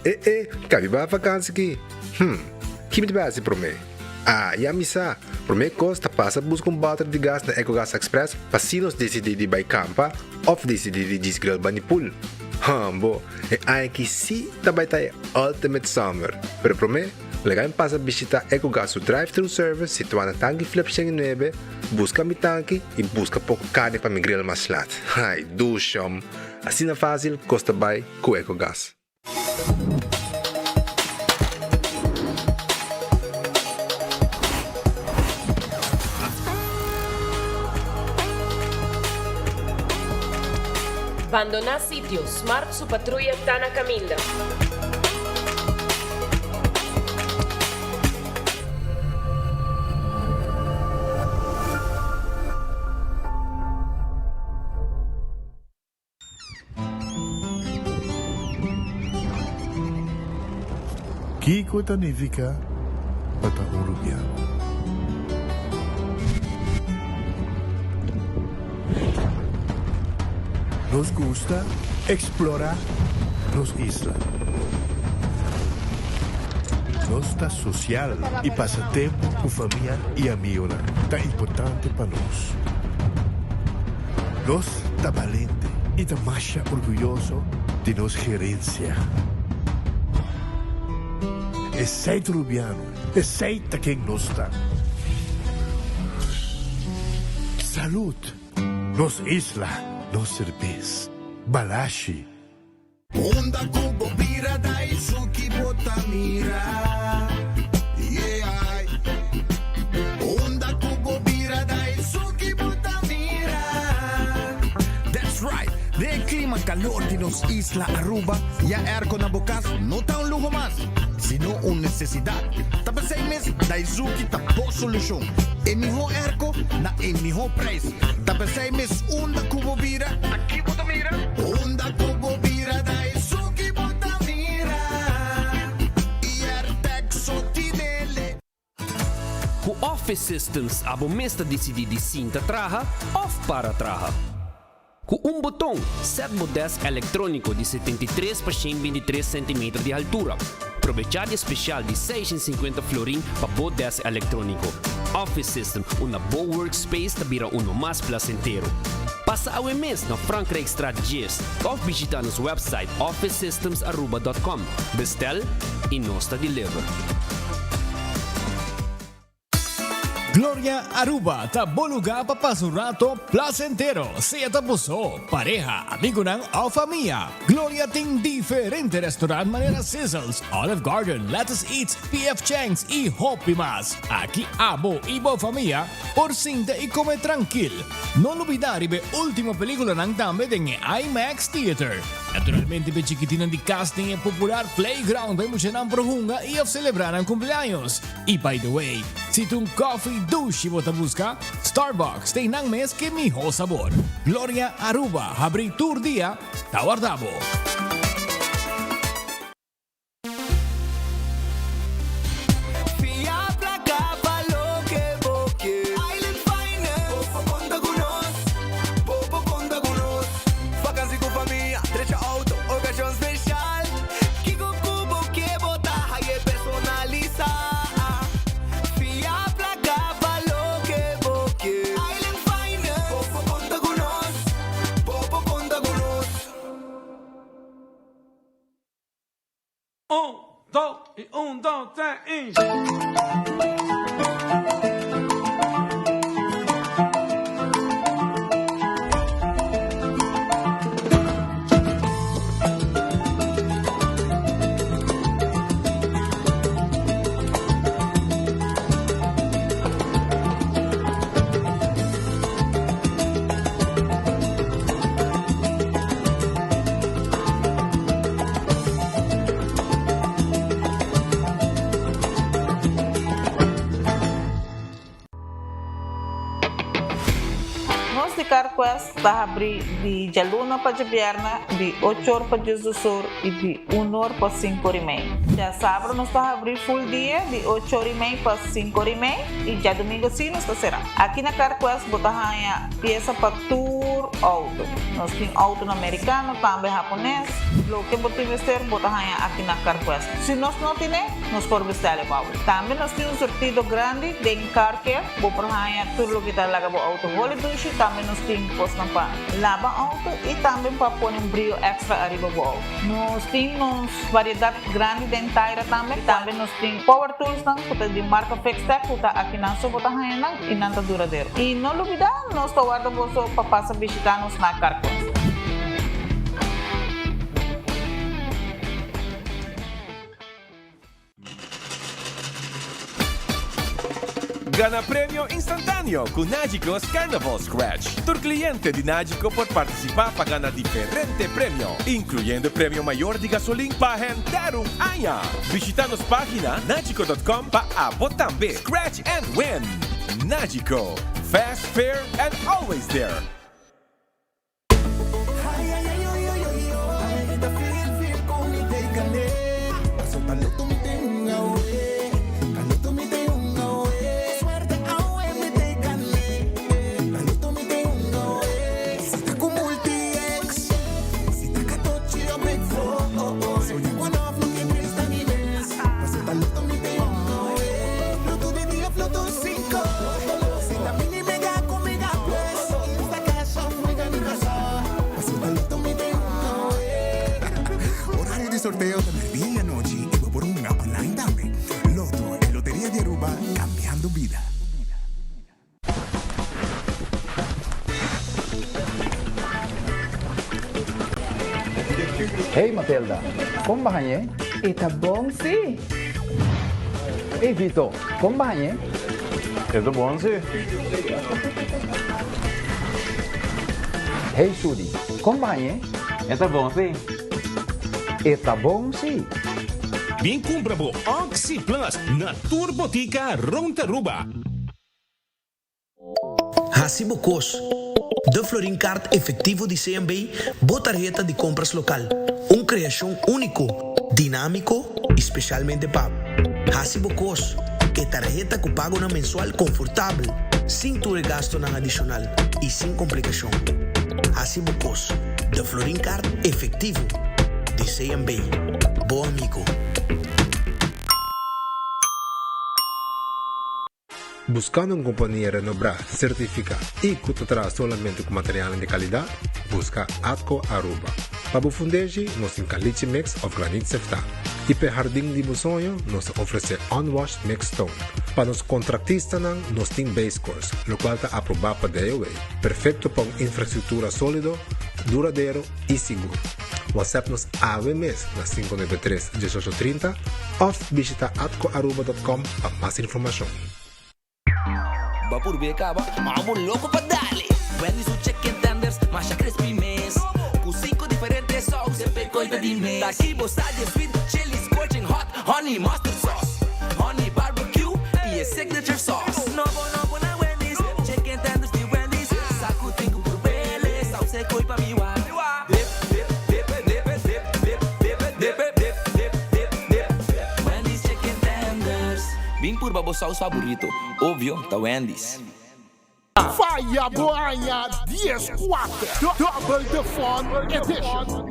E e, kabi bai vakansi ki? Hm, ki mi ta bai hasi promé? Ah, ya mi sa! Promé kos ta pasa buska un bòter di gas na Ecogas Express pa si nos disidí di bai kampa òf disidí di djis grill bani pool. Hòmbo, e aña aki sí ta bai ta e ultimate summer! Pero promé, laga mi pasa bishitá Ecogas su drive-thru service situá na Tanki Flip 109, buska mi tanki i buska poko karni pa mi grill mas lat. Ai, dushòm! Asina fásil kos ta bai ku Ecogas. Bandoná sitio, Smart su patruya ta na kaminda. Kiko ta nifiká pa ta un rubiano? Nos gusta eksplorá nos isla. Nos ta sosial i pasa tempu ku famia i amigonan ta importante pa nos. Nos ta balente i ta masha orguyoso di nos gerensia. Esei ta Rubiano, esei ta ken nos ta. Salud! Nos isla, nos serbes. Balashi. Unda ku bo bira da esun ki bo ta mira, yeah. Unda ku bo bira da esun ki bo ta mira. That's right! Den e klima kalor di nos isla Aruba, ya airco na bo kas no ta un luho mas, sino un nesesidat. Ta p'esei mes Daizuki ta bo solushon. E mihó airco na e mihó prijs. Ta p'esei mes unda ku bo bira, Aki bo ta mira. Unda ku bo bira da esun ki bo ta mira. Iertec so tinele. Ku Office Systems abo mes ta disidí di sinta traha òf para traha. Ku un boton, sèt bo dèsk elektróniko di 73 pa 123 sentimeter di haltura. Probechá di e spesial di 650 florin pa bo dèsk elektróniko. Office System, unda bo workspace ta bira uno mas plasentero. Pasa awe mes na Frankrijkstraat 10 òf bishitá nos wèpsait officesystemsaruba.com. Bestel i nos ta deliver. Gloria Aruba ta bo lugar pa pasa un rato placentero, sea ta bo so, pareha, amigonan of famia. Gloria tin diferente restaurant manera Sizzles, Olive Garden, Lettuce Eats, PF Chang's y hopi mas. Aki abo y bo famia por sinta y come trankil. No lubida riba e ultimo peliculanan tambe den e IMAX Theater. Naturalmente p'e chikitinnan di cas tin e popular playground pa e muchanan por hunga y of celebra nan cumpleaños. Y by the way, si ta un coffee dushi bo ta busca, Starbucks ta einan mes ke miho sabor. Gloria Aruba habri tur dia, ta warda bo. Fia placa pa loke bo ke. Island Finance. Bo por conta cu nos. Bo por conta cu nos. Vakantie cu famia, drecha auto, ocasion special. Kiko ku bo ke bo ta haye personalisa. Fia plaka pa loke bo ke. Island Finance. Bo por konta ku nos. Bo por konta ku nos. Un, dos i un, dos, tres i. Nos di CarQuest ta habri di djaluna pa djabièrnè di ocho or pa diesdos or i di un or pa sinku or i mei. Djasabra nos ta habri full dia di ocho or i mei pa sinku or i mei i djadumingu si nos ta sera. Aki na CarQuest bo ta haña piesa pa tur. tur auto. Nos tin autonan mericano, tambe hapones. Loke bo tin mester, bo ta haña aki na Carquest. Si nos no tine, nos por bestel e pa bo. Tambe nos tin un surtido grandi den Car Care. Bo por haña tur loke ta laga bo auto holi dushi. Tambe nos tin kosnan pa laba auto y tambe pa pone un brio extra ariba bo auto. Nos tin nos variedad grandi den taira tambe. Tambe nos tin power toolsnan cu ta di marca Fixtech cu ta akinan so bo ta haña nan y nan ta duradero. Y no lubida nos ta warda boso pa pasa bishita nos na Carquest. Gana premio instantáneo ku Nagico's Carnival Scratch. Tur kliente di Nagico por partisipá pa gana diferente premio, inkluyendo e premio mayor di gasolin pa henter un aña. Bishitá nos página nagico dot com pa abo tambe scratch and win! Nagico, fast, fair and always there! Horario di sorteo ta merdia y anochi y bo por hunga online tambe. Lotto, e loteria di Aruba, cambiando bida. Hey Matilda, kon ba hañ'é? E ta bon sí. Hey Vito, kon ba hañ'é? E ta bon sí. Hey Sudi, kon ba hañ'é? E ta bon sí. E ta bon sí. Bin kumpra bo Oxi Plus na tur botika rond Aruba. Hasi bo kos. De Florin Card Efectivo di CMB, bo tarheta di compras local. Un creacion unico, dinamico y specialmente pa bo. Hasi bo kos. E tarheta cu pagonan mensual confortabel, sin tur e gastonan adicional y sin complicacion. Hasi bo kos. De Florin Card Efectivo di CMB. Bo amigo. Buscando un compania renobrá, certificá y cu ta traha solamente cu materialnan di calidad? Busca Atco Aruba. Pa bo fundeshi, nos tin caliche mix of granit seftá. Y p'e hardin di bo soño, nos ta ofrece unwashed mixed stone. Pa nos contractistanan, nos tin base course, locual ta aprobá pa DOW, perfecto pa un infrastructura solido, duradero y sigur. WhatsApp nos awe mes na 593 1830 of bishita atcoaruba.com pa mas informacion. Bo purbe caba, amo loco pa dale. Wendy's su chicken tenders, masha crispy mes. Cu cinco diferente saus, semper coy ta di mes. Taki bo sa di e sweet chili, scorching hot, honey mustard sauce, honey barbecue y e signature sauce. Nobo nobo na Wendy's, chicken tenders di Wendy's. Sa cu tin cu purbele, saus e coy pa mi wak. Dip, dip, dip, dip, dip, dip, dip, dip, dip, dip, dip, dip. Wendy's chicken tenders. Bin purba bo saus faborito. Obvio, ta Wendy's. Faya bo aña dieskuater, Double the Fun Edition.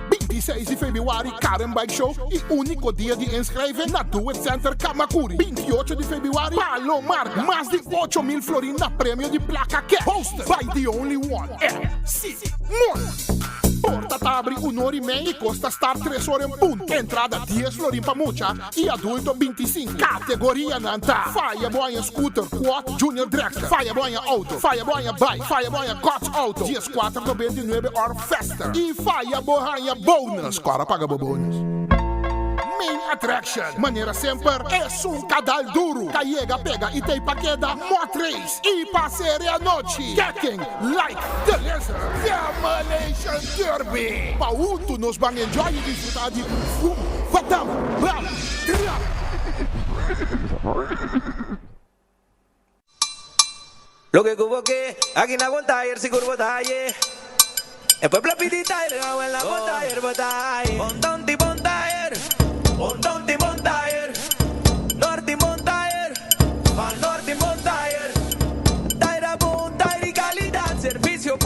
26 di februari Karen Bike Show y unico dia di inschrijving na Do It Center Camacuri. 28 di februari Palomar, mas di 8000 florin na premio di placa cash. Hosted by the only one, MC Moon. Porta ta abri un or y mei y cos ta start tres or en punto. Entrada dies florin pa mucha y adulto 25. Categorianan ta, Faya bo aña scooter, quad, junior dragster, Faya bo aña auto, Faya bo aña bike, Faya bo aña God's auto, dieskuater noventa i nuebe or faster, y Faya bo haña bonus. Kora paga bo bonus. Main attraction, manera semper, esun ka dal duru, ka yega pega y tei pa keda, Mot race y pa sere anochi, Kicking like the lizard, Demolition Derby. Pa huntu nos ban enjoy y disfruta di fum, badam, bam, trap. Loke ku bo ke, aki na bon tayer sigur bo ta haye. E pueblo a pidi tayer, awe na bon tayer bo ta haye. Bon tonti bon tayer, bon tonti bon tayer, norti bon tayer, van norti bon tayer. Tayer a bon, tayer di kalidat, servisio.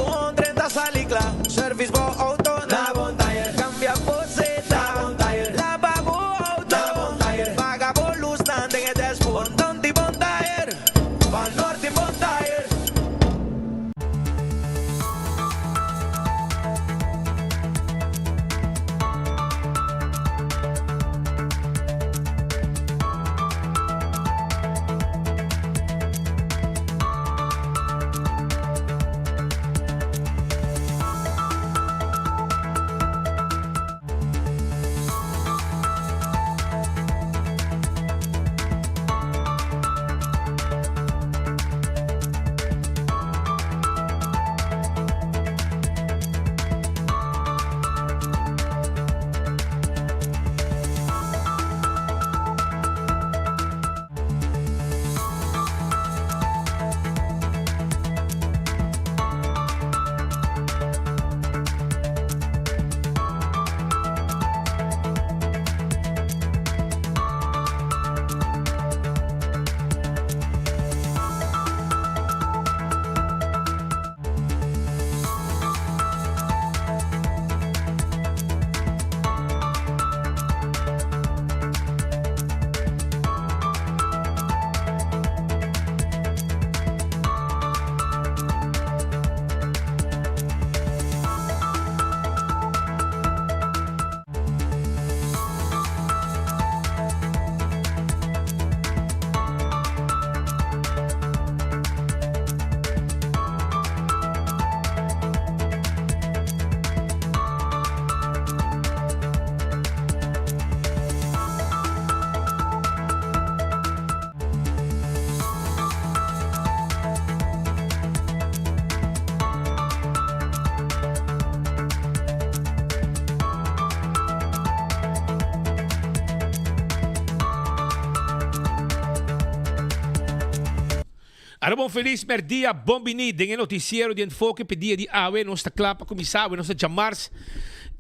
Aruba un felis merdia, bon bini den e noticiero di Enfoke p'e dia di awe. Nos ta kla pa kuminsá, awe nos ta djamars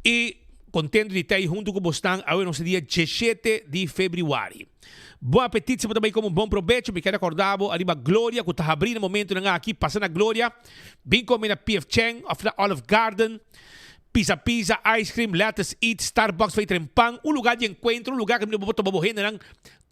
i kontento di ta ei huntu ku bosnan. Awe nos ta dia diesshete di febrüari. Bon apetit si bo ta bai komo un bon probecho. Mi kere akorda bo ariba Gloria ku ta habrí na momentunan aki. Pasa na Gloria, bin kome na PF Chang òf na Olive Garden. Pizza Pizza, ice cream, Lettuce Eat, Starbucks fo'i tren pan. Un lugá di enkuentro, un lugá kaminda bo por topa bo hendenan.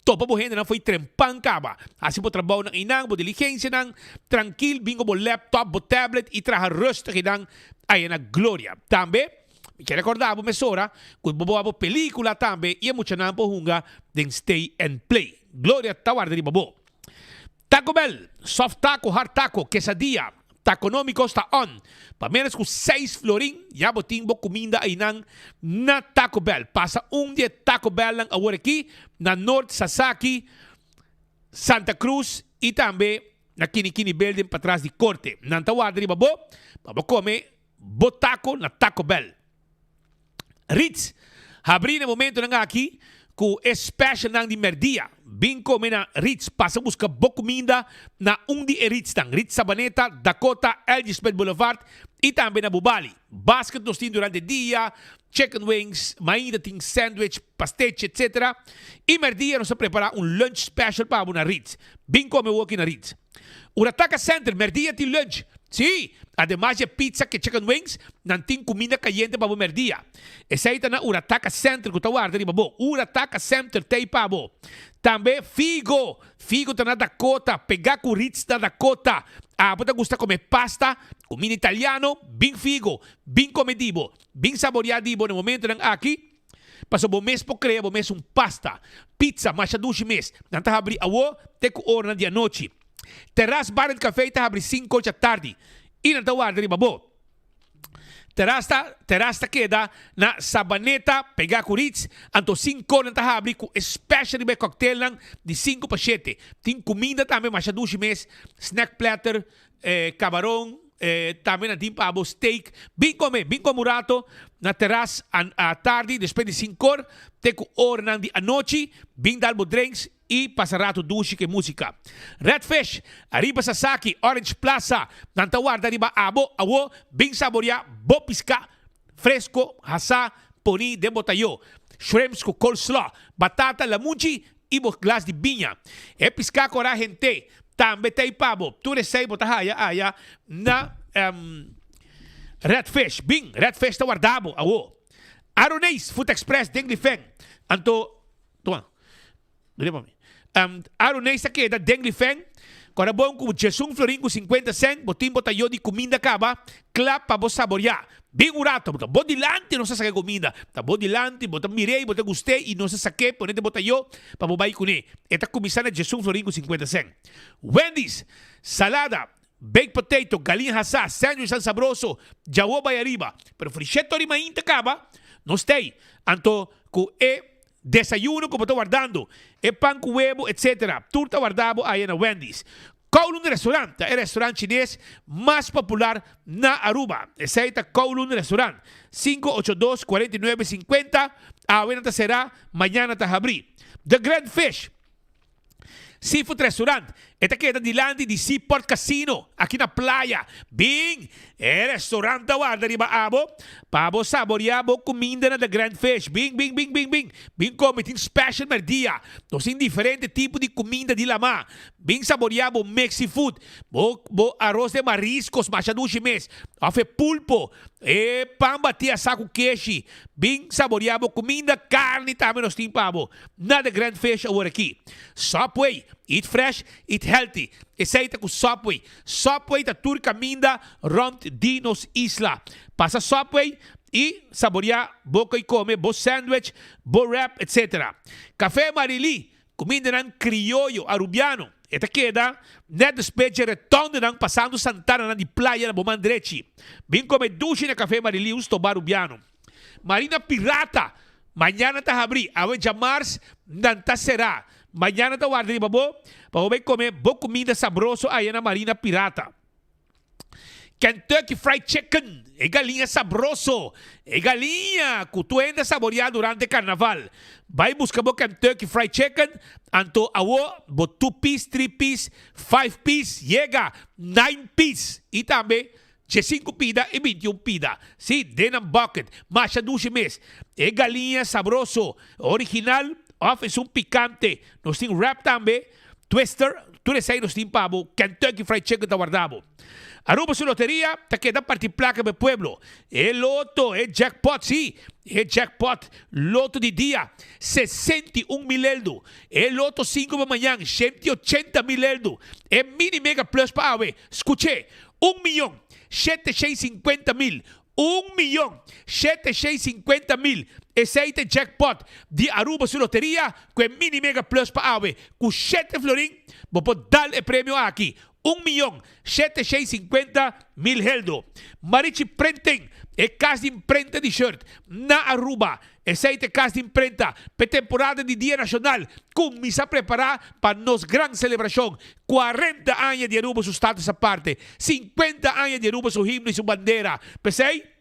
Topa bo hendenan fo'i tren pan kaba. Hasi bo trabounan einan, bo diligensianan, trankil, bin ku bo laptop, bo tablet i traha rustig einan aya na Gloria. Tambe, mi kier rekorda bo mesora ku bo por wak bo pelikula tambe i e muchanan por hunga den Stay and Play. Gloria ta warda riba bo. Taco Bell, soft taco, hard taco, quesadilla, Taconomicos ta on. Pa menos cu seis florin ya bo tin bo cuminda aynan na Taco Bell. Pasa un di e Taco Bellnan awor aki na Noord Sasaki, Santa Cruz y tambe na Kini Kini Building patras di Corte. Nan ta warda riba bo pa bo come bo taco na Taco Bell. Ritz habri na momentonan aki ku e specialnan di merdia. Bin kome na Ritz. Pasa buska bo kuminda na un di e Ritznan, Ritz Sabaneta, Dakota, LG Smith Boulevard i tambe na Bubali. Basket nos tin durante dia, chicken wings, mainta tin sandwich, pastechi etc. I merdia nos ta prepara un lunch special pa bo na Ritz. Bin kome woki na Ritz. Urataka Center, merdia tin lunch. Sí, ademas di e pizza ke chicken wings, nan tin kuminda kayente pa bo merdia. Esei ta na Urataka Center ku ta warda riba bo. Urataka Center t'ei pa bo. Tambe Figo, Figo ta na Dakota, pegá ku Ritz na Dakota. Abo ta gusta kome pasta, kuminda italiano? Bin Figo, bin kome di bo, bin saboriá di bo na momentonan aki. Pasobra bo mes por krea bo mes un pasta, pizza, masha dushi mes. Nan ta habri awo te ku oranan di anochi. Terras Bar and Café ta habri sinku ocha tardi i nan ta warda riba bo. Terras ta Terras ta keda na Sabaneta pegá ku Ritz, anto sinku nan ta habri ku e special riba e cocktailnan di sinku pa shete. Tin kuminda tambe masha dushi mes, snack platter, Cabaron, tambe nan tin pa bo steak. Bin come, bin come un rato na terras atardi despues di cincor te cu oranan di anochi. Bin dal bo drinks y pasa rato dushi cu e musica. Red Fish, ariba Sasaki, Orange Plaza, nan ta warda riba abo awo. Bin saborea bo pisca fresco, hasa, poni den bo tayo. Shrimps cu coleslaw, batata, lamunchi y bo glas di biña. E pisca cu ora hente Tambe ta ei pa bo. Tur esei bo ta haya aya na Red Fish. Bin, Red Fish ta warda bo awo. Aroneis Food Express den Lifen. Anto, tuma, duna pa mi. Aroneis ta keda den Lifen. Kora bon ku djesun florin ku sinkuenta sènt bo tin bo tayo di kuminda kaba kla pa bo saboriá. Bin un rato, bo ta bo dilanti nos ta saka e kuminda. Ta bo dilanti, bo ta mir'é i bo ta gust'é i nos ta sak'é pone den bo tayo pa bo bai kuné. E ta kuminsá na djesun florin ku sinkuenta sèn. Wendy's, salada, baked potato, galiña hasá, sandwichnan sabroso, djawo bai ariba. Pero frisheto riba ainda kaba, nos t'ei. Anto ku e desayuno ku bo ta wardando, e pan ku webo, etc. Tur ta warda bo aya na Wendy's. Kowloon Restaurant ta e restaurant chines mas popular na Aruba. Esei ta Kowloon Restaurant, 582 49 50, awe nan ta será, mañana ta habrí. The Grand Fish Seafood Restaurant, e ta keda dilanti di Seaport Casino, aki na Playa. Bin! E restaurant ta warda riba abo pa bo saborea bo cuminda na The Grand Fish. Bin, bin, bin, bin, bin! Bin come, tin special merdia. Nos tin diferente tipo di cuminda di lama. Bin saborea bo mexi food, bo bo aros de mariscos masha dushi mes, of e pulpo, e pan bati asa cu keshi. Bin saborea bo cuminda, carni tambe nos tin pa bo na The Grand Fish awor aki. Subway, eat fresh, eat healthy. Esey ta cu Subway. Subway ta tur caminda rond di nos isla. Pasa Subway y saborea bo coy come, bo sandwich, bo wrap, etc. Cafe Marily, Kumindanan krioyo arubiano. E ta keda nèt despues dje retondenan pasando Santananan di playa na bo man drechi. Bin kome dushi na Café Marily un stoba arubiano. Marina Pirata, Mañana ta habrí, awe djamars nan ta será. Mañana ta warda riba bo pa bo bai kome bo kuminda sabroso aya na Marina Pirata. Kentucky Fried Chicken, e galiña sabroso, e galiña ku tur hende a saboreá durante karnaval. Bai buska bo Kentucky Fried Chicken, anto awo bo two piece, three piece, five piece, yega nine piece i tambe diesinku pida i bintiun pida. Sí, den nan bucket. Masha dushi mes. E galiña sabroso, original òf esun pikante. Nos tin wrap tambe, twister, tur esei nos tin pa bo. Kentucky Fried Chicken ta warda bo. Aruba su loteria ta keda parti placa pa e pueblo. E loto, e jackpot, si, e jackpot, loto di dia, 61 mil eldo. E loto cinco pa mañan, 180 mil eldo. E mini mega plus pa awe, scuche, un miyon, 750 mil, un miyon, 750 mil. Esey ta e jackpot di Aruba su loteria cu e mini mega plus pa awe. Cu shete florin bo por dal e premio aki. Un miyon 750 mil heldo. Marichi Printing, e kas di imprenta di shirt na Aruba. Esei ta e kas di imprenta p'e temporada di Dia Nashonal. Kuminsá prepará pa nos gran selebrashon, 40 aña di Aruba su status aparte, 50 aña di Aruba su himno i su bandera. P'esei,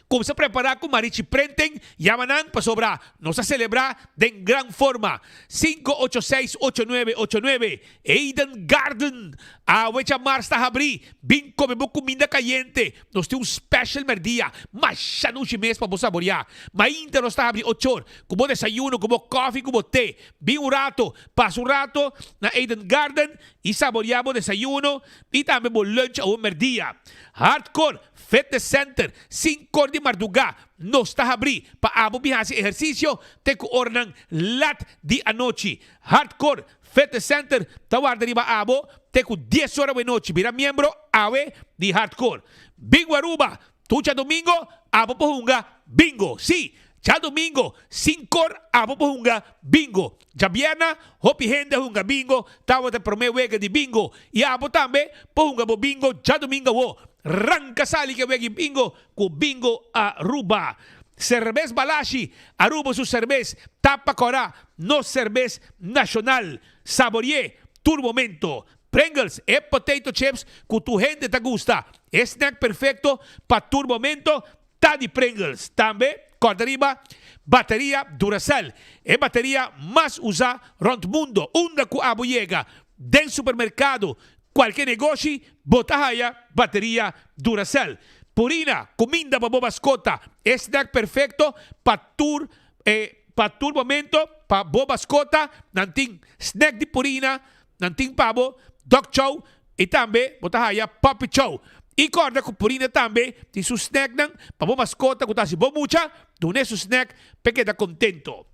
Kumsa prepará ku Marichi Printing, yama nan pasobra nos a selebrá den gran forma. 586 8989 Eden Garden Awe djamars ta habrí, bin kome bo kuminda kayente. Nos tin un special mèrdia, masha nushi mes pa bo saboriá. Mainta nos ta habrí ochor, ku bo desayuno, ku bo kòfi, ku bo te. Bin un rato, pasa un rato na Eden Garden i saboriá bo desayuno i tambe bo lunch awe mèrdia. Hardcore Fitness Center, Sinkor di mardugá nos ta habrí pa abo bin hasi ehersisio te ku oranan lat di anochi. Hardcore Fitness Center ta warda riba abo te ku dies ora wenochi. Bira miembro awe di Hardcore. Bingo Aruba, Tur djadomingo abo por hunga bingo. Sí, djadomingo sinkor abo por hunga bingo. Djabierna hopi hende a hunga bingo, tabata e promé wega di bingo. I abo tambe por hunga bo bingo djadomingo awo. Ranka sali ke wega di bingo ku Bingo Aruba. Serbes Balashi, Aruba su serbes tapa kòrá, nos serbes nashonal. Saborié tur momento. Pringles, e potato chips ku tur hende ta gusta. E snack perfekto pa tur momento ta di Pringles. Tambe kòrda riba bateria Duracell, e bateria mas usá rònt mundo. Unda ku abo yega, den supermerkado, kualke negoshi, bo ta haya bateria Duracell. Purina, kuminda pa bo maskota, e snack perfekto pa tur e pa tur momento pa bo maskota. Nan tin snack di Purina, Nan tin pa bo dog chow y tambe bo ta haya puppy chow. Y corda cu Purina tambe tin su snacknan pa bo mascota cu ta haci bo mucha, dune su snack p'e keda contento.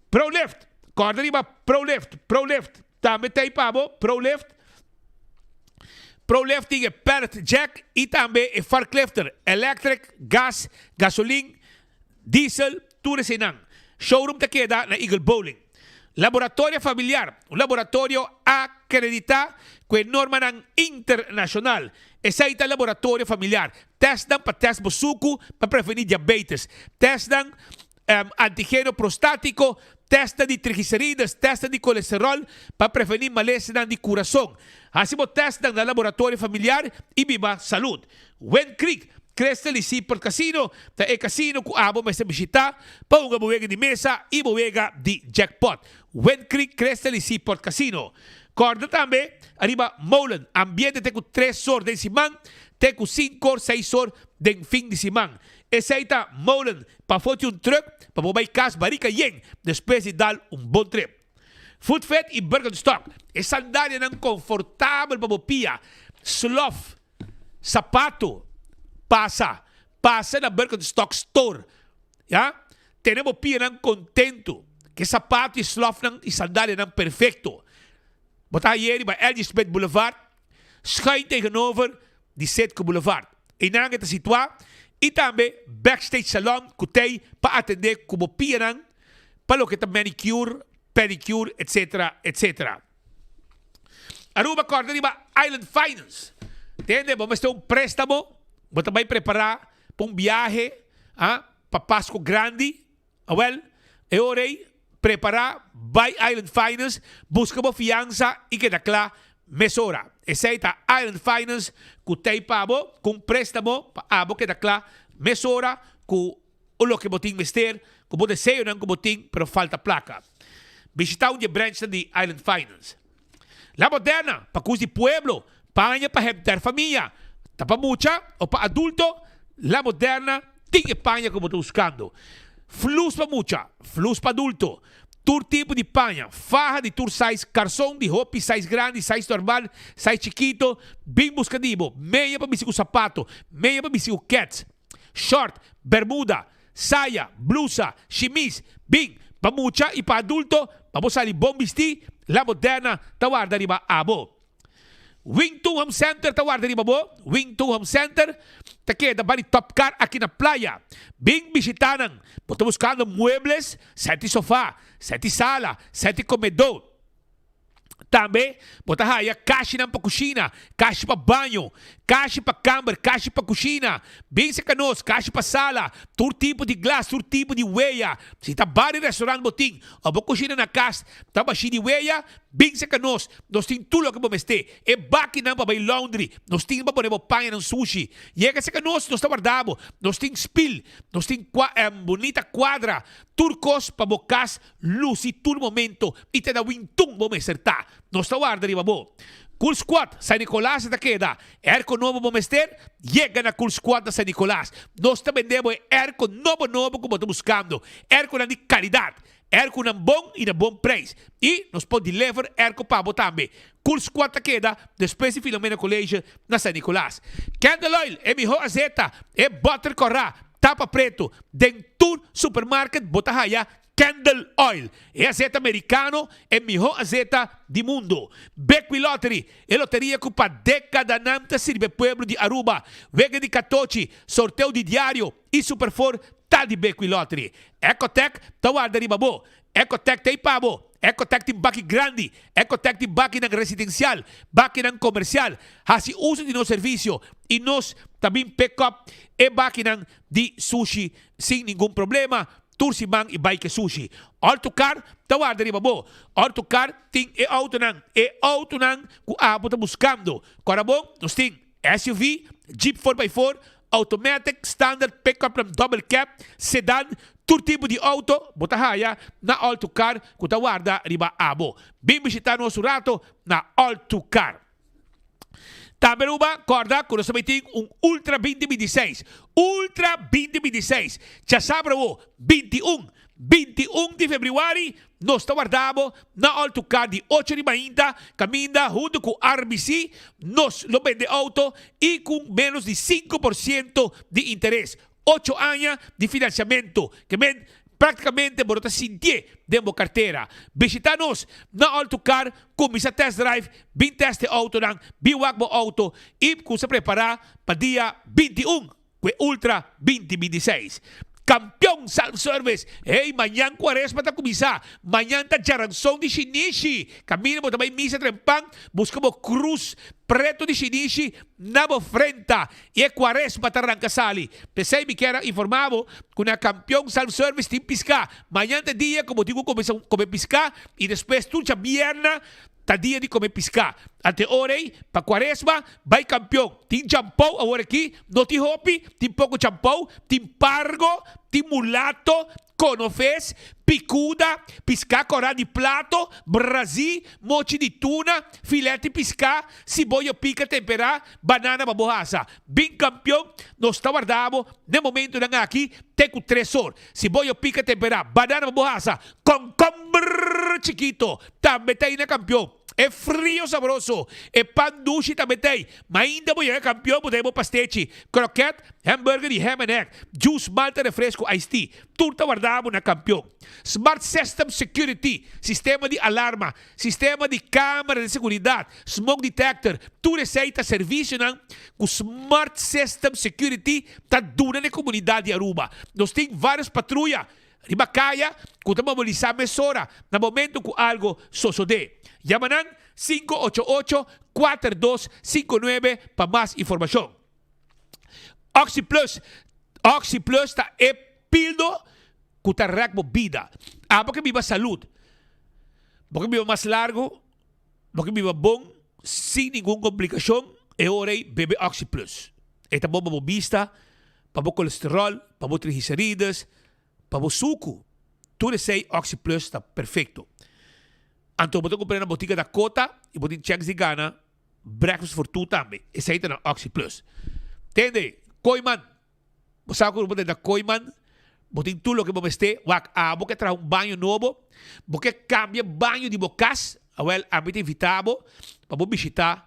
Prolift, corda riba Prolift, Prolift tambe ta ey pa bo, Prolift. Prolift tin e pallet jack y tambe e forklifter, electric, gas, gasolin, Diesel, tur eseinan. Showroom ta keda na Eagle Bowling. Laboratorio Familiar, un laboratorio akreditá ku e normanan internashonal. Esei ta Laboratorio Familiar. Tèstnan pa tèst bo suku pa prevení diabetes, tèstnan antigeno prostátiko, tèstnan di triglicerides, tèstnan di kolesteròl pa prevení malesanan di kurason. Hasi bo tèstnan na Laboratorio Familiar i biba salud. Wind Creek, Crystal y Seaport Casino ta e casino cu abo mester bishita pa hunga bo wega di mesa y bo wega di jackpot. Wind Creek, Crystal y Seaport Casino. Corda tambe ariba Molen, ambiente te cu tres or den siman te cu cinco or seis or den fin di siman. Esey ta Molen, pafo tin un truck pa bo bay cas barica yen despues di dal un bon trip. Footfit y Birkenstock, e sandalianan confortabel pa bo pia, slof. Sapato, pasa, pasa na Birkenstock store, ya, tene bo pianan contento, ke sapato y slofnan y sandalianan perfecto. Bo ta haye riba LG Smith Boulevard, schuin tegenover di Citgo Boulevard. Einan e ta situa y tambe Backstage Salon cu t'ey pa atende cu bo pianan pa loke ta manicure, pedicure, etc. Etc. Aruba corda riba Island Finance. Tende, bo mester un préstamo, bo ta bai prepará pa un biahe, ah, pa Pasco Grandi. Awel, e ora ei, prepará, bai Island Finance, buska bo fiansa i keda kla. Mesora. Esei ta Island Finance ku t'ei pa bo ku un préstamo pa abo keda kla mesora ku loke bo tin mester, ku bo deseonan ku bo tin pero falta plaka. Bishita un di e branchnan di Island Finance. La Moderna, pa kus di pueblo, paña pa henter famia, ta pa mucha o pa adulto, La Moderna tin e paña ku bo ta buskando. Flus pa mucha, flus pa adulto, tur tipo di paña, faha di tur size, karson di hopi size grandi, size normal, size chikito, bin buska di bo, meya pa bisti ku sapato, meya pa bisti ku kets, short, bermuda, saya, blusa, shimis, bin, pa mucha i pa adulto, pa bo sali bon bistí, La Moderna ta warda riba abo. Wing Tun Home Center ta warda riba bo. Wing Tun Home Center ta keda bali Top Car aki na Playa. Bin bishita nan. Bo ta buskando muebles, seti sofa, seti sala, seti komedó. Tambe bo ta haya kashinan pa kushina, kashi pa baño, kashi pa kamber, kashi pa kushina. Bin serka nos, kashi pa sala, tur tipo di glas, tur tipo di weya. Si ta bar di restaurant bo tin of bo kushina na kas ta bashí di weya, bin serka nos. Nos tin tur loke bo mester. E bakinan pa bai laundry, nos tin pa pone bo pañanan sushi. Yega serka nos, nos ta warda bo. Nos tin spil, nos tin kua bunita kuadra, tur kos pa bo kas Luci tur momento y te na wintun bo mester ta. Nos ta warda riba bo. Cool Squad, San Nicolas ta keda. Airco nobo bo mester? Yega na Cool Squad na San Nicolas. Nos ta bende bo e airco nobo nobo cu bo ta buscando. Airconan di calidad. Airconan bon y na bon prijs. Y nos por deliver airco pa bo tambe. Cool Squad ta keda despues di Filomena College na San Nicolas. Candle Oil, e miho azeta, e boter cora, Tapa preto, Den tur supermarket bo ta haya Candle Oil, e azeta mericano, e miho azeta di mundo. Bequi Lottery, e loteria cu pa decadanan ta sirbi e pueblo di Aruba. Wega di catochi, sorteo di diario y Superfour ta di Bequi Lottery. Ecotec ta warda riba bo. Ecotec ta ei pa bo. Ecotec tin baki grandi. Ecotec tin bakinan residencial, bakinan comercial. Haci uso di nos servicio y nos ta bin pick up e bakinan di sushi sin ningun problema tur siman y bai ke sushi. Autocar ta warda riba bo. Autocar tin e autonan, e autonan cu abo ta buscando. Cora bon, nos tin SUV, Jeep four by four, automatic, standard, pickup nan double cab, sedan, tur tipo di auto bo ta haya na All To Car cu ta warda riba abo. Bin bishita nos un rato na All To Car. Tambe Aruba, corda cu nos ta bay tin un Ultra 2026, Ultra 2026, djasabra awo, 21, 21 di februari, Nos ta warda bo na Alto Car di ocho di mainta caminda hunto cu RBC nos lo bende auto y cu menos di 5% di interes. Ocho aña di financiamento ke men practicamente bo no ta sintié den bo cartera. Bishita nos na Alto Car, cuminsa test drive, bin test e autonan, bin wak bo auto y cuminsa prepara pa dia 21. Ku e Ultra 2026. Kampion Self Service! Hey, mañan kuaresma ta kuminsá! Mañan ta djaranson di shinishi! Kaminda bo ta bai misa trempan, buska bo krus pretu di shinishi na bo frenta i e kuaresma ta ranka sali. P'esei mi kier a informá bo ku na Kampion Self Service tin piská. Mañan ta e dia ku bo tin ku kuminsá kome piská i despues tur djabièrna Ta dia di come pisca. Ante ora ei, pa cuaresma, bai campeon. Tin champou awor aki, no tin hopi, tin poco champou, tin pargo, tin mulato, conofes, picuda, pisca cora di plato, brazi, mochi di tuna, filet di pisca, siboyo pica tempera, banana pa bo hasa. Bin campeon, nos ta warda bo n'e momentonan aki te cu tres or. Siboyo pica tempera, banana pa bo hasa, concomber chikito, Tambe ta ei na kampion. E frio sabroso, e pan dushi tambe ta ei. Ma ainda bo yega kampion bo ta ei bo pastechi, kroket, hamburger di ham and egg, juice, malta, refresco, iced tea. Tur ta warda bo na kampion. Smart System Security, sistema di alarma, sistema di camera di seguridad, smoke detector, tur esei ta servicionan cu Smart System Security ta duna na e comunidad di Aruba. Nos tin varios patruya Riba kaya ku ta mobilisá mesora na momento ku algo sosodé. Yama nan 588 4259 pa mas informashon. OxyPlus OxyPlus ta e pildo ku ta rèk bo bida. Abo ke biba salud, bo ke biba mas largu, bo ke biba bon. Sin ningun komplikashon, e ora ei bebe Oxi Plus. E ta bon pa bo bista, pa bo kolesterol, pa bo triglicerides, pa bo suku. Tur esei Oxi Plus ta perfekto. Anto bo ta kumpra na botika Dakota i bo tin chèns di gana Breakfast for Two tambe. Esei ta na Oxi Plus. Tende, Kooiman! Bo sa ku bo ta na Kooiman, bo tin tur loke bo mester. Wak, abo ke traha un baño nobo, bo ke kambia baño di bo kas, awel ami ta invitá bo pa bo bishitá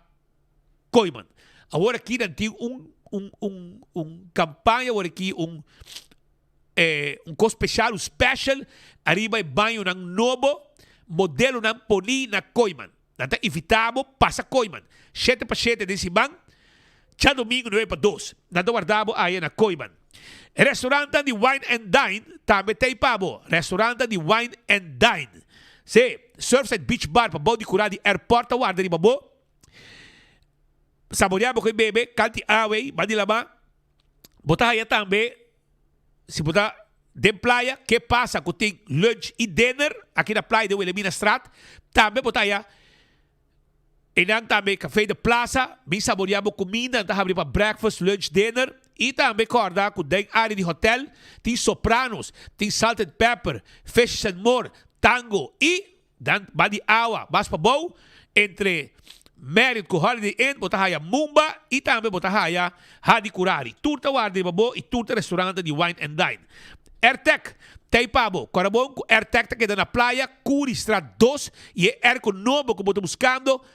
Kooiman. Awor aki nan tin un un un un kampaña awor aki, un un kos speshal, un special ariba e bañonan nobo, modelonan poní na Kooiman. Nan ta invitá bo pasa Kooiman, shete pa shete den siman, djadomingo nuebe pa dos. Nan ta warda bo aya na Kooiman. E restaurantnan di Wine and Dine tambe ta ei pa bo. Restaurantnan di Wine and Dine. Sí, Surfside Beach Bar pa bou di kurá di airport ta warda riba bo. Saboreá bo ku e bebe, kanti awa ei, ban di lamá. Bo ta haya tambe, si bo ta den playa, ke pasa ku tin lunch i dinner aki na playa den Wilhelminastraat. Tambe bo ta haya einan tambe Café de Plaza, bin saborea bo kuminda, nan ta habri pa breakfast, lunch, dinner. I tambe kòrda ku den área di hotel tin Sopranos, tin Salt and Pepper, Fishes and More, Tango i Dan ba di awa mas pabou, entre Marriott ku Holiday Inn bo ta haya Mumba i tambe bo ta haya Hadi Kurari. Tur ta warda riba bo i tur ta restaurante di Wine and Dine. Airtec ta ei pa bo. Kòrda bon ku Airtec ta keda na Playa Curistraat dos i e airco nobo ku bo ta buskando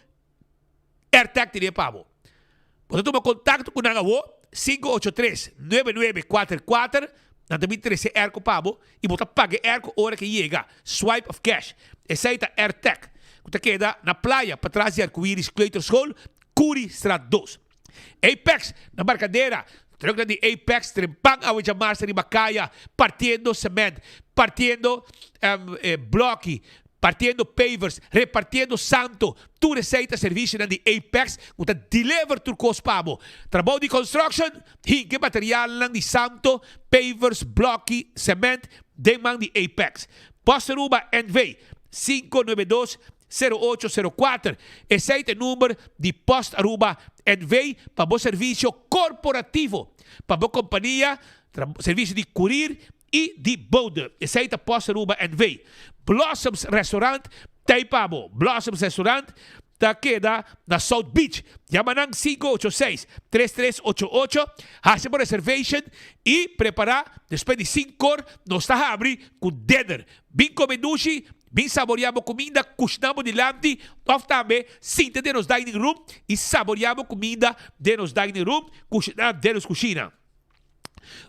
Airtec tene pa bo. Bo ta tuma kontakto ku nan awo, 583 9944, nan ta bin trese airco pa bo i bo ta paga e airco ora ke yega, swipe of cash. Esei ta Airtec, ku ta keda na Playa patras di Arcoiris Kleuterschool, Curiestraat dos. Apex, na Barcadera, trucknan di Apex trempan awe djamarsa riba kaya, partiendo cement, partiendo bloki, partiendo pavers, repartiendo santo, tur esei ta servicionan di Apex cu ta deliver tur cos pa bo. Trabou di construction, hinca e materialnan di santo, pavers, bloki, cement den man di Apex. Post Aruba NV, 592 0804, Esei ta e number di Post Aruba NV pa bo servicio corporativo, pa bo compania, servicio di courier y di bode. Esei ta Post Aruba NV. Blossoms Restaurant ta ei pa bo. Blossoms Restaurant ta keda na South Beach. Yama nan 586 3388, haci bo reservation y prepara despues di cincor nos ta habri cu dinner. Bin come dushi, bin saborea bo cuminda cushna bo dilanti of tambe sinta den nos dining room y saborea bo cuminda den nos dining room cushna den nos cushina.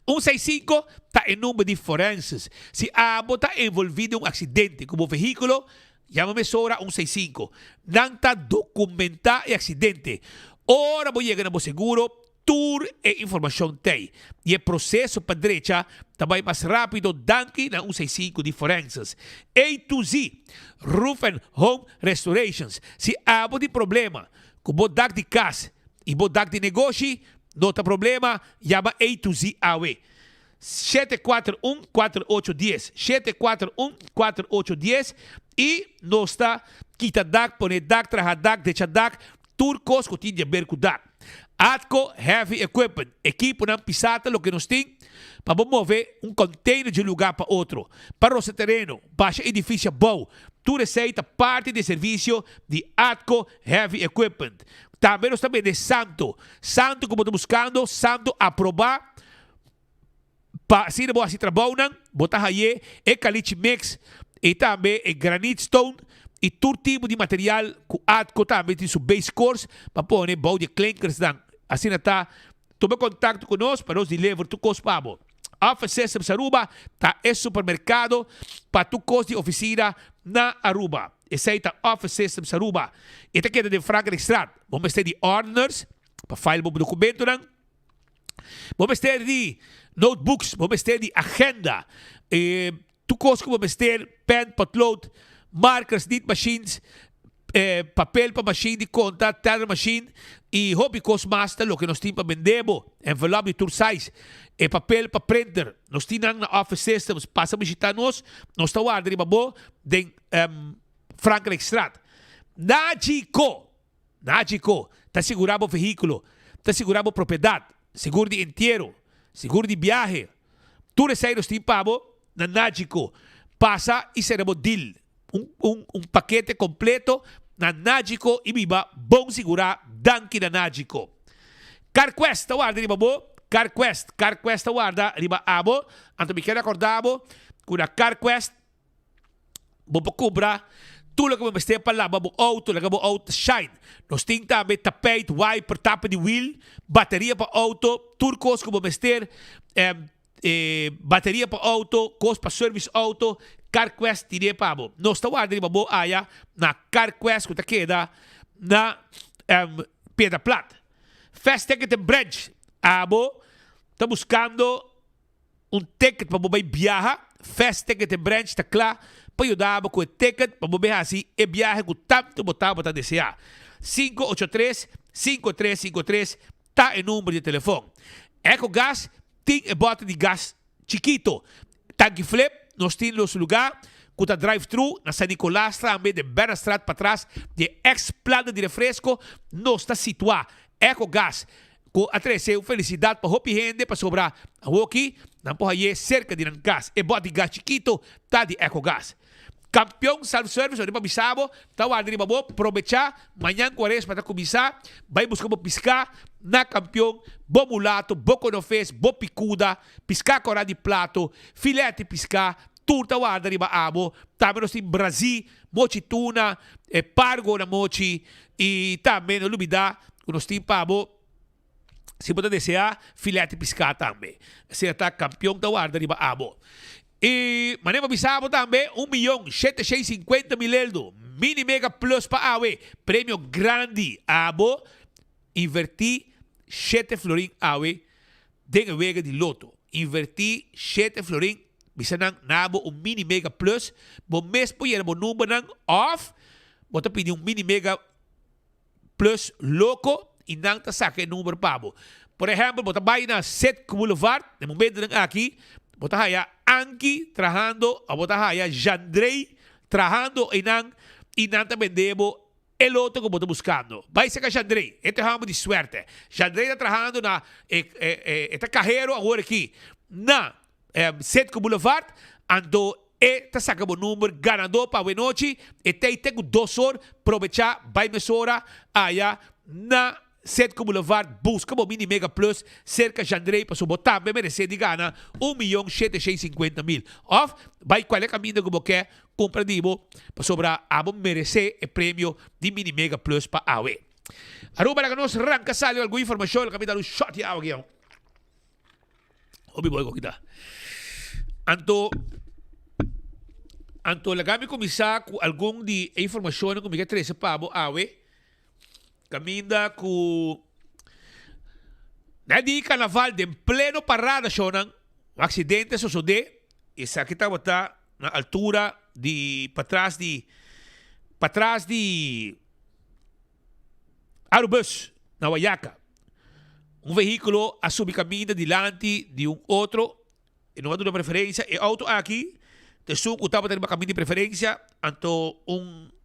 Un seis sinku ta e number di forenses. Si abo ta envolvi den un accidente cu bo vehiculo, yama mesora un seis sinku. Nan ta documenta e accidente. Ora bo yega na bo seguro, tur e informacion t'ey. Y e proceso pa drecha ta bay mas rapido danki na un seis sinku di forenses. A to Z, Roof and Home Restorations. Si abo tin problema cu bo dak di cas y bo dak di negoshi, No ta problema, yama A to Z awe. 741 4810, 741 4810 y nos ta kita dak, pone dak, traha dak, decha dak, tur cos cu tin di haber cu dak. Atco Heavy Equipment, ekiponan pisa ta loke nos tin pa bo move un container di un lugar pa otro, pa rosa tereno, basha edificio abou, tur esey ta parti di e servicio di Atco Heavy Equipment. Tambe nos ta bende santo. Santo ku bo ta buskando, santo aprobá pa asina bo hasi trabounan, bo ta haye e caliche mix i tambe e granite stone i tur tipo di material ku Atco tambe tin su base course pa pone bou di e klinkersnan. Asina ta, tuma kontakto ku nos pa nos deliver tur kos pa bo. Office Systems Aruba ta e supermerkado pa tur kos di ofisina na Aruba. Esei ta Office Systems Aruba. E ta keda den Frankrijkstraat. Bo mester di ordners pa file bo dokumentonan. Bo mester di notebooks, bo mester di agenda, e tur kos ku bo mester, pen, potlood, markers, niet machines, e papel pa machine di konta, teller machine i hopi kos mas ta loke nos tin pa bende bo. Envelop di tur size, e papel pa printer. Nos tin nan na Office Systems. Pasa bishita nos, nos ta warda riba bo den Frankrijkstraat. Naji ko! Nagico ta sigurá bo vehíkulo, ta sigurá bo propiedat, sigur di entiero, sigur di biahe. Tur esei nos tin pa bo na Nagico. Pasa i sera bo deal. Un un un pakete kompleto na Nagico i biba bon sigurá danki na Nagico. CarQuest ta warda riba bo, CarQuest, CarQuest ta warda riba abo. Anto mi kier rekordá bo ku na CarQuest Bo por kumpra tur loke bo mester pa laba bo outo, laga bo outo shine. Nos tin tambe tapijt, wiper, tapa di wiel, bateria pa outo, tur kos ku bo mester, bateria pa outo, kos pa service outo, CarQuest tine pa bo. Nos ta warda riba bo aya na CarQuest ku ta keda na Piedra Plat. Fast Ticket and Branch, abo ta buskando. Un ticket pa bo bai biaha, Fast Ticket and Branch ta kla pa yuda bo ku e ticket pa bo bai hasi e biahe ku tantu bo tabata deseá. 583 5353 ta e number di telefon. Ecogas tin e bòter di gas chikito. Tanki Flip nos tin los lugá ku ta drive thru na San Nicolas tambe den Bernastraat patras di e ex planta di refresco nos ta situá. Ecogas Ku a trese un felisidat pa hopi hende pasobra awoki nan por haye serka di nan kas. E bòt di gas chikito ta di Ecogas. Kampion Self Service ora pa bisa bo ta warda riba bo. Probechá mañan kuaresma ta kuminsá. Bai buska bo piská na Kampion, bo mulato, bo konofes, bo pikuda, piská kòrá di plato, filèt di piská, tur ta warda riba abo. Tambe nos tin brazí, mochi tuna, e pargo na mochi i tambe no lubidá Ku nos tin pa bo, si bo ta deseá, filet di piská tambe. Asina ta kampion ta warda riba abo. I manera bo bisa bo tambe, un miyon shete shei sinkuenta mil eldo, mini mega plus pa awe, premio grandi. Abo invertí shete florin awe den e wega di loto. Invertí shete florin, bisa nan na bo un mini mega plus, bo mes por yena bo numbernan òf bo ta pidi un mini mega plus loko y nan ta saca e number pa bo. Por ehempel, bo ta bay na Citgo Boulevard, den momentonan aki, bo ta haya Anky trahando of bo ta haya Jandrey trahando eynan y nan ta bende bo e loto cu bo ta buscando. Bay saca Jandrey, e ta e homber di suerte. Jandrey ta trahando na e e ta cahero awor aki na Citgo Boulevard, anto E ta saka bo number ganadó pa awenochi, e tei te ku dos or, probechá bai mesora aya na Citgo Boulevard buska bo mini mega plus serka Jandrey pasobra bo tambe meresé di gana un miyon shete shei sinkuenta mil. Òf bai kualke kaminda ku bo ke kumpra di bo pasobra abo meresé e premio di mini mega plus pa awe. Aruba laga nos ranka sali algun informashon laga mi dal un shot di awa aki. Hopi boy ku kita. Anto, anto laga mi kuminsá ku algun di e informashonnan ku mi ke trese pa bo awe. Kaminda ku na di karnaval den pleno parada shownan, un aksidente a sosodé. Esaki tabata na altura di patras di patras di Arubus na Wayaca. Un vehículo a subi caminda dilanti di un otro y no a duna preferencia. E auto aki ta esun cu tabata riba caminda di preferencia, anto un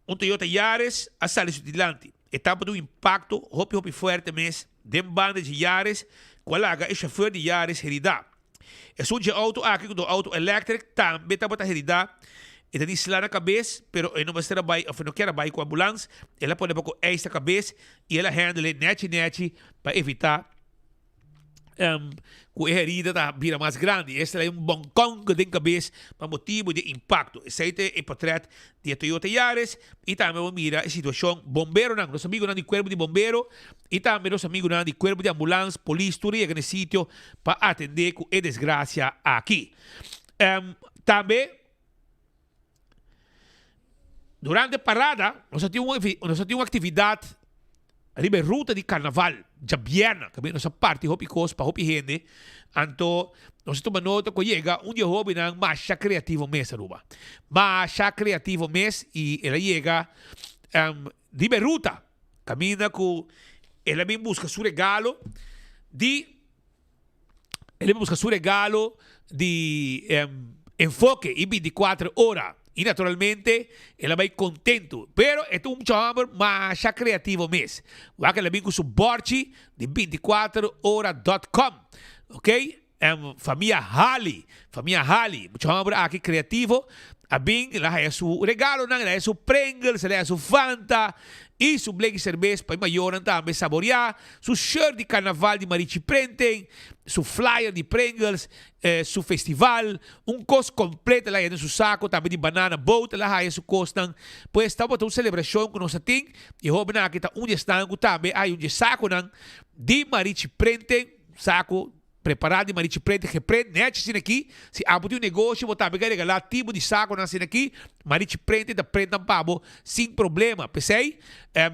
un Toyota Yaris a sali su dilanti. E tabata un impacto hopi hopi fuerte mes den banda dje Yaris cu a laga e chauffeur di Yaris herida. Esun dje auto aki ku ta un auto electric tambe tabata herida. E ta di sla na kabes, pero e no mester a bai of e no kier a bai ku ambulans. El a pone poko ijs na kabes i el a handle e nechi nechi pa evita ku e herida ta bira mas grandi. Esta la un bonkon den kabes pa motibu di e impakto. Esei ta e potret di e Toyota Yaris i tambe bo mira e situashon bomberonan, nos amigunan di kuerpo di bombero i tambe nos amigunan di kuerpo di ambulans, polis tur a yega na e sitio pa atendé ku e desgrasia aki. Tambe durante parada nos a tin un nos a tin un aktividat riba e ruta di karnaval djabièrnè kaminda nos a parti hopi kos pa hopi hende anto nos a tuma nota ku a yega un di e hobennan masha kreativo mes Aruba masha kreativo mes i el a yega riba e ruta kaminda ku el a bin buska su regalo di el a bin buska su regalo di enfoke i bintikuater ora. I naturalmente el a bai kontentu. Pero e ta un mucha hòmber masha kreativo mes. Wak el a bin ku su bòrchi di 24 ora dòt kòm. Oké, famia Hali, famia Hali, mucha hòmber aki kreativo a bin, el a haya su regalonan, el a haya su Pringles, el a haya su Fanta i su bleki serbes pa e mayornan tambe saboriá, su shirt di karnaval di Marichi Printing, su flyer di Pringles, su festival, un kos kompleto el a haya den su sako, tambe di Banana Boat el a haya su kosnan. Pues tabata un selebrashon ku nos a tin i e hóbennan aki ta un di esnan ku tambe a haya un di e sakonan di Marichi Printing, sako prepará di Marichi Printing geprint nèchi asina aki. Si abo tin un negoshi bo tambe ke regalá tipo di sakonan asina aki, Marichi Printing ta print nan pa bo sin problema. P'esei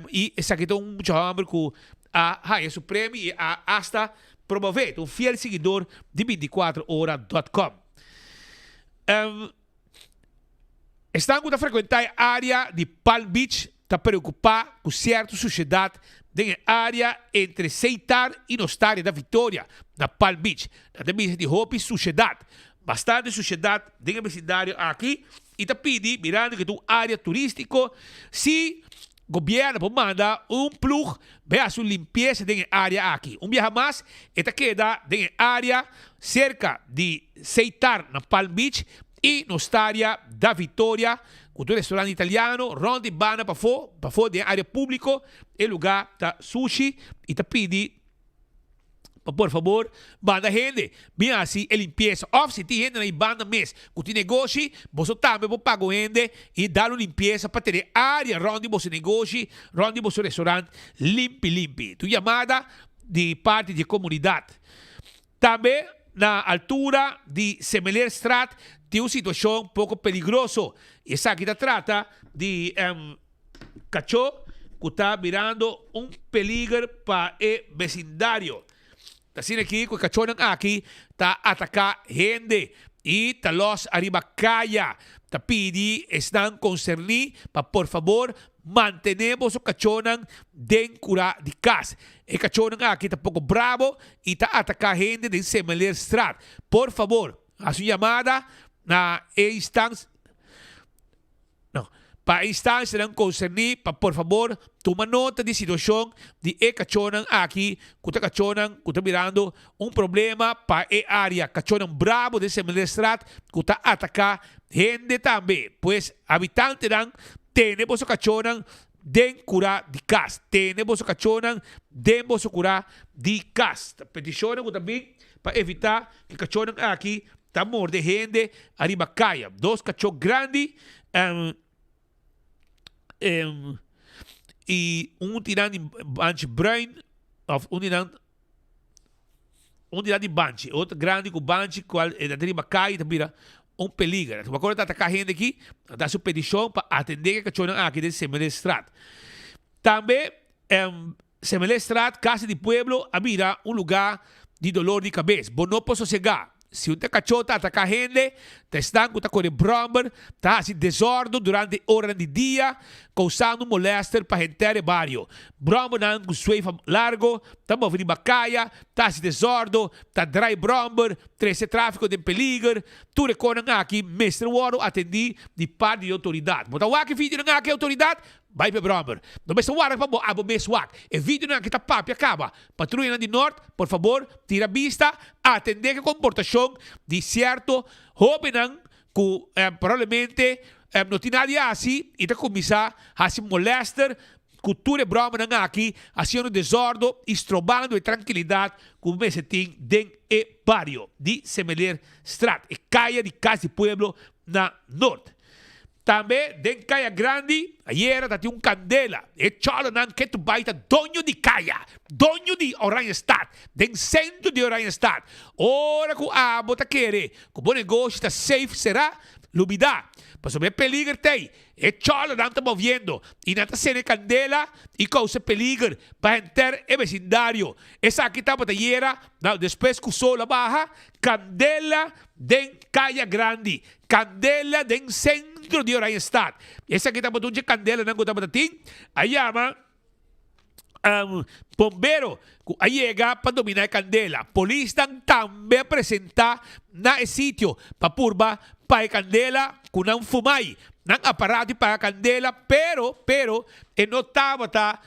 i esaki ta un mucha hòmber ku a haya su premio i a asta Promové ta un fiel siguidor di 24 ora dot com. Esnan ku ta frekuentá e área di Palm Beach ta preokupá ku sierto sushedat den e área entre Seitar i Nostaria da Victoria na Palm Beach. Nan ta bisa di hopi sushedat, bastante sushedat den e besindario aki i ta pidi, mirando ku e ta un área turístiko, si Gobierno por manda un ploeg bay haci un limpieza den e area aki. Un biaha mas e ta keda den e area cerca di Seitar na Palm Beach y Nostaria da Victoria cu ta un restaurant italiano rond di banda pafo, pafo den e area publico e lugar ta sushi y ta pidi Pa por fabor manda hende bin hasi e limpiesa of si tin hende na e banda mes ku tin negoshi boso tambe por paga un hende i dal un limpiesa pa tene area rond di boso negoshi rond di boso restaurant limpi limpi. Ta un yamada di parti di e komunidat. Tambe na altura di Semelerstraat tin un situashon poko peligroso i esaki ta trata di. Kachó ku ta mirando un peliger pa e besindario. Ta asina aki ku e kachónan aki ta ataká hende i ta lòs ariba kaya. Ta pidi esnan konserní pa por fabor mantené boso kachónan den kurá di kas. E kachónan aki ta poko brabo i ta ataká hende den Semeleerstraat. Por fabor hasi un yamada na e instans. No. Pa e instancianan concerni pa por fabor tuma nota di situacion di e cachonan aki cu ta cachonan cu ta mirando un problema pa e area. Cachonan brabo den Semelerstraat cu ta ataca hende tambe. Pues habitantenan tene boso cachonan den cura di cas. Tene boso cachonan den boso cura di cas. Ta peticionnan cu ta bin pa evita cu e cachonan aki Ta morde hende ariba kaya. Dos kachó grandi i un di nan di banchi bruin of un di nan un di nan di banchi. Otro grandi ku banchi kual e ta riba kaya ta bira un peliger. Bo akorda ta ataka hende aki, nan ta hasi un petishon pa atendé e kachónan aki den Semelerstraat. Tambe Semelerstraat, Casa di Pueblo, a bira un lugá di dolor di kabes. Bo no por sosegá. Si un ta kachó ta ataká hende, ta esnan ku ta kore bròmber, ta hasi desòrdu durante e oranan di dia, kousando molèster pa henter e bario. Bròmbernan ku suefa largo ta move riba kaya, ta hasi desòrdu, ta drai bròmber, trese tráfiko den peliger. Tur e konan aki mester wòrdu atendí di parti di outoridat. Bo ta wak e videonan aki, outoridat? Bai p'e bròmer. No mester warda pa bo abo mes wak. E videonan aki ta papia kaba. Patruyanan di Nort, por fabor, tira bista, atendé ku e komportashon di sierto hóbennan ku probablemente no tin nada di hasi i ta kuminsá hasi molèster ku tur e bròmernan aki, hasiendo desòrdu i strobando e trankilidat ku mester tin den e bario di Semelerstraat, e kaya di Kas di Pueblo na Nort. Tambe den Kaya Grandi ayera ta tin un kandela. E chòlonan ke tu bai ta doño di kaya, doño di Oranjestad, den sentro di Oranjestad. Ora ku abo ta kere ku bo negoshi ta safe será, lubidá. Pasobra e peliger t'ei. E chòlonan ta moviendo i nan ta sende kandela i kousa peliger pa henter e besindario. Esaki tabata ayera, despues ku sol a baha, kandela den Kaya Grandi. Kandela den sentro di Oranjestad. Esaki tabata un dje kandelanan ku tabata tin. A yama bombero ku a yega pa dominá e kandela. Polisnan tambe a presentá na e sitio pa purba. paga kandela ku nan fumai. Nan aparato di paga kandela, pero, pero e no tabata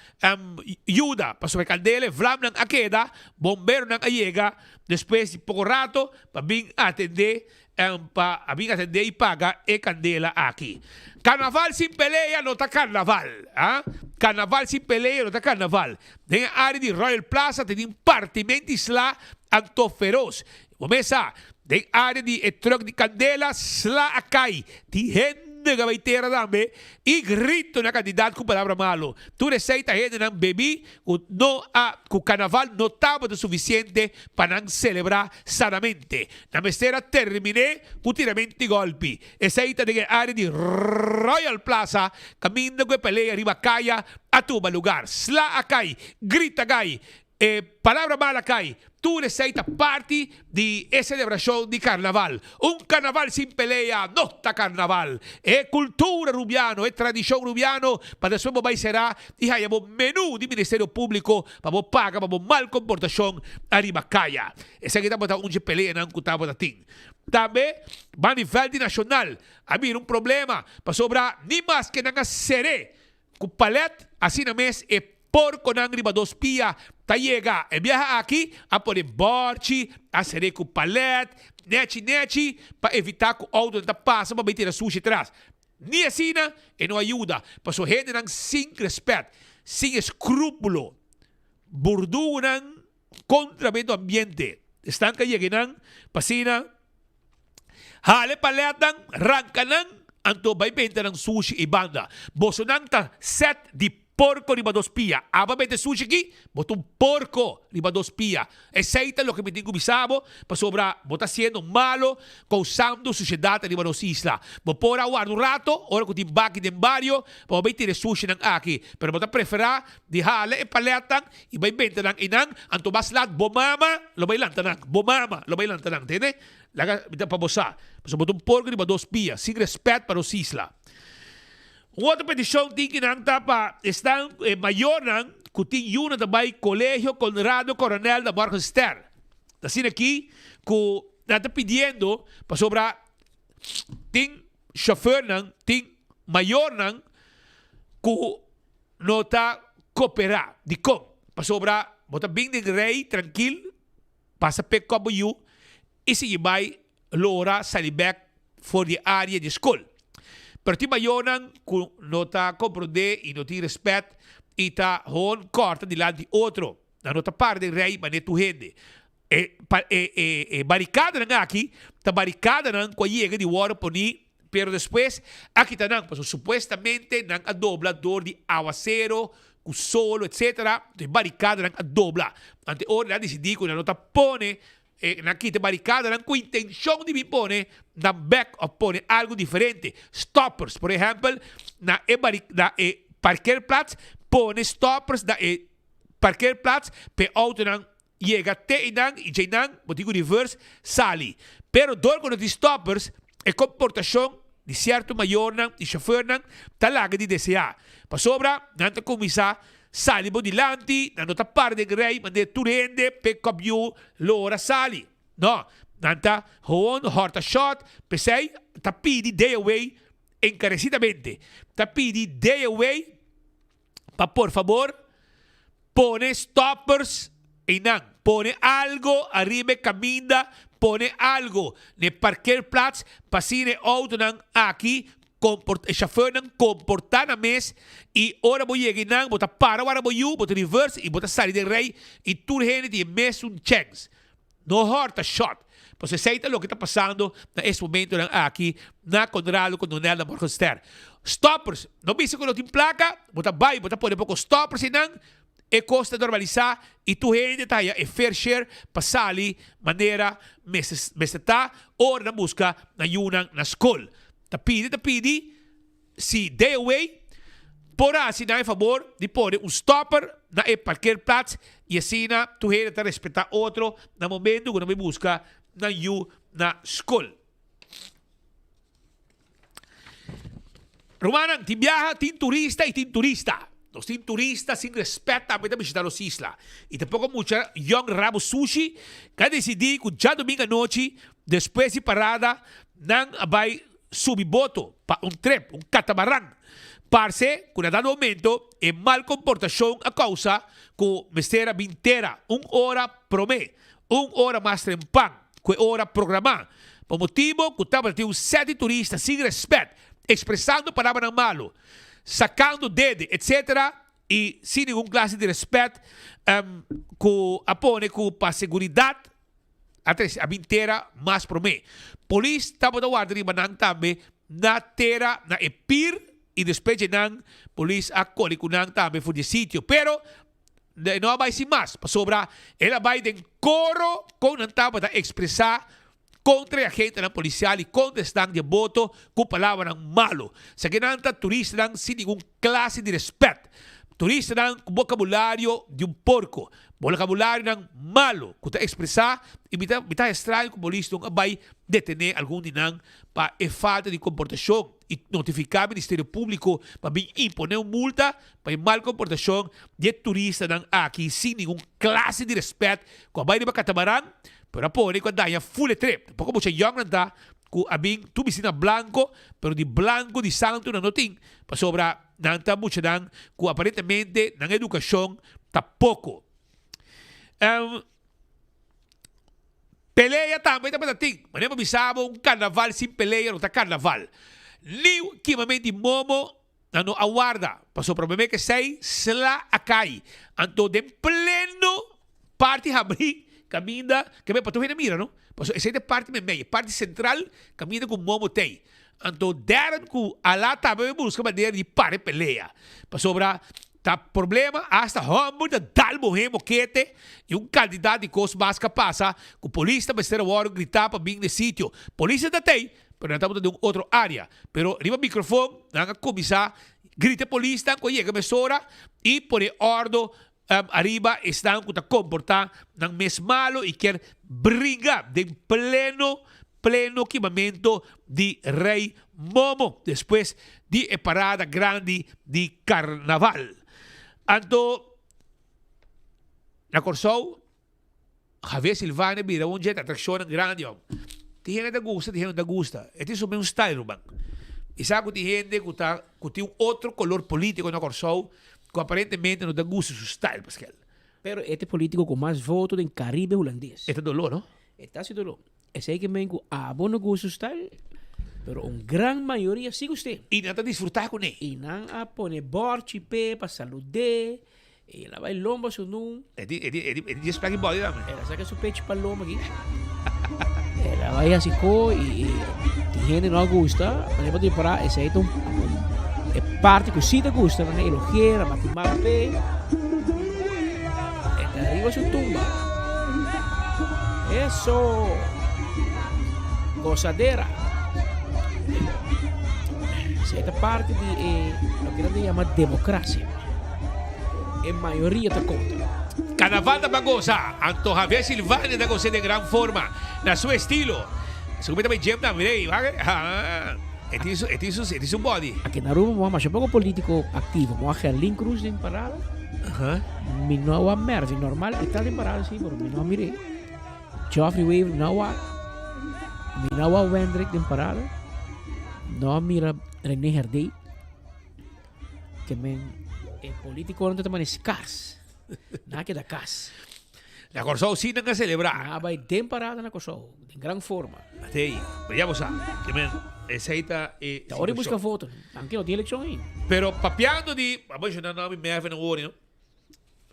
yuda pasobra e kandela, e vlamnan a keda, bomberonan a yega despues di poko rato pa bin atende pa a bin atende i paga e kandela aki. Karnaval sin pelea no ta karnaval, ah. Karnaval sin pelea no ta karnaval. Den e área di Royal Plaza ta tin partimenti sla anto feros. Bo mes sa, den área di e trùk di kandela sla a kai. Tin hende ku a bai tera tambe i grito na kandidat ku palabra malu. Tur esei ta hendenan bebí ku no a ku karnaval no tabata sufisiente pa nan selebrá sanamente. Nan mester a terminé ku tiramento di gòlpi. Esei ta den e área di Royal Plaza kaminda ku e pelea riba kaya a tuma lugar. Sla a kai, grita gai, E palabra mal a kai. Tur esei ta parti di e selebrashon di karnaval. Un karnaval sin pelea no ta karnaval. E kultura rubiano, e tradishon rubiano pa despues bo bai será i haya bo menú di Ministerio Públiko pa bo paga pa bo mal komportashon ariba kaya. Esaki tabata un dje peleanan ku tabata tin. Tambe ban di vèlt di Nashonal a bira un problema pasobra ni maske nan a ser'é Ku palet, asina mes e porkonan riba dos pia ta yega. E biaha aki a pone bòrchi, a ser'é ku palet, nèchi nèchi, pa evitá ku outonan ta pasa pa bai tira sushi tras. Ni asina e no a yuda, pasobra hendenan sin rèspèt, sin eskrúpulo, burdugunan kontra medio ambiente, esnan ka yega einan pa asina Hala e paletnan, ranka nan, anto bai benta nan sushi ei banda. Bosonan ta set di porko riba dos pia. Aba benta e sushi aki, bo ta un porko riba dos pia. Esei ta loke mi tin ku bisa bo, pasobra bo ta hasiendo malo, kousando sushedat riba nos isla. Bo por a warda un rato, ora ku tin baki den bario, pa bo bai tira e sushinan aki. Pero bo ta preferá di hala e paletnan I bai benta nan einan, anto mas lat bo mama lo bai lanta nan, bo mama lo bai lanta nan, tende? Laga mi ta pa bo sa, pasobra bo ta un porko riba dos pia, sin respet pa nos isla. Un otro petishon tin ki nan ta pa esnan e mayornan ku tin yunan ta bai Colegio Conrado Coronel na Morgenster. Ta asina aki ku nan ta pidiendo pasobra tin shofernan, tin mayornan ku No ta koperá. Dikon? Pasobra bo ta bin den rei trankil, pasa pek kòp bo yu i sigui bai lora sali bèk for di e área di skol. Pero tin mayornan ku no ta komprondé i no tin rèspèt i ta hon kòrta dilanti otro. Nan no ta para den rei manera tur hende. E e barikadanan aki ta barikadanan ku a yega di wòrdu poní pero despues a kita nan pasobra supuestamente nan a dobla dor di awasero ku solo etcetera e barikadanan a dobla. Ante ora nan a disidí ku nan no ta pone e nan kita e barikadanan ku intenshon di bin pone nan bèk òf pone algu diferente, stoppers por ehèmpel na e na e parkeerplaats pone stoppers na e parkeerplaats pa e outonan Yega te einan i djeinan bo tin ku reverse sali. Pero dor ku no tin stoppers, e komportashon di sierto mayornan i shofernan ta laga di deseá. Pasobra nan ta kuminsá sali bo dilanti, nan no ta para den rei manera tur hende p'e kòp yu lora sali. No, nan ta gewoon hòrta shòt, p'esei ta pidi day away enkaresidamente. Ta pidi day away. Pa por fabor pone stoppers einan, pone algo ariba e caminda, pone algo n'e parkeerplaats pa asina e autonan aki comport, e chauffeurnan comporta nan mes y ora bo yega einan bo ta para wara bo yu, bo ta reverse y bo ta sali den rij y tur hende tin e mesun chens. No hòrta shòt. Pasobra esei ta loke ta pasando na es momentonan aki na Conrado ku Nonel na Morgenstern. Stoppers, no bisa ku no tin plaka, bo ta bai, bo ta pone poko stoppers einan, e kos ta normalisá i tur hende ta haya e fair share pa sali manera mester mester ta ora nan buska nan yunan na skol. Ta pidi ta pidi. Si DOW por hasi nan e fabor di pone un stopper na e parkeerplaats y asina tur hende ta respeta otro na momento cu nan bay busca nan yu na scol. Rumannan, tin biaha, tin turista y tin turista. Nos tin turista sin respet tambe ta bishita nos isla. Y tampoco mucha yong rabo sushi ca decidi cu djadomingo anochi despues di parada. Nan a bai subi boto pa un trip, un katamaran. Parse ku na dado momento e mal komportashon a kousa ku mester a bin tera un ora promé, un ora mas trempan ku e ora programá, pa motibu ku tabata tin un sèt di turista sin rèspèt, ekspresando palabranan malu, sakando dede, etsetera, i sin ningun klase di rèspèt ku a pone ku pa seguridat a trese a bin tera mas promé. Polis tabata warda riba nan tambe na tera na e pir i despues dje nan polis a kore ku nan tambe for di e sitio. Pero e no a bai sin mas pasobra el a bai den koro kon nan tabata ekspresá kontra e agentenan polisial i kontra esnan di e boto ku palabranan malu. Esakinan ta turistanan sin ningun klase di rèspèt. Turistanan ku bokabulario di un porko. Bokabularionan malu ku ta ekspresá i mi ta mi ta estraño ku polis no a bai detené algun di nan pa e falta di komportashon i notifiká Ministerio Públiko pa bin imponé un multa pa e mal komportashon di e turistanan aki sin ningun klase di rèspèt ku a bai riba katamaran pero a pone ku a daña ful e trip. Tampoco mucha yòngnan ta ku a bin tur bisti na blanko pero di blanko di santu nan no tin pasobra Nan ta muchanan ku aparentemente nan edukashon ta poko. Pelea tambe tabata tin. Manera bo bisa bo un karnaval sin pelea no ta karnaval. Niu kimament di momo nan no a warda, pasobra promé ke esei sla a kai. Anto den pleno parti habrí kaminda ke pa tur hende mira no, pasobra esei ta e parti meimei, e parti sentral kaminda ku momo t'ei. Anto Darren ku Ala tambe a buska manera di para e pelea, pasobra ta problema asta hòmber ta dal muhé mokete i un kantidat di kos mas ka pasa ku polis ta mester a wòrdu gritá pa bin na e sitio. Polis ta tei, pero nan tabata den un otro área. Pero riba mikrofon nan a kuminsá grita e polisnan ku a yega mesora i pone òrdu ariba esnan ku ta komportá nan mes malu i kier bringa den pleno pleno kimamentu di Rei Momo despues di e parada grandi di karnaval. Anto na Kòrsou Javier Silvania bira un dje atrakshonnan grandi hom. Tin hende ta gusta, tin hende no ta gusta. E tin su mes un style ruman. Mi sa ku tin hende ku ta ku tin un otro kolor politiko na Kòrsou ku aparentemente no ta gusta su style paskel. Pero e ta e politiko ku mas voto den Karibe Hulandes. E ta doló no? E ta hasi doló. Esei ke men ku abo no gusta su style, pero un gran mayoria si gust'é. I nan ta disfrutá kuné. I nan a pone bòrchi p'e pa salud'é. E la bai lomba su nun. E di, e di, e di, e di djes plaki body tambe. El a saca su pechi pa lomba aki. El a bai hasi ko i tin hende no a gusta. Manera pa tin para esei ta un e parti ku si ta gusta nan a elogi'é, nan a bati man p'e. E ta riba su tumba. Eso! Gozadera. Esei ta parti di e loke nan ta yama demokrasia. E mayoria ta kontra. Carnaval ta pa goza, anto Javier Silvania ta goza den gran forma, na su estilo. Segun mi ta bay gym tambe, mira ey, wak ey, e tin su, e tin su, e tin su body. Aki na Aruba bo a masha poko politico activo. Bo a Gerlin Cruz den parada. Mi no a wak Mervin normal e ta den parada si, pero mi no a mir'é. Geoffrey Wever mi no a wak. Mi no a wak Wendrick den parada. No a mira Rene Herdé. Ke men e politiconan ta mane skars. Nan a keda kas. Na Kòrsou sí nan a selebrá. Nan a bai den parada na Kòrsou, den gran forma. Atei, pero ya bo sa, ke men esei ta e Ta ora di buska voto, aunke no tin elekshon ainda. Pero papiando di, a menshoná nòmber Mervin awor, no?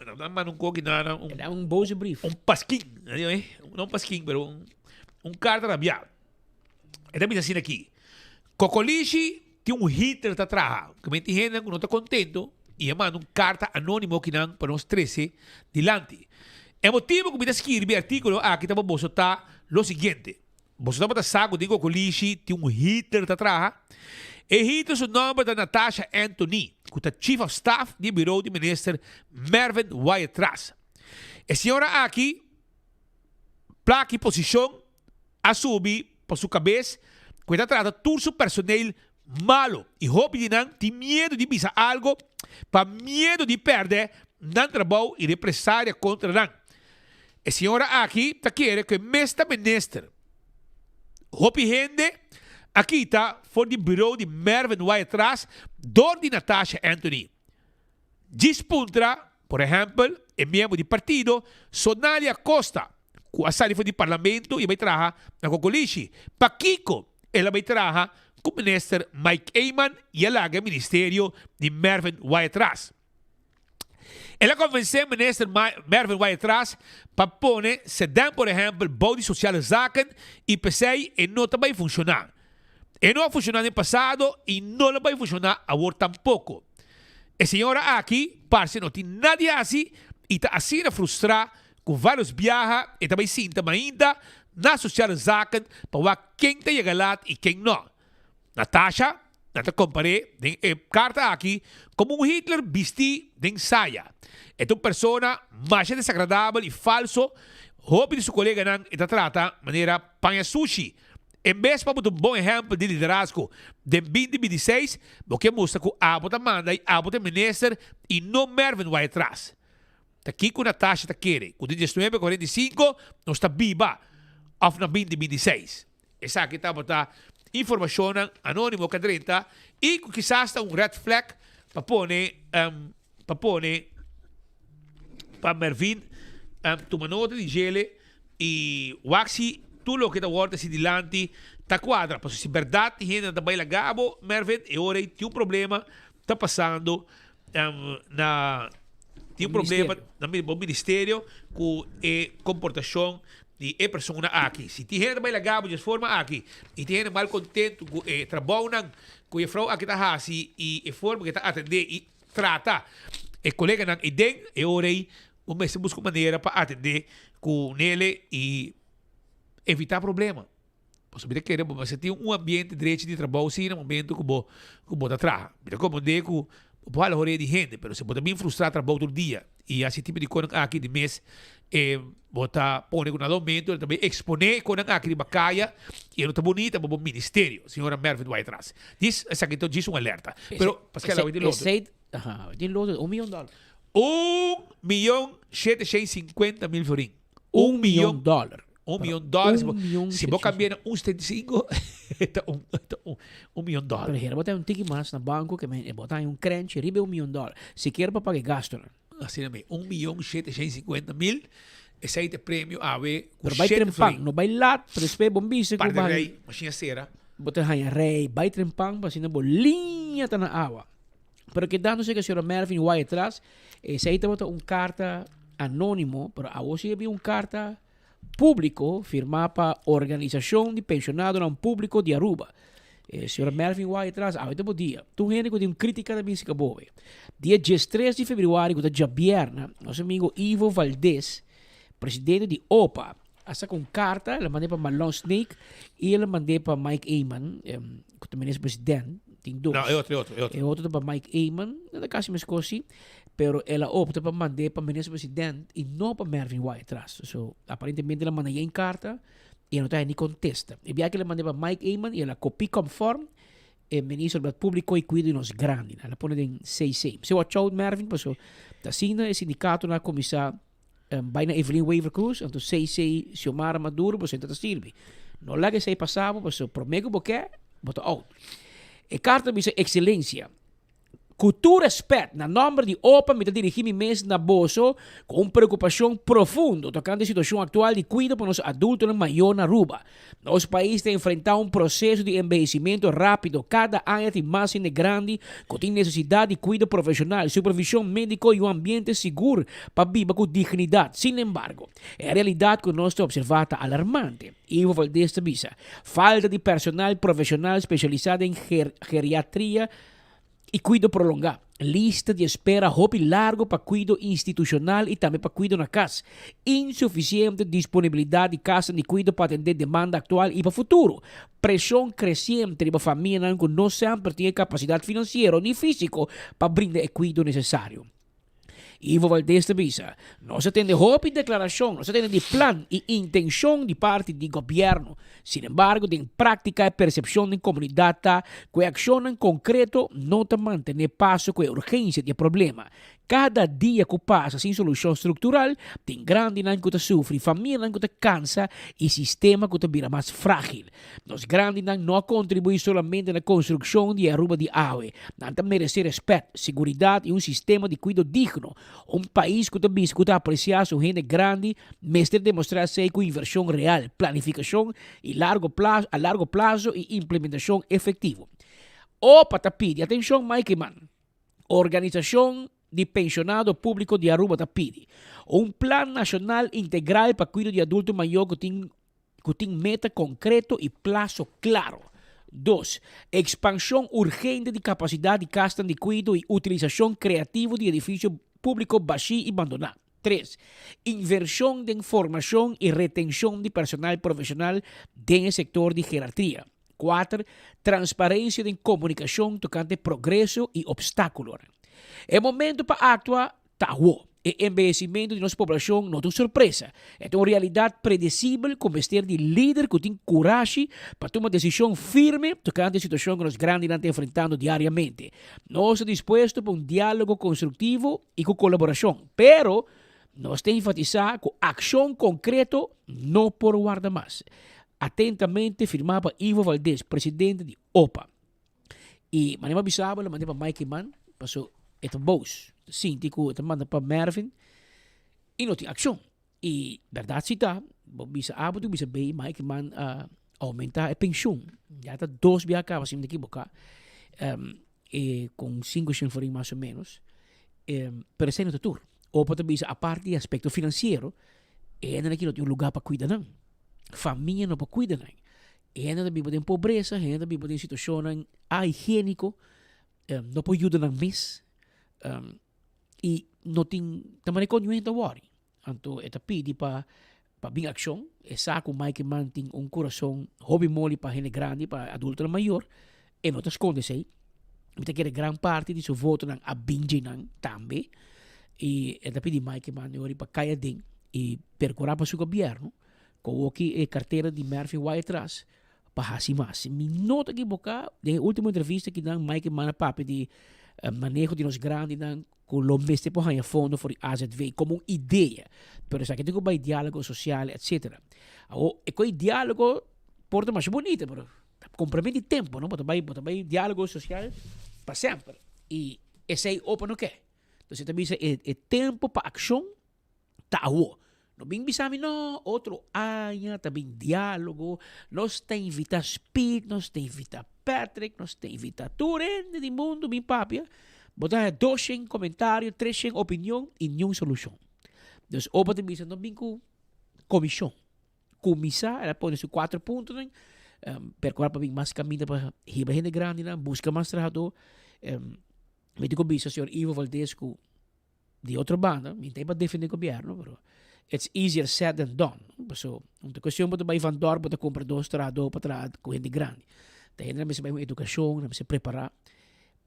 Nan manda un koki na nan un. E da un boze brief. Un paskin, no un paskin, pero un un karta rabiá. E ta bisa asina aki, Kokolishi tin un Hitler ta traha. Ku men tin hendenan ku no ta kontento i a manda un karta anónimo kinan pa nos trese dilanti. E motibu ku mi ta skirbi e artíkulo aki ta pa boso ta lo siguiente, Boso tabata sa ku den Kokolishi tin un Hitler ta traha? E Hitler su nòmber ta Natasha Anthony, ku ta Chief of Staff di e birou di Minister Mervin Wyatt-Ras. E señora aki plak i posishon a subi pa su kabes ku e ta trata tur su personeel malo i hopi di nan tin miedu di bisa algo pa miedu di pèrdè nan trabou i represaria kontra nan. E señora aki ta kere ku e mes ta minister. Hopi hende a kita for di bureau di Mervin Wyatt-Ras dor di Natasha Anthony. Djis puntra, por ehèmpel, e miembro di partido Sonalia Costa, ku a sali for di parlamento i a bai traha na Kokolishi, pakiko el a bai traha ku minister Mike Eman i a laga e ministerio di Mervin Wyatt-Ras. El a konvensé minister Mervin Wyatt-Ras pa pone Sedan por ehèmpel bou di Sociale Zaken i p'esei e no ta bai funshoná. E no a funshoná den pasado i no lo bai funshoná awor tampoko. E señora aki parse no tin nada di hasi i ta asina frustrá ku vários biaha e ta bai sinta mainta na Sociale Zaken pa wak ken ta yega lat i ken no. Natasha, nan ta kompar'é den e karta aki komo un Hitler bistí den saya. E ta un persona masha desagradabel i falso, hopi di su koleganan e ta trata manera paña sushi. En bes pa bo ta un bon ehèmpel di liderazgo den 2026, bo ke mustra ku abo ta manda i abo ta e minister i no Mervin Wyatt-Ras. Ta kiko Natasha ta kere? Ku den 1945 nos ta biba òf na 2026? Esaki tabata informashonnan anónimo ku a drenta i ku kisas ta un red flag pa pone pa pone pa Mervin tuma nota di djele i wak si tur loke ta wòrdu hasi dilanti ta kuadra. Pasobra si bèrdat tin hendenan ta bai laga bo Mervin e ora ei tin un problema ta pasando na tin un problema na bo ministerio ku e komportashon di e persona aki. Si tin hende ta bai laga bo djes forma aki i tin hende mal kontentu ku e trabounan ku e frou aki ta hasi i e forma ku e ta atendé i trata e koleganan eiden, e ora ei bo mester buska un manera pa atendé ku nele i evitá problema. Pasobra mi ta kere bo mester tin un ambiente drechi di trabou si na momento ku bo ku bo ta traha. Mi ta komprendé ku bo por hala horea di hende, pero si bo ta bin frustrá trabou tur dia i hasi e tipo di konan aki di mes e bo ta pone ku na momento e ta bin eksponé e konan aki riba kaya i e no ta bunita pa bo ministerio, señora Mervin Wyatt-Ras. Dis esaki ta djis un alerta. Pero paske awe tin loto. Esei, aha, awe tin loto, un miyon dòler. 1.750.000 florin. Un miyon dòler. Un miyon dòler. Un miyon si bo kambia na un setenta i sinku, ta un, ta un, un miyon dòler. Pero hera bo ta un tiki mas na banko ke men e bo ta haña un krenchi riba e un miyon dòler. Sikiera pa paga e gastunan. Asina mi, 1.750.000, esei ta e premio awe ku Pero bai shete trempan, florin. no bai lat, pero despues bo bisa ku Par de bo haña. rei, mashin a sera. Bo ta haña rei, bai trempan pa asina bo liña ta na awa. Pero kedando serka señora Mervin Wyatt-Ras, esei tabata un karta anónimo, pero awor si a bin un karta públiko firmá pa Organisashon di Penshonadonan Públiko di Aruba. E señora Mervin Wyatt-Ras, awe ta bo dia. Tur hende ku tin un krítika ta bin sika bobe. Dia diestres di febrüari ku ta djabièrna, nos amigo Ivo Valdez, presidente di opa, a saka un karta, el a mand'é pa Marlon Sneek i el a mand'é pa Mike Eman, ku ta minister president, tin dos. No, e otro, e otro, e otro. E otro ta pa Mike Eman, nan ta kasi meskos si, pero el a opta pa mand'é pa minister president i no pa Mervin Wyatt-Ras. So, aparentemente el a manda yen karta i e no ta haña ni kontesta. E biaha ke el a mand'é pa Mike Eman i el a kopí konform e minister di Obra Públiko i Kuido di nos Grandinan. El a pone den CC. Mester watch out Mervin pasobra ta asina e sindikatonan a kuminsá Bai na Evelyn Wever Croes, anto CC Xiomara Maduro, bo senta ta sirbi. No laga esei pasa bo, pasobra promé ku bo ke, bo ta out. E karta bisa, Ekselencia, ku tur rèspèt, na nòmber di opa mi ta dirigí mi mes na boso ku un preokupashon profundo tokante e situashon aktual di kuido pa nos adultonan mayó na Aruba. Nos pais ta enfrentá un proseso di embehesimentu rápido. Kada aña tin mas hende grandi ku tin nesesidat di kuido profeshonal, supervishon médiko i un ambiente sigur pa biba ku dignidat. Sin embargo, e realidat ku nos ta opservá ta alarmante. Ivo Valdez ta bisa, Falta di personal profeshonal spesialisá den geriatria i kuido prolongá. Lista di espera hopi largu pa kuido institushonal i tambe pa kuido na kas. Insufisiente disponibilidat di kasnan di kuido pa atendé demanda aktual i pa futuro. Preshon kresiente riba famianan ku no semper tin e kapasidat finansiero ni físiko pa brinda e kuido nesesario. Ivo Valdez ta bisa, Nos a tende hopi deklarashon, nos a tende di plan i intenshon di parti di gobièrnu. Sinembargo, den práktika e persepshon den komunidat ta ku e akshonnan konkreto no ta mantené paso ku e urgensia di e problema. Kada dia ku pasa sin solushon struktural, tin grandinan ku ta sufri, famianan ku ta kansa i sistema ku ta bira mas frágil. Nos grandinan no a kontribuí solamente na konstrukshon di e Aruba di awe. Nan ta meresé rèspèt, siguridat i un sistema di kuido digno. Un pais ku ta bisa ku ta apresiá su hende grandi mester demostrá esei ku invershon real, planifikashon i largo plaso a largo plaso i implementashon efektivo. Opa ta pidi atenshon Mike Eman. Organisashon di Penshonado Públiko di Aruba ta pidi un plan nashonal integral pa kuido di adulto mayó ku tin ku tin meta konkreto i plaso klaro. Dos, ekspanshon urgente di kapasidat di kasnan di kuido i utilisashon kreativo di edifisio públiko bashí i bandoná. Tres, invershon den formashon i retenshon di personal profeshonal den e sektor di gerartria. Kuater, transparensia den komunikashon tokante progreso i opstákulonan. E momento pa aktua ta awo. E embehesimentu di nos poblashon no ta un sorpresa. E ta un realidat predesibel ku mester di lider ku tin kurashi pa tuma desishon firme tokante e situashon ku nos grandinan ta enfrentando diariamente. Nos ta dispuesto pa un diálogo konstruktivo i ku kolaborashon, pero nos ta enfatisá ku akshon konkreto no por warda mas. Atentamente firmá pa Ivo Valdez, presidente di opa. I manera mi a bisa bo, lo manda pa Mike Eman, paso e ta boos. Ta sinti ku e ta manda pa Mervin i no tin akshon. I bèrdat si ta, bo bisa A, bo tin ku bisa B, Mike Eman a oumentá e penshun. Ya ta dos biaha kaba, si mi ta ekiboká, e kon sinku shen florin mas o ménos. Pero esei no ta tur. Opa ta bisa aparte di aspekto finansiero, e hendenan aki no tin un lugá pa kuida nan. Famia no por kuida nan. Hende ta biba den pobresa, hende ta biba den situashonnan ahigiéniko, no por yuda nan mes i no tin ta manera kon niun hende ta wòri. Anto e ta pidi pa pa bin akshon. E sa ku Mike Eman tin un kurason hopi moli pa hende grandi, pa adultonan mayor. E no ta skonde esei. Mi ta kere gran parti di su votonan a bin dje nan tambe. I e ta pidi Mike Eman e ora pa kai aden i perkurá pa su gobièrnu. Kowoki e kartera di Mervin Wyatt-Ras pa hasi mas. Si mi no ta ekiboká, den e último entrevista ki nan Mike Eman a papia di maneho di nos grandinan ku lo mester por haña fondo for di AZV komo un idea. Pero esaki tin ku bai diálogo sosial etcetera. Awor e koi diálogo por ta masha bunita pero ta kompromé di tempu no, bo ta bai bo ta bai diálogo sosial pa semper i esei opa no ke. Entonces e ta bisa e tempu pa akshon Ta awo. No bin bisa mi no, otro aña ta bin dialogo, nos ta invita Speed, nos ta invita Patrick, nos ta invita tur hende di mundo bin papia. Bo ta haya doshen comentario, treshen opinion y niun solucion. Dus opa ta bisa no bin cu comision. Cuminsa, el a pone su cuatro puntonan, percura pa bin mas caminda pa hiba hende grandinan, busca mas trahador. Mi tin cu bisa señor Ivo Valdez cu Di otro banda, mi ta pa defende gobierno, pero it's easier said than done. Paso, un ta cuestion bo ta bay Van Dorp, bo ta compra dos trahador pa traha cu hende grandi. Ta hende nan mester bay un educacion, nan mester prepara.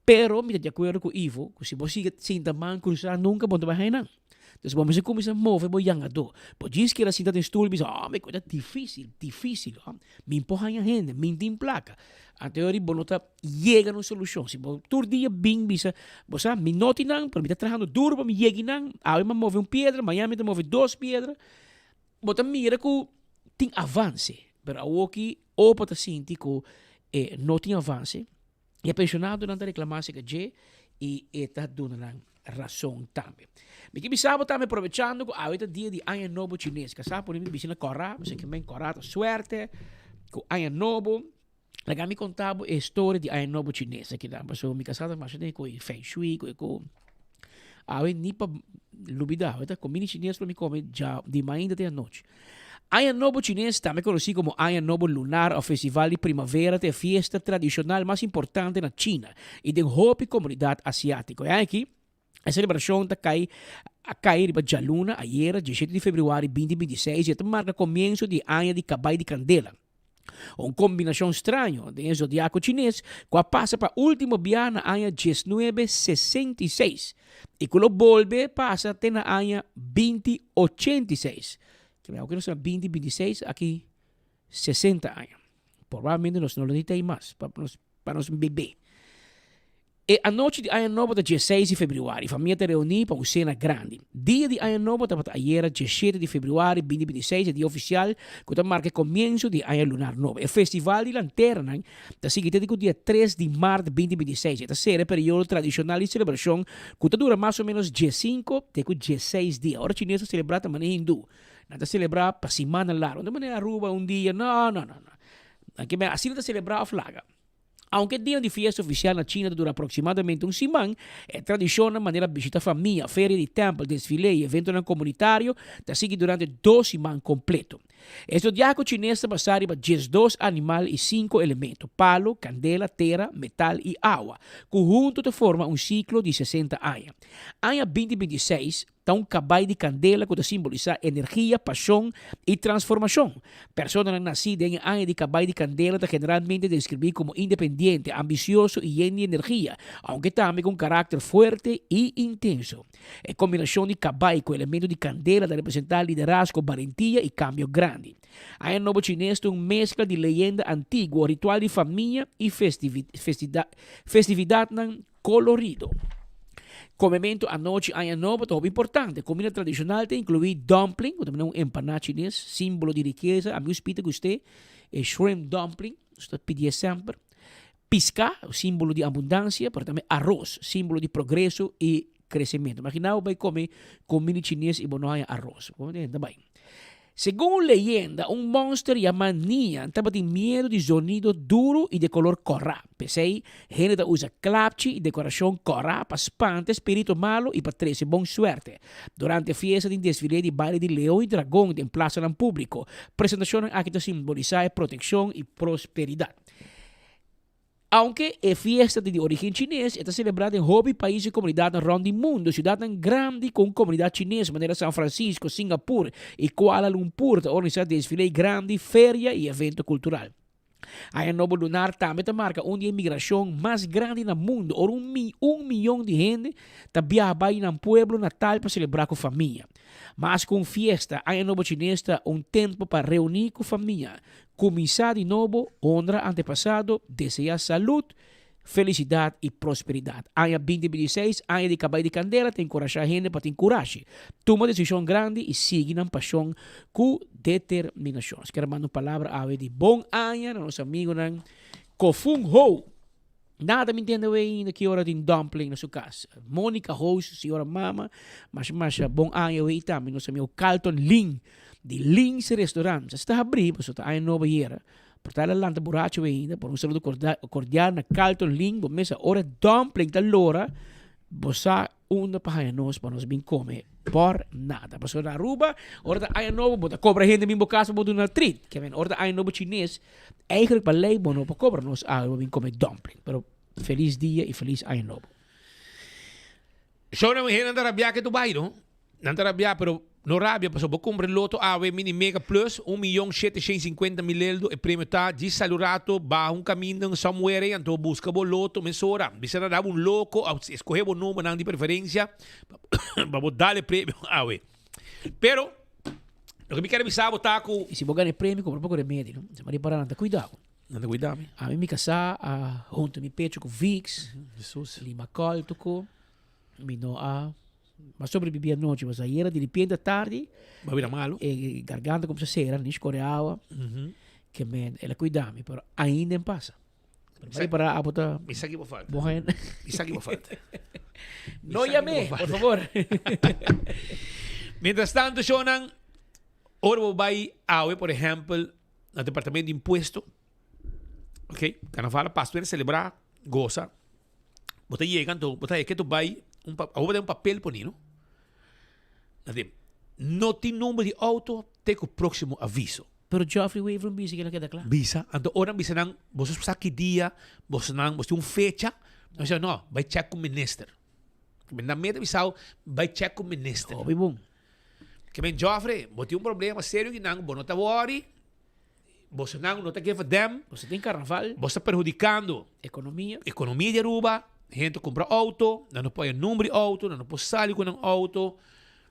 Pero mi ta di acuerdo cu Ivo, cu si bo sigui sinta man cruza nunca bo no ta bay haya nan. Entonces bo mester cuminsa move bo yangador. Bo djis keda sinta den stoel y bisa, oh, mi cu ta dificil, dificil. Oh. Mi por haya hende, mi tin placa. Anto e ora bo no ta yega na un solucion. Si bo tur dia bin bisa, bo sa, mi no tin nan, pero mi ta trahando duro pa mi yega nan. Awe mi a move un piedra, mañana mi ta move dos piedra. Bo ta mira cu tin avance, pero awoki opa ta sinti cu e no tin avance. Y e pensionadonan ta reclama acerca dje y e ta duna nan rason tambe. Mi ke bisa bo tambe aprovechando ku awe ta dia di Aña Nobo Chines. Kasá pone mi bisi na kòrá, mi sa ke men kòrá ta suerte ku Aña Nobo. Laga mi konta bo e storia di Aña Nobo Chines aki nan, pasobra mi kasá ta masha den ku e feng shui, ku e ku. Awe ni pa lubida, awe ta komida chines lo mi kome dja di mainta te anochi. Aña Nobo Chines, tambe konosí komo Aña Nobo Lunar òf Festival di Primavera, ta e fiesta tradishonal mas importante na China i den hopi komunidat asiátiko. E aña aki, e selebrashon ta kai a kai riba djaluna, ayera, diesshete di febrüari 2026, i e ta marka komienso di e Aña di Kabai di Kandela. Un kombinashon straño den e zodiako chines ku a pasa pa último bia na aña diesnuebe sesenta i seis i ku lo bolbe pasa te na aña 2086. Ke mira, aunke nos ta na 2026, aki 60 aña. Probablemente nos no lo necesita ei mas pa nos pa nos bebe. E anochi di Aña Nobo ta dieseis di febrüari. Famia ta reuní pa un sena grandi. Dia di Aña Nobo tabata ayera diesshete di febrüari binti binti seis, e dia ofisial ku ta marka e komienso di e aña lunar nobo. E festival di lanternanan ta sigui te di ku dia tres di mart binti binti seis. E ta sera e periodo tradishonal di selebrashon ku ta dura mas o ménos diesinko te ku diesseis dia. Ora chines ta selebrá ta manera hindú. Nan ta selebrá pa simana largu. No ta manera Aruba un dia, no, no, no, no. Nan ke asina ta selebrá òf laga. Aunke e dia di fiesta ofisial na China ta dura aproksimadamente un siman, e tradishonnan manera bishita famia, feria di tèmpel, desfile i eventonan komunitario ta sigui durante dos siman kompleto. E zodiako chines ta basá riba diesdos animal i sinku elemento, palu, kandela, tera, metal i awa, ku huntu ta forma un siklo di sesenta aña. Aña binti binti seis, Ta un kabai di kandela ku ta simbolisá energia, pashon i transformashon. Personanan nasí den e aña di kabai di kandela ta generalmente deskribí komo independiente, ambisioso i yen di energia, aunke tambe ku un karakter fuerte i intenso. E kombinashon di kabai ku elemento di kandela ta representá liderazgo, balentia i kambio grandi. Aña Nobo Chines ta un meskla di leyenda antiguo, ritual di famia i festividatnan Kolorido. Komementu anochi Aña Nobo ta hopi importante. Komida tradishonal ta inkluí dumpling, ku ta mira un empaná chines, símbolo di rikesa. Ami un spita gust'é e shrimp dumpling, nos ta pidié semper. Piská, símbolo di abundansia, pero tambe aros, símbolo di progreso i kresementu. Imaginá bo bai kome komida chines i bo no haña aros. Bo ta bai. Segun un leyenda, un monster yamá Nian tabatin miedu di zonido duru i di kolor kòrá. P'esei, hende ta usa klapchi i dekorashon kòrá pa spanta e spiritu malu i pa trese bon suerte. Durante e fiesta tin desfile di baile di leon i dragon den plasanan públiko. Presentashonnan aki ta simbolisá e protekshon i prosperidat. Aunke e fiesta ta di origen chines, e ta selebrá den hopi pais i komunidatnan rònt di mundu. Siudatnan grandi ku un komunidat chines, manera San Francisco, Singapur i Kuala Lumpur, ta organisá desfile grandi, feria i evento kultural. Aña Nobo Lunar tambe ta marka un di e migrashon mas grandi na mundu, ora un un miyon di hende ta biaha bai nan pueblo natal pa selebrá ku famia. Mas ku un fiesta, Aña Nobo Chines ta un tempu pa reuní ku famia, Kuminsá di nobo, honra antepasado, deseá salud, felisidat i prosperidat. Aña 2026, aña di kabai di kandela, ta enkurashá hende pa tin kurashi, tuma desishon grandi i sigui nan pashon ku determinashon. Nos kier a manda un palabra awe di bon aña na nos amigunan Kofun Ho. Nada mi ntende awe ainda ki ora tin dumpling na su kas. Monica Ho, su señora mama, masha masha bon aña awe i tambe nos amigo Carlton Lin di Lin's Restaurant. Sa sta habrí pasobra ta aña nobo ayera. Por ta el a lanta buracho awe ainda, por un saludo cordial na Carlton Lin. Bo mesa ora dumpling ta lora, bo sa Unda pa haña nos pa nos bin come por nada. Pasobra na Aruba, ora ta aña nobo, bo ta cobra hende bin bo cas pa bo duna treat. Ke men, ora ta aña nobo chines, eigenlijk pa ley bo no por cobra nos awe pa bin come dumpling. Pero feliz dia y feliz aña nobo. Shownan hende nan ta rabia ke tu bai no. Nan ta rabia pero no rabia pasobra bo cumpra e loto awe mini mega plus un miyon shete shen sinkuenta mil eldo e premio ta djis sali un rato baha un caminda un somewhere ey anto busca bo loto mesora bisa nan daba un loco a escoge bo numbernan di preferencia pa bo dal e premio awe pero loke mi kier bisa bo ta cu Y si bo gana e premio cumpra poco remedi no sa mari para nan ta cuida bo. Nan ta cuida mi. Ami mi casa a hunta mi pecho cu Vicks, Limacol tuco mi no a. M'a sobreviví anochi, pasobra ayera di repente atardi. Bo a bira malo? E garganta kumsa sera, ni skore awa. Ke men, el a kuida mi, pero ainda en pasa. Pero mi para abo ta. Mi sa ki bo falta. Bo haña. Mi sa ki bo falta. No yam'é, por favor. Mientras tanto, shownan, ora bo bai awe, por ehèmpel, na departamento di impuesto, ok, karnaval a pasa, tur hende selebrá, gosa. Bo ta yega anto bo ta haya ketu bai un pa awor bo ta un papel poni no. Na di no tin number di auto te ku proximo aviso. Pero Geoffrey Wever un bisa kila keda kla. Bisa anto ora nan bisa nan boso sa ki dia boso nan boso tin un fecha nan bisa no bai check ku minister. Nan meta bisao bai check ku minister. Hopi bon. Ke men Geoffrey bo tin un problema serio ki nan bo no ta worry. Bosonan no ta give a damn. Boso tin carnaval. Boso ta perhudicando. Economia. Economia di Aruba. Hende ta cumpra auto, nan no por haya number di auto, nan no por sali cu nan auto.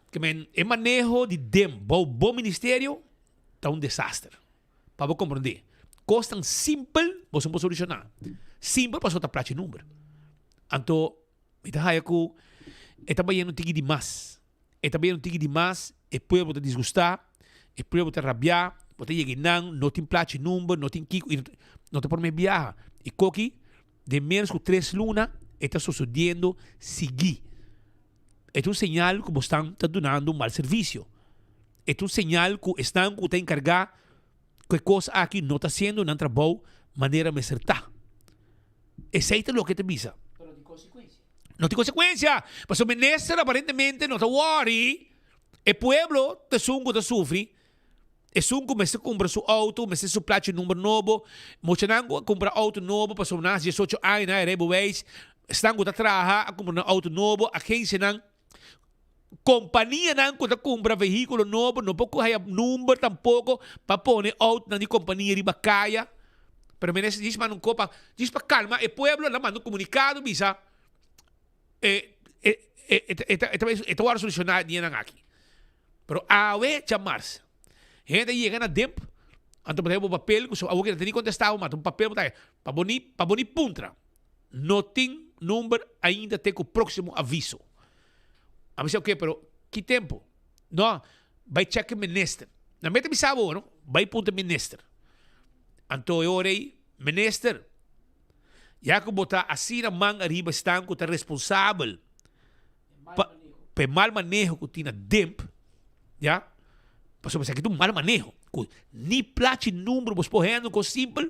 Ke men e maneho di dem bou bo ministerio ta un desaster. Pa bo comprende. Cosnan simpel boso no por soluciona. Simpel pasobra ta plachi number. Anto mi ta haya ku e ta bayendo un tiki di mas. E ta bayendo un tiki di mas, e pueblo ta disgustá, e pueblo ta rabiá, bo ta yega einan, no tin plachi number, no tin kiko, i no ta por me biaha. I koki den menos ku tres luna e ta sosodiendo sigui. E ta un señal ku bo stan ta dunando un mal servisio. E ta un señal ku esnan ku ta enkargá ku e kos aki no ta hasiendo nan trabou manera mester ta. Esei ta loke ta bisa. Pero tin konsekuensia. No tin konsekuensia. Pasobra minister aparentemente no ta wòri. E pueblo ta esun ku ta sufri. Esun ku mester kumpra su outo, mester su plachi number nobo. Muchanan ku a kumpra outo nobo pasobra nan a diesocho aña, nan a rijbewijs. Esnan ku ta traha a kumpra nan outo nobo. Agensianan, kompanianan ku ta kumpra vehíkulo nobo no por haya number tampoko pa pone outonan di kompania riba kaya. Pero minister djis manda un kopa, djis pa kalma e pueblo, nan manda un komunikado bisa e e e e e ta wòrdu solushoná e dianan aki. Pero awe djamars, hende a yega na Demp, anto bo ta haya bo papel ku awor ki nan ta ni kontestá bo, ma ta un papel bo ta haya pa bo ni pa bo ni puntra. No tin number ainda te ku próksimo aviso. A mi si oke, pero ki tempu? No, bai chèk e minister. Nan mester bisa bo no, bai puntra minister. Anto e ora ei, minister, ya ku bo ta asina man ariba esnan ku ta responsabel pa pa e mal maneho ku tin na Demp, ya, pasobra esaki ta un mal maneho ku ni plachi number bo por hende un kos simpel,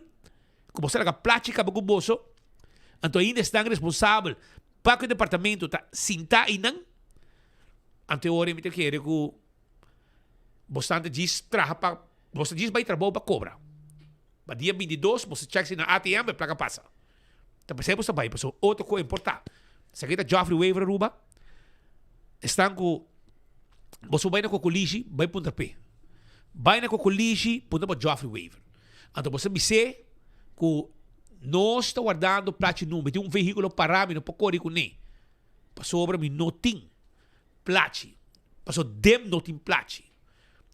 ku bo sa laga plachi kaba ku boso, anto ainda esnan responsabel pa ku e departamento ta sinta einan, anto e ora mi ta kere ku bo stan ta djis traha pa, bo ta djis bai trabou pa kobra. Pa dia 22 bo ta check si na ATM e plaka pasa. Ta pesey bo ta bai pasobra otro ko importa. Esaki ta Geoffrey Wever Aruba. Esnan ku boso bai na Kokolishi bai puntra p'e. Bai na Kokolishi puntra pa Geoffrey Wever. Anto boso bis'é ku nos ta wardando plachi number. Tin un vehíkulo pará mi no por kore kuné pasobra mi no tin plachi. Pasobra dem no tin plachi.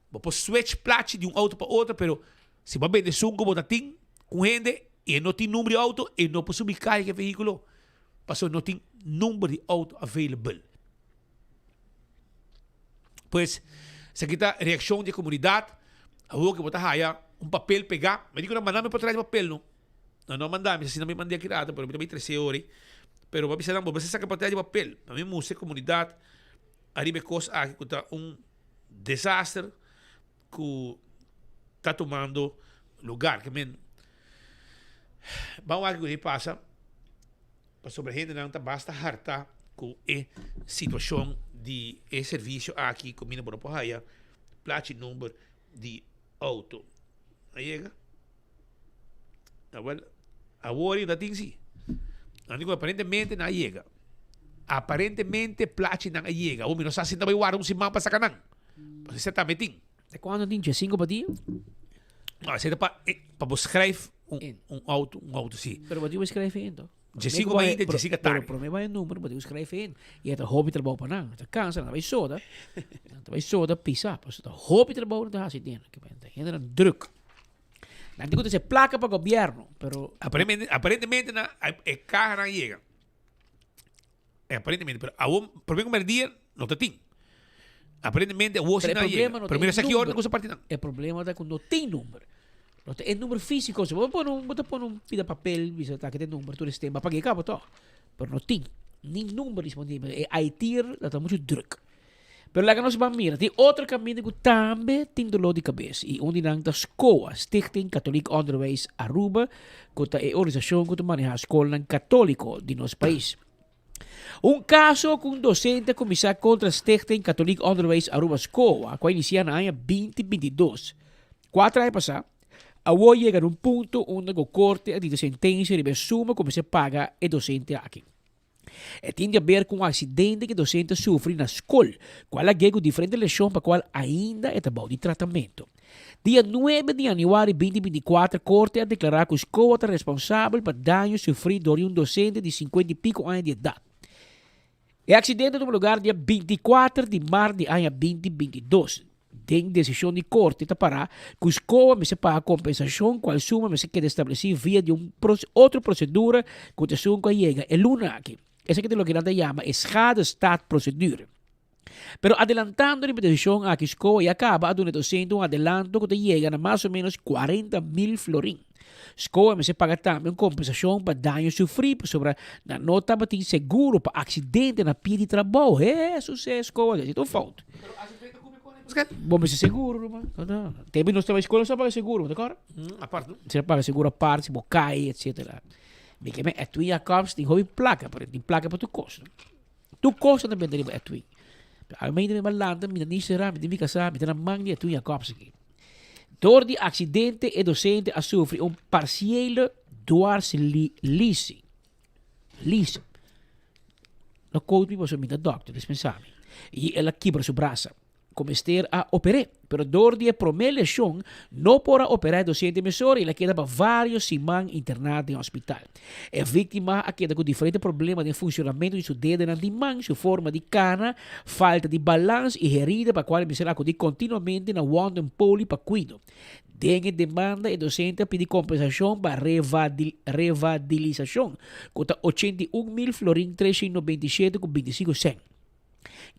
Bo por switch plachi di un outo pa otro pero Si bo a bende esun ku bo ta tin ku un hende i e no tin number di outo, e no por subi kaya ku e vehíkulo pasobra no tin number di outo available. Pues, esaki ta reakshon di e komunidat. Awor ku bo ta haya un papel pegá, mi di ku nan manda mi por traha e papel no. Nan no a manda mi, asina mi manda aki rato, pero mi ta bai trese ora ei. Pero bo a bisa nan, bo mester saka por traha di papel. Pa mi mustra e komunidat ariba e kos aki ku ta un desaster. Ku ta tumando lugar. Ke men ban wak ku e pasa pasobra hendenan ta basta harta ku e situashon di e servisio aki ku mi no por haya plachi number di outo. A yega? Awel awor ta tin si. Nan di ku aparentemente nan a yega. Aparentemente plachinan a yega. Awor mi no sa si nan ta bai warda un siman pa saka nan. Pasobra esei tambe tin. Te cuando tin dje-cinco pa dia? No, esei ta pa, pa bo schrijf un, un auto, un auto si. Pero bo tin bo schrijf in toch? Dje-cinco mainta, dje-cinco tardi. Pero prome bai e numero, bo tin bo schrijf in. Y e ta hopi trabou pa nan. Ta cansa, nan ta bai soda. Nan ta bai soda pisa. Pasobra ta hopi trabou nan ta haci den. Hendenan druk. Nan tin cu trece placa pa gobierno, pero. Aparentemente, aparentemente na, e cahanan yega. Aparentemente, pero awor, prome cu merdia, no ta tin. Aparentemente, awor si Pero e nan yega. problema no Pero ta mira e sa ki ora number. cu sa parti nan. E problema ta cu no tin number. No ta e number fisico. Si bo pone un, bo ta pone un pida papel, bisa ta aki ta e number, tur estemba pa pag'e caba toch. Pero no tin ni number disponibel. E IT-er ta mucho druk. Pero laga nos ban mira, tin otro caminda cu tambe tin dolor di cabes y un di nan ta SCOA, Stichting Katholiek Onderwijs Aruba, cu ta e organisacion cu ta maneha scolnan catolico di nos pais. Un caso cu un docente a cuminsa contra Stichting Katholiek Onderwijs Aruba, SCOA, cu a inicia na aña binti bintidos, cuatro aña pasa, awor yega na un punto unda cu corte a dicta sentencia riba e suma cu mester paga e docente aki. E tin di haber ku un aksidente ku e dosente a sufri na skol, kual a gei ku diferente leshon pa kual ainda e ta bou di tratamentu. Dia nuebe di yanüari 2024 korte a deklará ku SCOA ta responsabel pa daño sufrí dor di un dosente di sinkuenta i piko aña di edat. E aksidente a tuma lugar dia 24 di mart di aña 2022. Den desishon di korte ta pará ku SCOA mester paga kompensashon kual suma mester keda establesí via di un otro prosedura ku ta esun ku a yega e luna aki. Esaki ta loke nan ta yama e schadestaatprocedure. Pero adelantando riba e desishon aki SCOA ya kaba a duna e dosente un adelanto ku ta yega na mas o ménos 40.000 florin. SCOA mester paga tambe un kompensashon pa daño sufrí pasobra nan no tabatin seguro pa aksidente na pia di trabou. Hesus e SCOA esei ta un fout. Bo mester seguro ruman. Tempu nos tabata skol nos a paga seguro, bo ta kòrda? Nos a paga seguro apart si bo kai etcetera. Mi ke men Edwin Jacobs tin hopi plaka pero e tin plaka pa tur kos. Tur kos ta benta riba Edwin. Pero almeno mi malanta mi ta ni sera mi tin mi kasá mi ta na man di Edwin Jacobs aki. Dor di aksidente e dosente a sufri un parsiele dwarslisi. Lisi. No quote mi pasobra mi ta dòkter, dispensá mi. I el a kibra su brasa. Ku mester a oper'é. Pero dor di e promé leshon no por a operá e dosente mesora i el a keda pa vários siman interná den hospital. E víktima a keda ku diferente problema den funshonamentu di su dedenan di man, su forma di kana, falta di balans i herida pa kual e mester akudí kontinuamente na Wondenpoli pa kuido. Den e demanda e dosente a pidi kompensashon pa revadilisashon ku ta 81 mil florin 397 ku 25 sènt.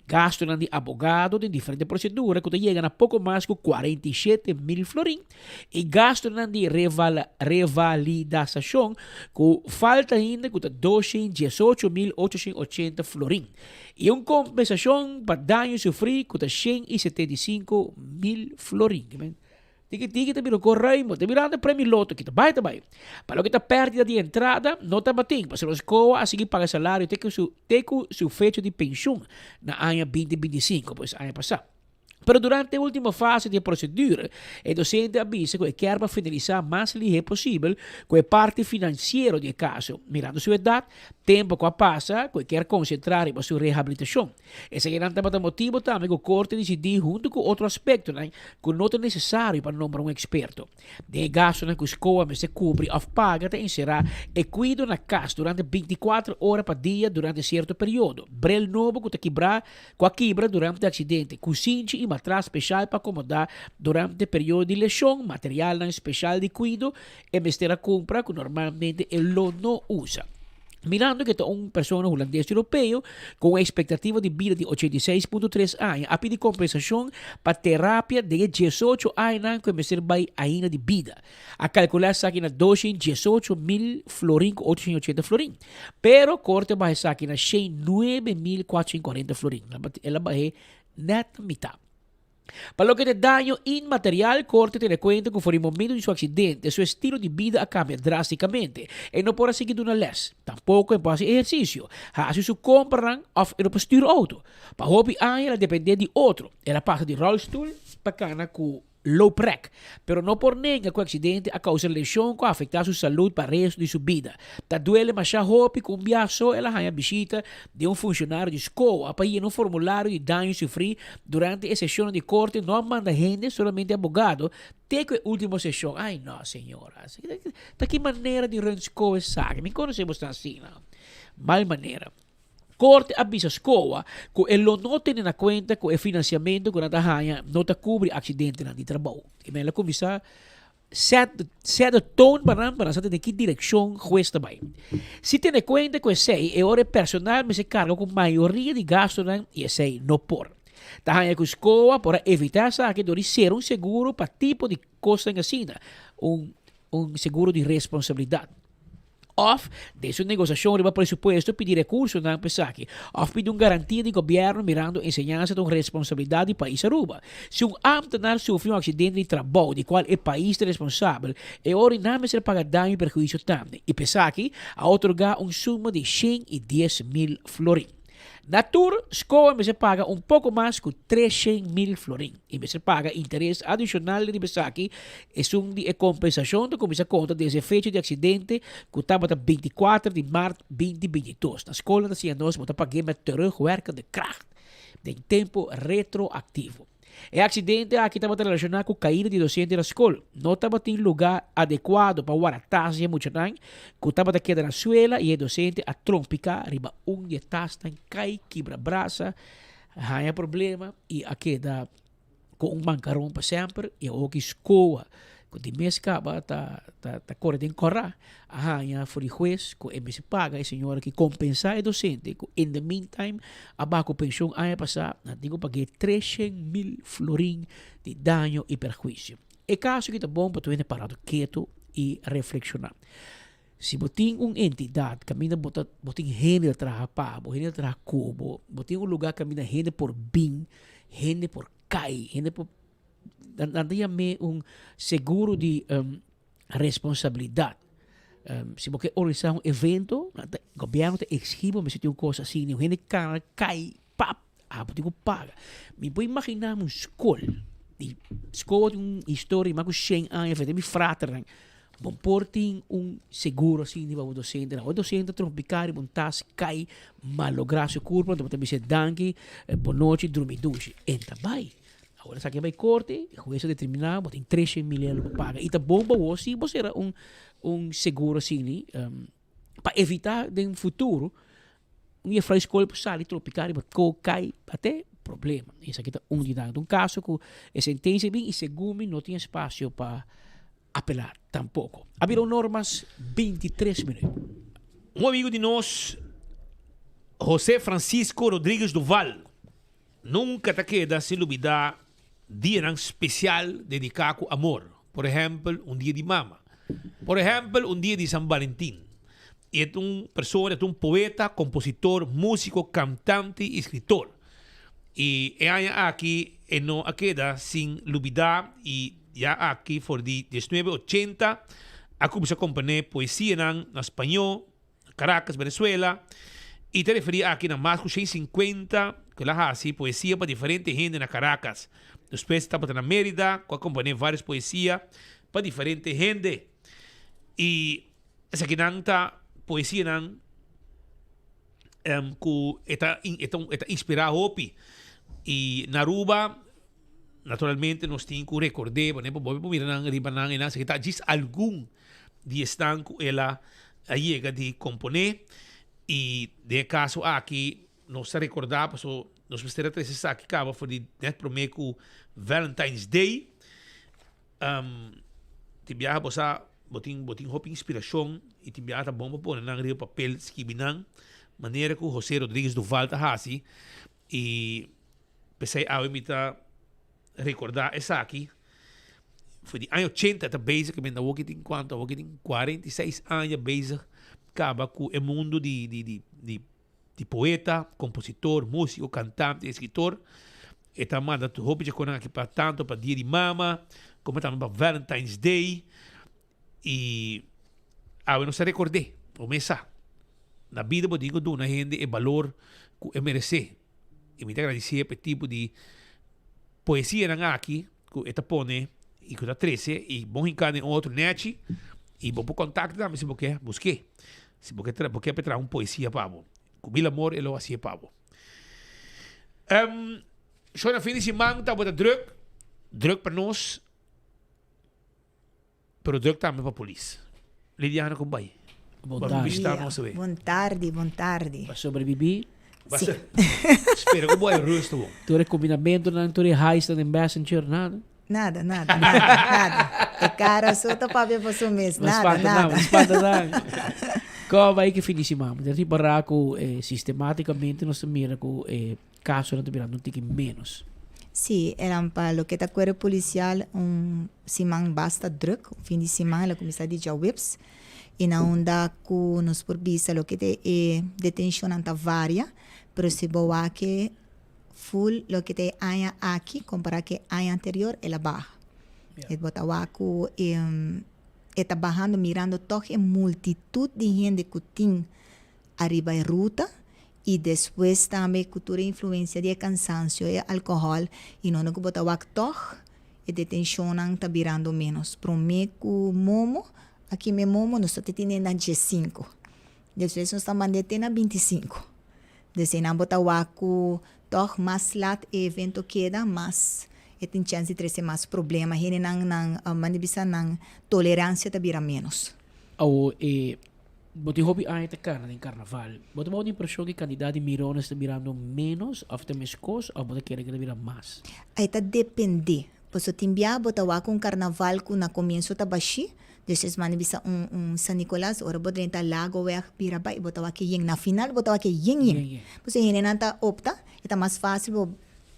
Gastunan di abogado den diferente prosedura ku ta yega na poko mas ku 47.000 florin i gastunan di revalidasashon ku falta ainda ku ta 218.880 florin i un kompensashon pa daño sufrí ku ta 175.000 florin. Tiki tiki ta bira koruimo, ta mirando e premio loto ki ta bai ta bai. Pa loke ta pèrdida di entrada, no tabatin, pasobra SCOA a sigui paga salario te ku su te ku su fecha di penshun na aña 2025, pues aña pasá. Pero durante e último fase di e prosedura, e dosente a bisa ku e kier pa finalisá mas lihé posibel ku e parti finansiero di e kaso, mirando su edat, tempu ku a pasa, ku e kier konsentrá riba su rehabilitashon. Esakinan tabata motibu tambe ku korte disidí huntu ku otro aspektonan ku no ta nesesario pa nombra un eksperto. Den e gastunan ku SCOA mester kubri òf paga ta enserá e kuido na kas durante 24 ora pa dia durante sierto periodo, brel nobo ku ta kibrá ku a kibra durante aksidente, kusinchi i matras speshal pa akomodá durante periodo di leshon, materialnan speshal di kuido e mester a kumpra ku normalmente e lo no usa. Mirando ku e ta un persona hulandes europeo ku un ekspektativa di bida di 86.3 aña, a pidi kompensashon pa terapia den e 18 añanan ku e mester bai ainda di bida. A kalkulá esaki na 218 mil florin ku 880 florin. Pero korte a baha esaki na 109.440 florin. El a bah'é nèt na mitá. Pa loke ta daño inmaterial, Korte tene kuenta ku for di momento di su aksidente, su estilo di bida a kambia drástikamente. E no por a sigui duna lès, tampoko e por hasi ehersisio, hasi su kompranan òf e no por stür outo. Pa hopi aña el a dependé di otro. El a pasa di ròlstul pa kana ku looprek, pero no por nenga ku e aksidente a kousa leshon ku a afektá su salud pa resto di su bida. Ta duele masha hopi ku un biaha so el a haña bishita di un funshonario di SCOA pa yena un formulario di daño sufrí durante e seshonnan di korte no a manda hende, solamente abogado, te ku e último seshon. Ai no, señora. Ta ki manera di run SCOA esaki? Mi konosé bo sta asina. Mal manera. Korte a bisa SCOA ku e lo no tene na kuenta ku e finansiamentu ku nan ta haña no ta kubri aksidentenan di trabou. E men a kuminsá Set set de toon pa nan pa nan sa den ki direkshon hues ta bai. Si tene kuenta ku esei, e ora e personal mester karga ku mayoria di gastunan i esei no por. Ta haña ku SCOA por a evitá esaki dor di sera un seguro pa tipo di kosnan asina, un un seguro di responsabilidat. Òf, den su negosiashon riba presupuesto pidi rekursonan pa esaki, òf pidi un garantia di gobièrnu mirando enseñansa ta un responsabilidat di pais Aruba. Si un ámtenar sufri un aksidente di trabou di kual e pais ta responsabel, e ora i nan mester paga daño i perhuisio tambe. I pa esaki a otorgá un suma di 110.000 florin. Na tur, SCOA mester paga un poko mas ku 300.000 florin i mester paga interes adishonal riba esaki. Esun di e kompensashon ta kuminsá konta desde e fecha di aksidente ku tabata 24 di mart 2022. Na skol nan ta siña nos bo ta pag'é met terugwerkende kracht, den tempu retroaktivo. E aksidente aki tabata relashoná ku kaida di dosente na skol. No tabatin lugá adekuado pa warda tas di e muchanan ku tabata keda na suela i e dosente a trompiká riba un di e tasnan kai kibra brasa, haña problema i a keda ku un mankaron pa semper i awor ki skoa. ku di mes kaba ta ta ta kore den kòrá a haña for di hues ku e mester paga e señora ki kompensá e dosente ku in the meantime a baha ku penshon aña pasá nan tin ku pag'é 300,000 florin di daño i perhuisio. E kaso aki ta bon pa tur hende para ketu i reflekshoná. Si bo tin un entidat kaminda bo ta bo tin hende ta traha pa bo, hende ta traha ku bo, bo tin un lugá kaminda hende por bin, hende por kai, hende por nan nan ta yam'é un seguro di responsabilidat. Si bo ke organisá un evento, nan ta gobièrnu ta eksigí bo mester tin un kos asina, un hende kana kai pap, abo tin ku paga. Mi por imaginá mi un skol, di skol tin un historia di mas ku shen aña, fete mi fraternan, bo por tin un seguro asina pa bo dosentenan. Ora e dosente ta trompiká riba un tas, kai, malográ su kurpa, anto bo ta bis'é danki, bonochi, drumi dushi. E ta bai. Awor esaki a bai korte, e hues a determiná bo tin 300,000 euro pa paga. I ta bon pa bo si bo sera un un seguro asina pa evitá den futuro un jefrou di skol por sali tropiká riba ko kai bate problema. Esaki ta un di nan. Ta un kaso ku e sentensia bin i segun mi no tin espasio pa apelá tampoko. A bira un or mas 23 minüt. Un amigo di nos, José Francisco Rodriguez Duval, Nunka ta keda sin lubidá dianan spesial dediká ku amor, por ehèmpel un dia di mama, por ehèmpel un dia di San Valentin. E ta un persona, e ta un poeta, kompositor, músiko, kantante i eskritor. I e aña aki e no a keda sin lubidá i ya aki for di diesnuebe ochenta a kuminsá komponé poesianan na spañó, Caracas, Venezuela, y ta referí aki na mas cu 150 cu el a haci poesia pa diferente hende na Caracas. Despues tabata na Mérida cu a componé varios poesia pa diferente hende. Y esakinan ta poesianan cu e ta e ta inspirá hopi. Y na Aruba naturalmente nos tin cu record'é, por ehempel bo por mira nan riba nan e nan esaki ta djis algun di esnan ku el a yega di komponé i den e kaso aki nos ta rekordá paso nos mester a trese esaki kaba for di nèt promé ku Valentine's Day. Tin biaha bo sa bo tin bo tin hopi inspirashon i tin biaha ta bon pa pone nan riba papel skibi nan manera ku José Rodriguez Duval ta hasi i p'esei awe mi ta Recorda esaki, for di aña ochenta ta bezig, mi awor ki tin cuanto, awor ki tin 46 aña bezig caba cu e mundo di di di di di poeta, compositor, musico, cantante, escritor. E ta manda tur hopi djaconan aki pa tanto pa dia di mama como tambe pa Valentine's Day y awe nos ta record'é, bo mes sa, na bida bo tin cu duna hende e balor cu e merece. I mi ta gradisié pa e tipo di poesianan aki ku e ta pone i ku ta trese i bon hinká den otro nèchi i bo por kontakta tambe si bo ke busk'é. Si bo ke bo ke pa e traha un poesia pa bo. Ku mil amor e lo hasié pa bo. Shon na fin di siman tabata drùk, drùk pa nos. Pero druk tambe pa polis. Lidiana con bay. Bon Ba tardi. bishita nos awe. Bon tardi, bon tardi. Ba sobrevivi. Ba se Spera cu bo ay rust bon. Tur e combinamentonan, tur e heistan den messenger, nada. Nada, nada, nada, nada. E cara so ta papia pa su mes. No Nada, spanta nada. nan, no spanta nan. Ko bay ki fin di siman. Mi ta ripara cu eh, sistematicamente nos ta mira cu e Kasonan ta birando un tiki ménos. Sí, eran pa loke ta kuerpo polisial un siman basta druk, un fin di siman el a kuminsá di djaweps i na unda ku nos por bisa loke ta e detenshonnan ta varia, pero si bo wak e ful loke ta e aña aki kompará ku e aña anterior el a baha. E bo ta wak ku e ta bahando mirando tòg e multitut di hende ku tin ariba e ruta y despues tambe cu tur e influencia di e cansancio, e alcohol y no cu bo ta wak tog e detencionnan ta birando menos. Prome cu momo, aki me momo nos ta tene na diescinco, despues nos ta mande te na binticinco. Des eynan bo ta wak cu tog mas lat e evento keda mas e tin chance di trece mas problema. Hendenan nan, manda bisa nan tolerancia ta bira menos. Awo e Bo tin hopi aña ta kana den karnaval. Bo ta baho di impreshon ku e kantidat di mirones ta birando ménos òf ta meskos òf bo ta kere ku ta bira mas? E ta dependé. Paso tin bia bo ta wak un karnaval ku na komienso ta bashí, despues manda bisa un un San Nicolas, ora bo drenta Lagoweg bira bai bo ta wak e yen. Na final bo ta wak e yen yen. Pasobra e hendenan ta opta, e ta mas fásil bo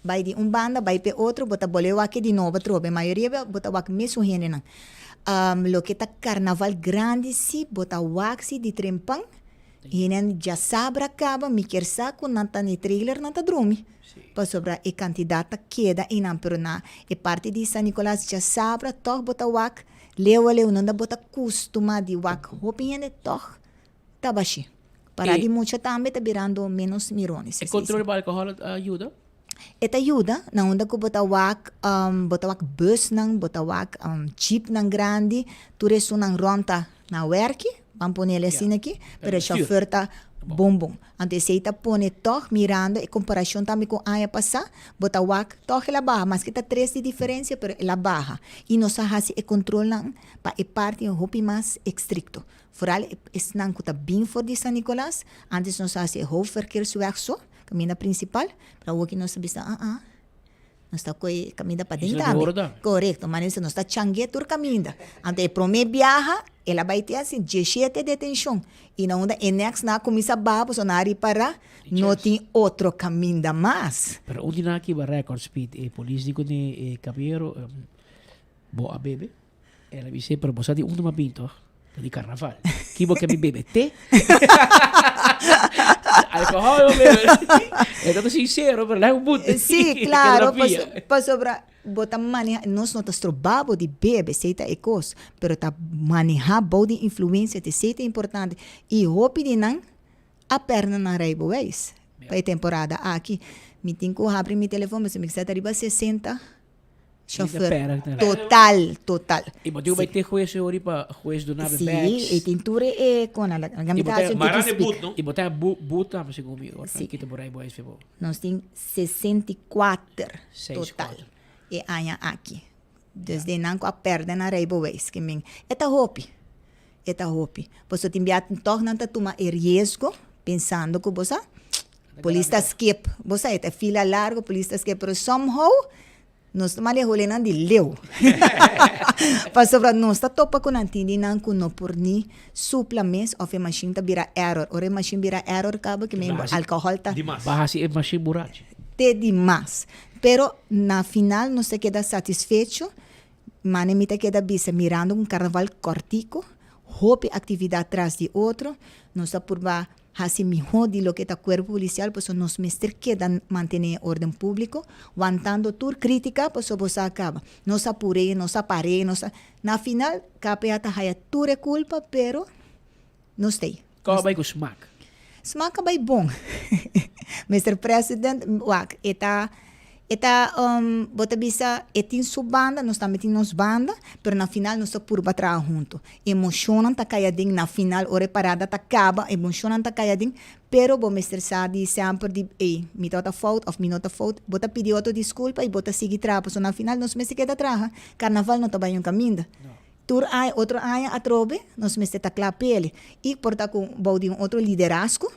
bai di un banda bai p'e otro, bo ta bolbe wak e di nobo atrobe. Mayoria bia bo ta wak mesun hendenan. Loke ta karnaval grandi sí bo ta wak sí di trempan, Henen djasabra kaba mi kier sa ku nan ta ni trailer nan ta drumi pasobra e kantidat ta keda einan pero na e parti di San Nicolas djasabra tòg bo ta wak leu a leu nunda bo ta kustuma di wak hopi hende tòg ta bashí. Para di mucha tambe ta birando menos mirones. E control riba alcohol a yuda? E ta yuda na unda ku bo ta wak bo ta wak busnan, bo ta wak jeepnan grandi, tur esunnan rònt ta na wèrki, ban pone el asina aki, pero e shòfèr ta bon bon. Anto esei ta pone tòg mirando e komparashon tambe ku aña pasá, bo ta wak tòg el a baha, maske ta tres di diferensia pero el a baha. I nos a hasi e kontrolnan pa e parti hopi mas estrikto. Foral esnan ku ta bin for di San Nicolas, antes nos a hasi e hoofdverkeersweg so, Kaminda prinsipal, pero awoki nos ta bisa ah ah, nos ta koe kaminda paden tambe. Korekto, ma nos ta changu'é tur kaminda. Anto e promé biaha el a bai te hasi dieshete detenshon i na unda e nèks nan a kuminsá baha pasobra nan a ripará no tin otro kaminda mas. Pero un di nan a kiba record speed, e polis di kuné e kabiero bo a bebe. El a bis'é, pero bo sa di unda m'a bin toch? Ta di karnaval. Ki bo ke mi bebe? Te? Alkohòl bo bebe. E ta sinsero, pero laga un boete. Sí, klaro, pasobra bo ta maneha, nos no ta stroba bo di bebe, esei ta e kos, pero ta maneha bou di influensia, ta esei ta importante. I hopi di nan a pèrdè nan rijbewijs pa e temporada aki. Mi tin ku habri mi telefòn, pasobra mi sa ta riba 60. Chauffeur. Total, total. Y bo tin bay te juez ori pa juez duna be bags. Sí, y tin tur e con ala. Y bo ta mara de boot, no? Y bo ta boot tambe segun mi ora. Sí. Kita bo rij boys fe bo. Nos tin 64 total e aña aki. Dus den nan cu a perde nan rijbewijs. Ke men, e ta hopi. E ta hopi. Pasobra tin bia toch nan ta tuma e riesgo pensando cu bo sa Polis ta skip. Bo sa e ta fila largo, polis ta skip, pero somehow nos ta manda e holenan di leu. Pasobra nos ta topa ku nan tin di nan ku no por ni supla mes of e mashin ta bira error. Ora e mashin bira error kaba ke men alkohòl ta. Ba hasi e mashin burachi. Te di mas. Pero na final nos ta keda satisfecho. Mane mi ta keda bisa mirando un karnaval kòrtiku, hopi aktividat tras di otro. Nos ta purba Hasi mihó di loke ta kuerpo polisial pasobra nos mester keda mantené e órden públiko, wantando tur krítika pasobra bo sa kaba. Nos a pur'é, nos a par'é, nos a. Na final KPA ta haya tur e kulpa pero nos ta ei. Kòm a bai ku smak? Smak a bai bon. Mister President, wak, e ta E ta, bo ta bisa, e tin su banda, nos tambe tin nos banda, pero na final nos ta purba traha hunto. Emocionnan ta cay aden na final, ora e parada ta caba, emocionnan ta cay aden, pero bo mester sa di semper di, ey, mi tabata fout of mi no ta fout, bo ta pidi otro disculpa y bo ta sigui traha, pasobra na final nos mester keda traha. Carnaval no ta bay un caminda. Tur aña, otro aña atrobe, nos mester ta cla pele y por ta cu bou di un otro liderazgo,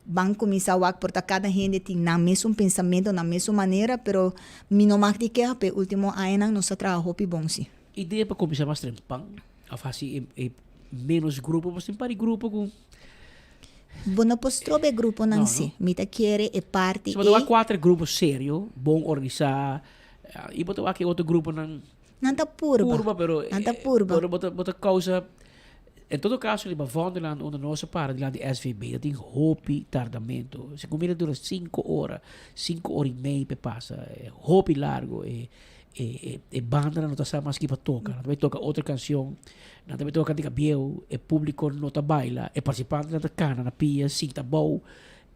Ban kuminsá wak por ta kada hende tin nan mesun pensamentu, nan mesun manera, pero mi no mag di keha p'e último añanan nos a traha hopi bon si. Idea pa kuminsá mas trempan òf hasi e ménos grupo, pasobra tin par di grupo ku. Bo no por stroba e gruponan si. Mi ta kere e parti ei. Si bo ta wak kuater grupo serio, bon organisá, i bo ta wak e otro gruponan. Nan ta purba. Purba, pero. Nan ta purba. Bo ta, bo ta causa. En todo caso, riba Vondelland, unda nos a para dilanti SVB, ta tin hopi tardamento. Si cu mira dura cinco ora, cinco ora y mei pe pasa. Hopi largo. E, e, e bandanan no ta sa mas ki pa toca. Nan ta bay toca otro cancion. Nan ta bay toca cantica bieu. E publico no ta baila. E participantenan ta cana na pia, sinta abou.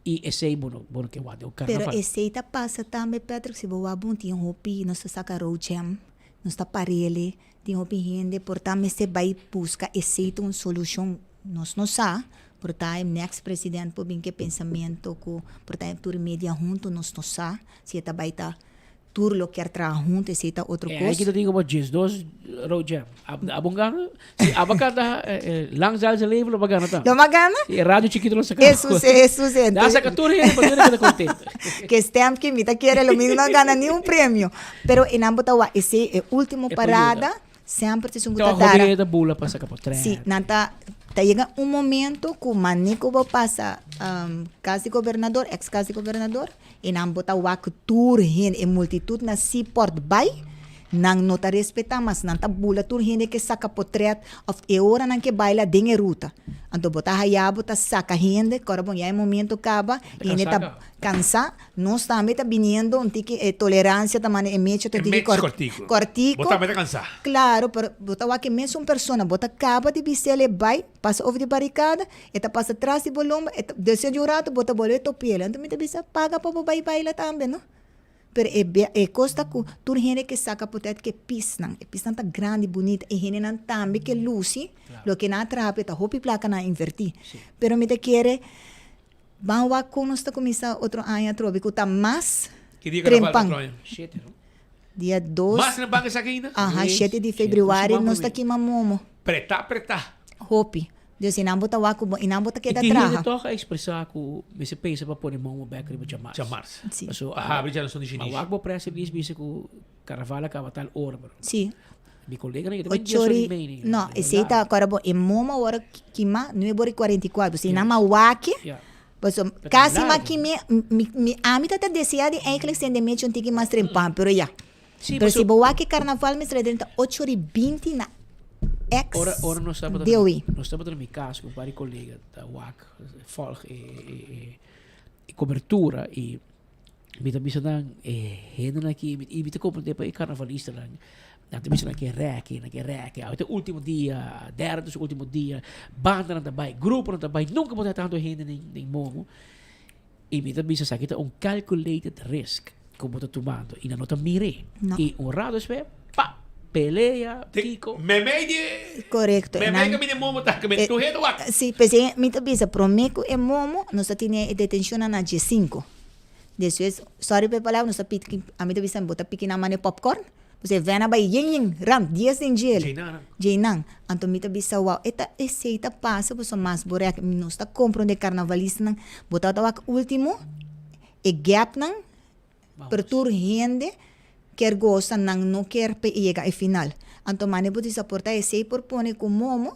I esei bo no bo no ke wak den un Pero karnaval. esei ta pasa tambe Patrick si bo wak bon tin hopi nos ta saka road jam nos ta parele tin hopi hende por ta mester bai buska esei ta un solushon nos no sa por ta e next president por bin ke pensamento ku por ta tur media hunto nos no sa si e ta bai ta. Tur lo kier traha hunto, esey ta otro Eh, cos. aki ta tin como 12 road jam. Ab, abon gana? Si aba canta eh, lang zal zijn leven, lo ba gana ta. Lo ba gana? Si, e radio chiquito lo saca. Eso sí, eso sí. Da saca tur hende, pa tur hende contento. Que stem que mi ta quiere lo mismo no gana ni un premio. Pero en ambos ta wa ese e último E parada semper te sun Então, ta dara. hopi da bula pa saca por Sí, nan ta ta yega un momento ku mane ku bo pasa um, cas di gobernador, ex cas di gobernador, E nan bo ta wak tur hende, e multitud na Seaport bai, nan no ta respetá mas, nan ta bula tur hende ke saka potret of e ora nan ke baila den e ruta. Anto bo ta haya bo ta saka hende, kòrda bon ya e momento kaba, hende ta kansá, nos tambe ta biniendo un tiki e tolerancia ta manda e mecha ta un tiki kòrtiku. kòrtiku. Bo tambe ta kansá. Klaro, pero bo ta wak e mesun persona, bo ta kaba di bis'el e bai, Pasa over di barikada, e ta pasa tras di bo lomba, e ta deseo di un rato bo ta bolbe topi'el. Anto mi ta bisa, paga pa bo bai baila tambe, no? Pero e bia, e kos ta ku tur hende ke saka potret ke pisnan, e pisnan ta grandi, bunita, e hendenan tambe ke lusi, loke nan a traha p'e ta hopi plaka nan a invertí. Pero mi ta kere ban wak kon nos ta kuminsá otro aña atrobe ku ta mas Ki dia karnaval trempan. otro aña? Shete, no? Dia dos. Mas trempan esaki ainda? Aha, shete di febrüari nos ta kima momo. Pretá, pretá. Hopi. Dus i nan bo ta wak ku bo, i nan bo ta I keda tin hende traha. tòg a ekspresá ku mester pensa pa pone momo bèk riba djamars. Djamars. Si. Paso Pa habri dja nos son di Ma shinishi. wak bo press release bisa ku karnaval a kaba tal ora, pero. Si. Mi kolega nan yo ta bin dies ora Ochori, i media. no, esei ta kòrda bo, e momo a ora kima nuebe ora i kuarenta i kuater. Si nan a wak, Ya. paso Pero ta kasi ma largo. kime, mi, mi, ami ta ta deseá di eigenlijk sende mechi un tiki mas trempan, pero ya. Sí, Pero paso- si bo wak e karnaval mester a drenta ocho ora i binti na ex Ora, ora nos tabata, DOE. nos tabata na mi cas cu un par di colega ta wak, volg e, e, e, e cobertura y mi ta bisa nan e hendenan aki, mi, y mi ta comprende pa e carnavalistanan, nan ta bisa nan ke reki, nan ke reki, awe ta ultimo dia, derde ta su ultimo dia, bandanan ta bay, gruponan ta bay, nunca bo ta tanto hende den, den momo. Y mi ta bisa esaki ta un calculated risk cu bo ta tumando y nan no ta mir'e. No. Y un rato despues, pa! Pelea, kiko. Memey di. Correcto. Memey Nan- caminda e momo ta caminda. Eh, Tu hende wak. Sí, p'esei mi ta bisa prome cu e momo nos ta tene e detencionnan na dje-sinku. Despues, sorry pa e palabra, nos ta piki, ami ta bisa bo ta piki nan mane popcorn. Pues e vena bai yin yin, ram, dies den djel. Djeinan. Djeinan. Anto mi ta bisa wou, e ta esei ta pasa pasobra mas bo rek nos ta comprende carnavalistanan, bo tabata wak ultimo e gapnan pero tur hende kier gosa nan no kier pa e yega e final. Anto mane bo disa por ta esei por pone cu momo,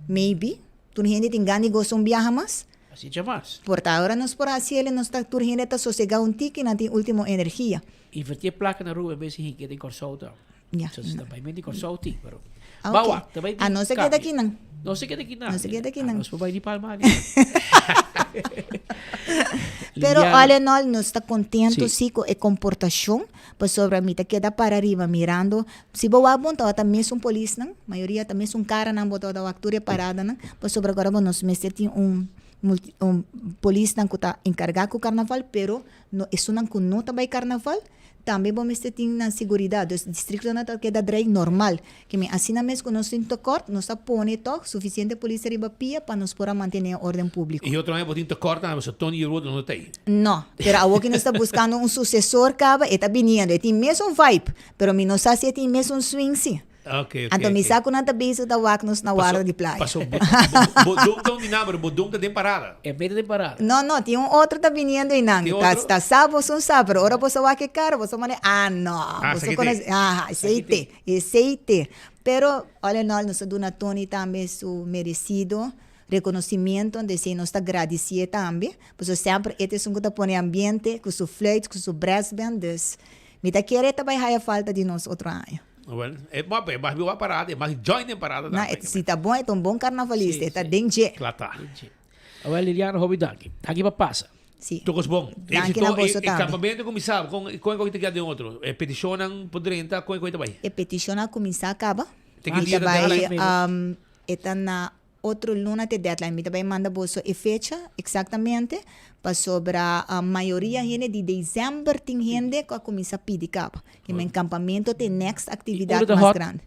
maybe, tur hende tin gana di gosa un biaha mas. Así dja mas. Por ta ora nos por haci el nos ta tur hende ta sosega un tiki nan tin ultimo energia. Inverti e placa na Aruba en bes di hinca den Corsou ta. Ja. So, ta bai men di Corsou tin, pero. Ah, Ba ok. wak, ta bai Ah, tin no se keda cambio. kinan. No se keda kinan. No se keda kinan. Ah, nos por bai di Palma. Pero Liliana. all in all, nos ta contento Sí. sí cu e comportacion, pasobra mi ta keda para ariba mirando, si bo wak bon tabata mesun polisnan, mayoria ta mesun caranan bo tabata wak tur e paradanan, pasobra awor bo nos mester tin un multi un polisnan cu ta encarga cu carnaval, pero no esunnan cu no ta bay carnaval, Tambe bo mester tin nan siguridat. Dus districtonan ta keda drei normal. Ke men asina mes ku nos tin tekort, nos ta pone tog sufisiente polis riba pia pa nos por a mantene e orden publico. I otro aña bo tin tekort tambe, pasobra Tony Yerudo no ta ei. No, pero awor ke nos ta buskando un susesor kaba, e ta biniendo. E tin mesun vibe, pero mi no sa si e tin mesun swing si. Ok, ok, Anto mi ok. sa ku nan ta bezig ta wak nos na warda di playa. Paso, bo, bo, bo dom ta un di nan, pero bo dom ta den parada. E mete den parada. No, no, tin un otro ta biniendo einan. Tin Ta, otro? ta sa boso un sa, pero ora boso wak e kara, boso manda, ah, no. Ah, Boso esaki te. konoce, aha, esei te, esei te. Pero, all in all, nos ta duna Tony tambe su merecido reconocimiento, anto esei nos ta gradicié tambe, pasobra semper e ta esun ku ta pone ambiente ku su fluit, ku su brassband, dus mi ta kere e ta bai haya falta di nos otro aña. Well, e ma e mas biba parada, e mas join den parada Na, tambe. e si ta bon, e ta un bon carnavalista, e ta den dje. Kla ta. Awel Liliana, hopi danki. Danki pa pasa. Si. Tur kos bon. Danki na Éxito, boso e tambe. campamento cuminsa, con con e koe ta keda den otro? E peticionnan por drenta, con e koe ta bai? E peticionnan a cuminsa caba. Te ki Mi dia ta ta bai, deadline? e ta na Otro luna t'e deadline. Mi ta bai manda boso e fecha exactamente pasobra mayoria hende di december tin hende cu a cuminsa pidi caba. Ke men campamento t'e next I actividad unda ta mas hot? grandi.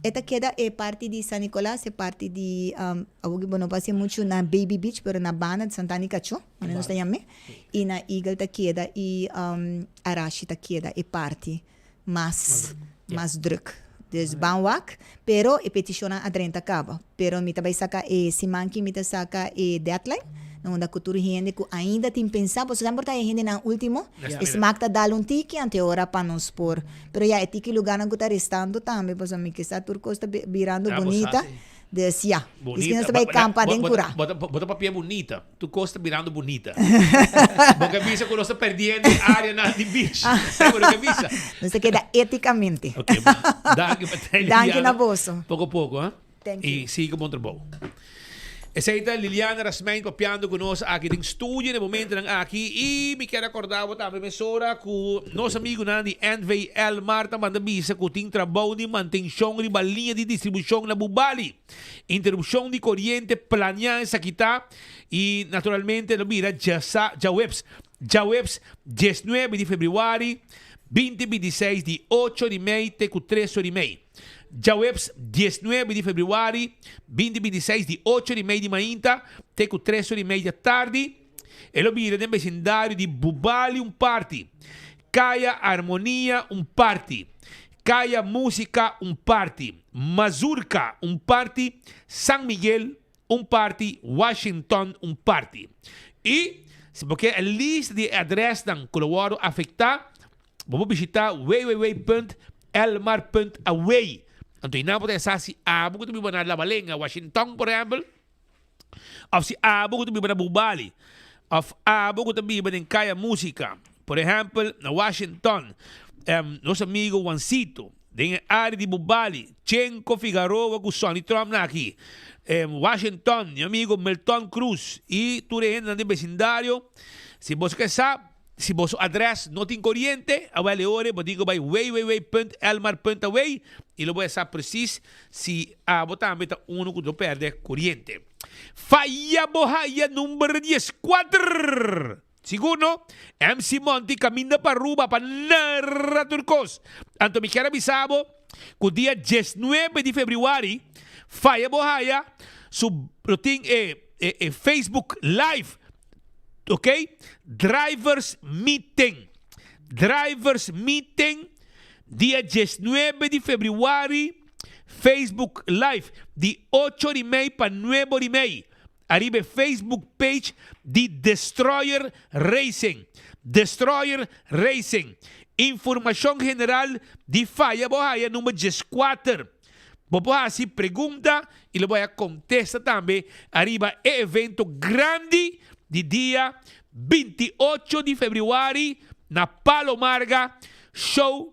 E ta keda e parti di San Nicolas, e parti di, awor ki bo no por haci mucho na Baby Beach, pero na banda di Santana y Cacho, manera nos ta yam'e, y na Eagle ta keda y Arashi ta keda e parti mas, mas druk. Dus ban wak, pero e peticionnan a drenta caba. Pero mi ta bay saca e siman ki mi ta saca e deadline, na unda cu tur hende cu ainda tin pensa, pasobra semper ta e hendenan ultimo, e smaak ta dal un tiki ante ora pa nos por. Pero ya, e tiki lugarnan cu ta restando tambe, pasobra mi ke sa tur cos ta birando bunita, dus ya. Diski nos ta bay campa den cura. Bo ta papia bunita. Tur cos ta birando bunita. Bo ke bisa cu nos ta perdiendo e areanan di beach. Esei bo no ke bisa. Nos ta keda eticamente. Ok, bo. Danki pa tei, Liliana. Danki na boso. Poco poco, ha? Thank you. Y sigui cu bon trabou. Esei ta Liliana Rasmijn papiando cu nos aki den studio na e momentonan aki. Y mi kier acorda bo tambe mesora cu nos amigunan di NV Elmar ta manda bisa cu tin trabou di mantencion riba liña di distribucion na Bubali. Interupshon di koriente planeá esaki ta i naturalmente lo bira djasa djaweps djaweps diesnuebe di febrüari binti bintiseis di ocho di mei te ku tres or di mei. Djaweps diesnuebe di febrüari binti bintiseis di ocho di mei di mainta te ku tres or di mei di atardi e lo bira den besindario di Bubali un parti, Kaya Armonia un parti, Kaya Músika un parti. Mazurka un parti, San Miguel un parti, Washington un parti. I si bo ke e lista di e adresnan ku lo wòrdu afektá, bo por bishitá www.elmar.away. Anto einan bo ta sa si abo ku ta biba na La Balenga, Washington por ehèmpel, òf si abo ku ta biba na Bubali, òf abo ku ta biba den Kaya Músika, por ehèmpel na Washington, nos amigo Juancito. Den e área di Bubali, Chenko Figaroa ku Sonny Trump na aki. Washington, mi amigo Milton Cruz i tur e hendenan den besindario. Si boso ke sa si boso adrès no tin koriente, awel e ora bo tin ku bai www.elmar.away i lo bo a sa presis si abo tambe ta unu ku lo pèrdè koriente. Faya bo haya number dieskuater! Sigur no, MC Monty caminda pa Aruba pa narra tur cos. Anto mi kier a bisa bo cu dia diesnuebe di februari faya bo haya su lo tin e e Facebook live ok drivers meeting drivers meeting dia diesnuebe di februari Facebook live di ocho di mei pa nuebe di mei. Ariba e Facebook page di Destroyer Racing. Destroyer Racing. Informashon general di faya bo haya number dieskuater. Bo por hasi pregunta i lo bo haya kontesta tambe ariba e evento grandi di dia 28 di febrüari na Palo Marga Show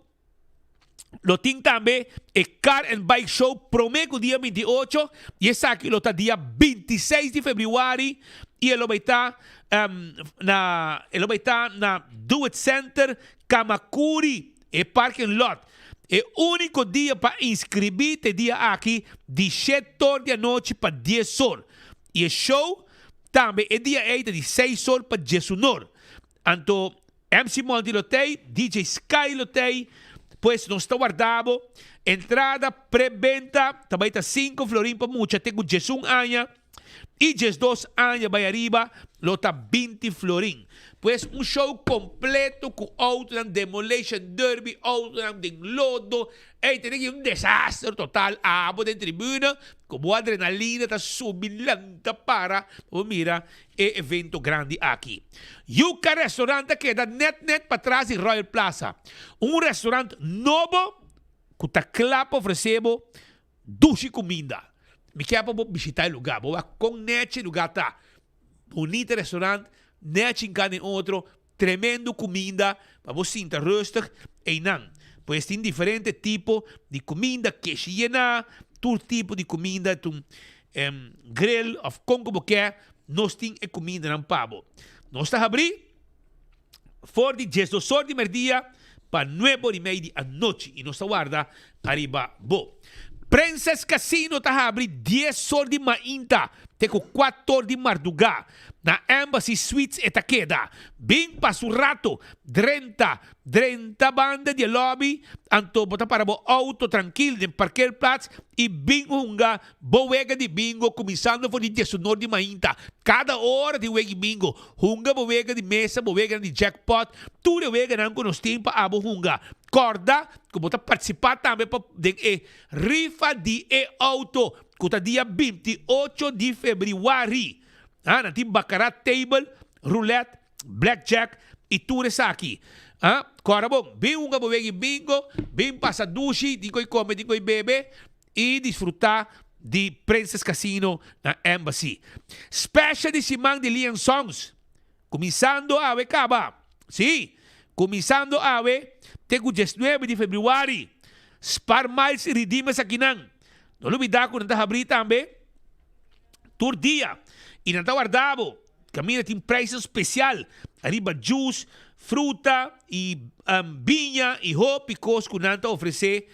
Lo tin tambe e Car and Bike Show prome ku dia 28 i esaki lo ta dia 26 di febrüari i e lo bai ta na e lo bai ta na Do It Center Kamakuri e parking lot. E úniko dia pa inskribí ta e dia aki di shete or di anochi pa dies or i e show tambe e dia ei ta di seis or pa diesun or. Anto MC Monty lo tei, DJ Sky lo tei, pues nos ta warda bo. Entrada pre-benta ta bai ta sinku florin pa mucha te ku diesun aña i diesdos aña bai ariba lo ta binti florin. Pues un show kompleto ku outonan, demolition derby, outonan den lodo, ey tene ki un desaster total abo den tribuna ku bo adrenalina ta subi lanta para pa bo mira e evento grandi aki. Yuca Restaurant ta keda net net patras di Royal Plaza. Un restaurant nobo cu ta cla pa ofrece bo dushi cuminda. Mi kier pa bo bishita e lugar, bo wak con nechi e lugar ta. Bunita restaurant, nechi inca den otro, tremendo cuminda pa bo sinta rustig eynan. Pues tin diferente tipo di cuminda, keshi yena, tur tipo di cuminda, tun grill of con cu bo ke, nos tin e cumindanan pa bo. Nos ta habri for di diesdos or di merdia pa nuebe or y mei di anochi y nos ta warda ariba bo. Princess Casino ta habri dies or di mainta. te ku kuator di mardugá. Na Embassy Suites e ta keda. Bin pasa un rato, drenta, drenta banda di e lobby, anto bo ta para bo auto trankil den parkeerplaats i bin hunga bo wega di bingo kuminsando for di diesunor di mainta. Kada ora tin wega di bingo. Hunga bo wega di mesa, bo weganan di jackpot, tur e weganan ku nos tin pa abo hunga. Kòrda ku bo ta partisipá tambe pa den e Rifa di e auto cu ta dia 28 di februari. Ah, nan tin baccarat table, roulette, blackjack y tur esaki. Ah, cora bon, bin hunga bo wegi bingo, bin pasa dushi, tin coy come, tin coy bebe y disfruta di Princess Casino na Embassy. Special di siman di Lian Songs. Kuminsando awe kaba. Sí, kuminsando awe te ku diesnuebe di febrüari. Spar Miles i redeem esakinan. No lubidá ku nan ta habrí tambe tur dia i nan ta warda bo. Kaminda tin prijsnan spesial ariba juice, fruta i biña i hopi kos ku nan ta ofresé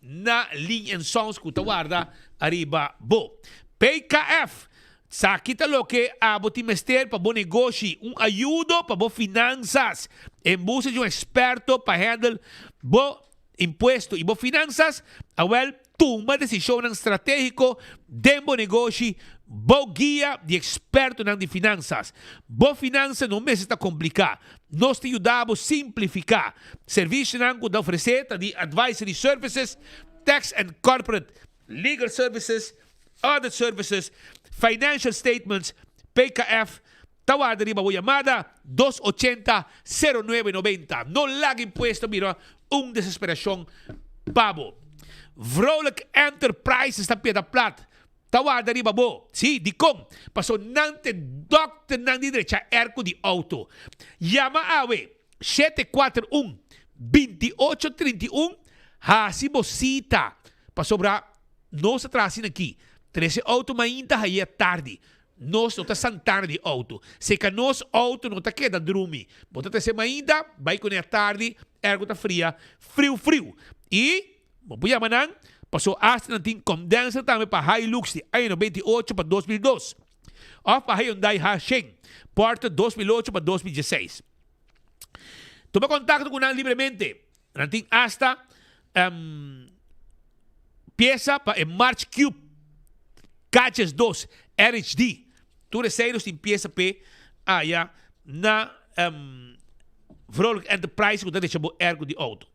na Lin and Sons ku ta warda ariba bo. PKF Saki ta loke abo tin mester pa bo negoshi, un ayudo pa bo finansas. En buska di un eksperto pa handle bo impuesto i bo finansas, awel tuma desishonnan stratégiko den bo negoshi bou guia di ekspertonan di finansas. Bo finansa no mester ta kompliká. Nos ta yuda bo simplifiká. Servisionan ku ta ofresé ta di advisory services, tax and corporate legal services, Audit Services, Financial Statements, PKF, ta warda riba bo yamada, dos ochenta, sero nuebe nobenta. No laga impuesto bira un desesperacion pa bo. Vrolijk Enterprises ta pieda plat, ta warda riba bo. Sí, dikon? Paso nan t'e dokternan di drecha erko di auto. Yama awe, 741, 28 31, hasi bo sita, pasobra Nos ta traha asina aki. Trese auto mainta haye tardi. Nos no ta santana di auto. Seca nos auto no ta keda drumi. Bo ta trese mainta, bai cune atardi, ergo ta fria, friu friu. Y bo por yama nan, paso hasta nan tin condenser tambe pa Hilux di aña 98 pa 2002. Of pa Hyundai H100, Porter 2008 pa 2016. Tuma contacto cu nan libremente. Nan tin hasta piesa pa e March Cube K 2 RHD. Tur esei nos tin piesa p'e aya na Vrolijk Enterprise ku ta decha bo ergo di outo.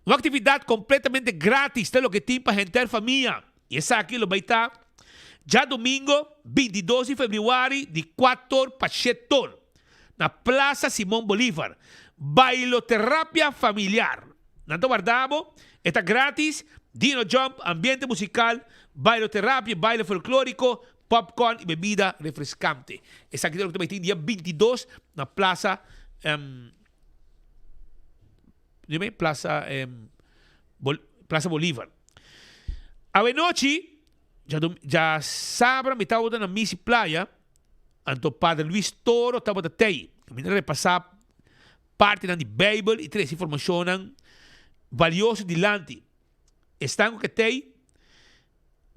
Un aktividat kompletamente gratis ta loke tin pa henter famia i esaki lo bai ta djadumingo 22 di febrüari di kuator pa shetor. Na Plaza Simon Bolivar, bailoterapia familiar. Nan ta warda bo, e ta gratis, dino jump, ambiente musical, bailoterapia, baile folklorico, popcorn y bebida refrescante. Esaki ta loke ta bai tin dia 22 na Plaza, dime, Plaza, Plaza Bolivar. Awenochi, djasabra mi tabata na Misi Playa, Anto Pader Luis Toro tabata tei. Mi ta repasá partinan di Beibel i trese informashonnan balioso dilanti. Esnan ku ke tei,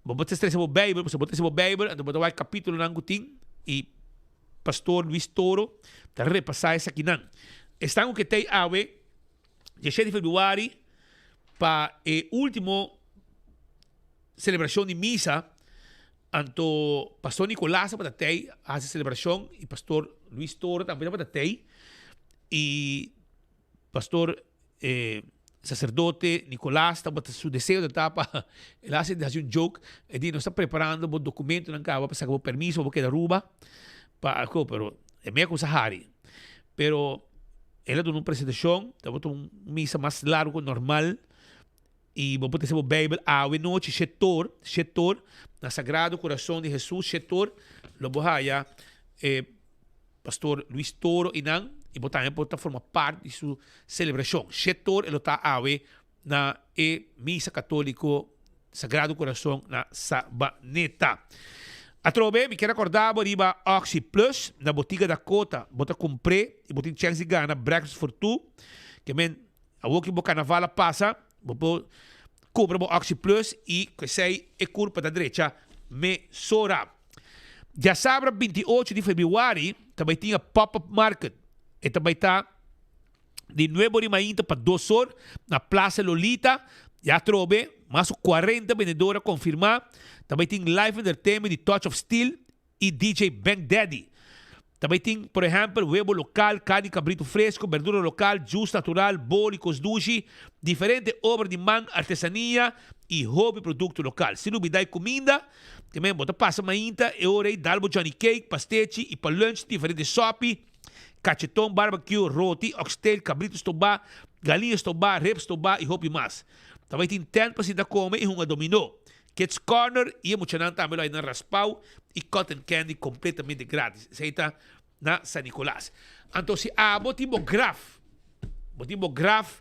bo por trese bo Beibel, pasobra bo trese bo Beibel, anto bo ta wak kapitulonan ku tin i Pastor Luis Toro ta repasá esakinan. Esnan ku ke tei awe, diesshete di februari, pa e último selebrashon di misa, Anto Pastor Nicolas tabata tei a hasi celebracion y Pastor Luis Toro tambe tabata tei y Pastor eh, sacerdote Nicolas tabata su deseo ta pa el a hasi hasi un joke e di nos ta preparando bo documentonan caba pa saca bo permiso pa bo keda Aruba pa algo pero e mea cusa hari pero el a duna un presentacion tabata un misa mas largo cu normal. I bo por trese bo Bijbel awe nochi shetor, shetor, na Sagrado Corazon di Jesus, shetor, lo bo haya e Pastor Luis Toro i nan, i bo tambe por ta forma part di su celebracion. Shetor e lo ta awe na e Misa Catolico Sagrado Corazon na Sabaneta. Atrobe, mi kier acorda bo riba Oxi Plus na Botica Dakota. Bo ta cumpr'e i bo tin chance di gana Breakfast for Two, ke men Awor ki bo karnaval a pasa, bo por kubra bo Oxi Plus i ku esei e kurpa ta drecha mesora. Djasabra 28 di febrüari ta bai tin e Pop-Up Market. E ta bai ta di nuebe or di mainta pa dos or na Plaza Lolita. Ya atrobe mas ku cuarenta bendedor a konfirmá. Ta bai tin live entertainment di Touch of Steel i DJ Bank Daddy. Ta bai tin, por ehèmpel, webo lokal, karni kabritu fresko, berdura lokal, juice natural, boli, kos dushi, diferente obra di man, artesania i hopi produkto lokal. Sin lubidá e kuminda, te men bo ta pasa mainta e ora ei dal bo Johnny cake, pastechi i pa lunch diferente sòpi, kacheton, barbecue, roti, oxtail, kabritu stobá, galiña stobá, ribs stobá i hopi mas. Ta bai tin tènt pa sinta kome i hunga dominó. Kids Corner y e muchanan tambe lo hay nan raspao y cotton candy completamente gratis. Esey ta na San Nicolas. Anto si abo tin bo graf, bo tin bo graf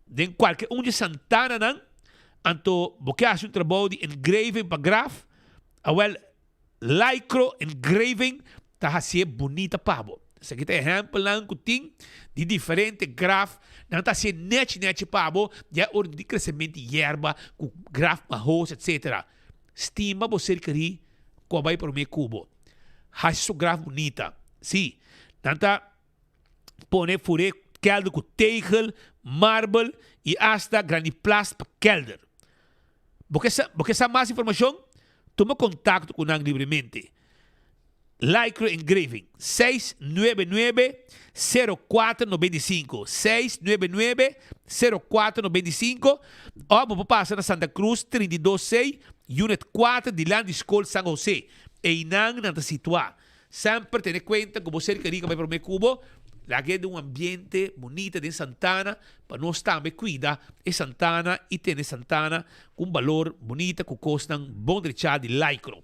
den cualke un di santananan, anto bo ke haci un trabou di engraving pa graf, awel Lycro Engraving ta hacié bunita pa bo. Esaki ta ehempelnan cu tin di diferente graf. Nan ta hacié nechi nechi pa bo, ya ora di crecemento di yerba, cu graf mahos, etc. Stima bo ser kerí cu a bay prome cu bo. Haci su graf bunita. Sí, nan ta pone furé kelder cu tegel, marbel y hasta graniplast pa kelder. Bo ke sa, bo ke sa mas informacion? Tuma contacto cu nan libremente. Lycra Engraving, 699 0495, 699 0495, of bo por pasa na Santa Cruz 32 C, Unit 4, dilanti di School San Jose. Eynan nan ta situa. Semper tene cuenta cu bo ser keri ka bai prome cu bo, laga e den un ambiente bunita den Santana pa nos tambe cuida e Santana y tene Santana cu un balor bunita cu cosnan bon drecha di Lycro.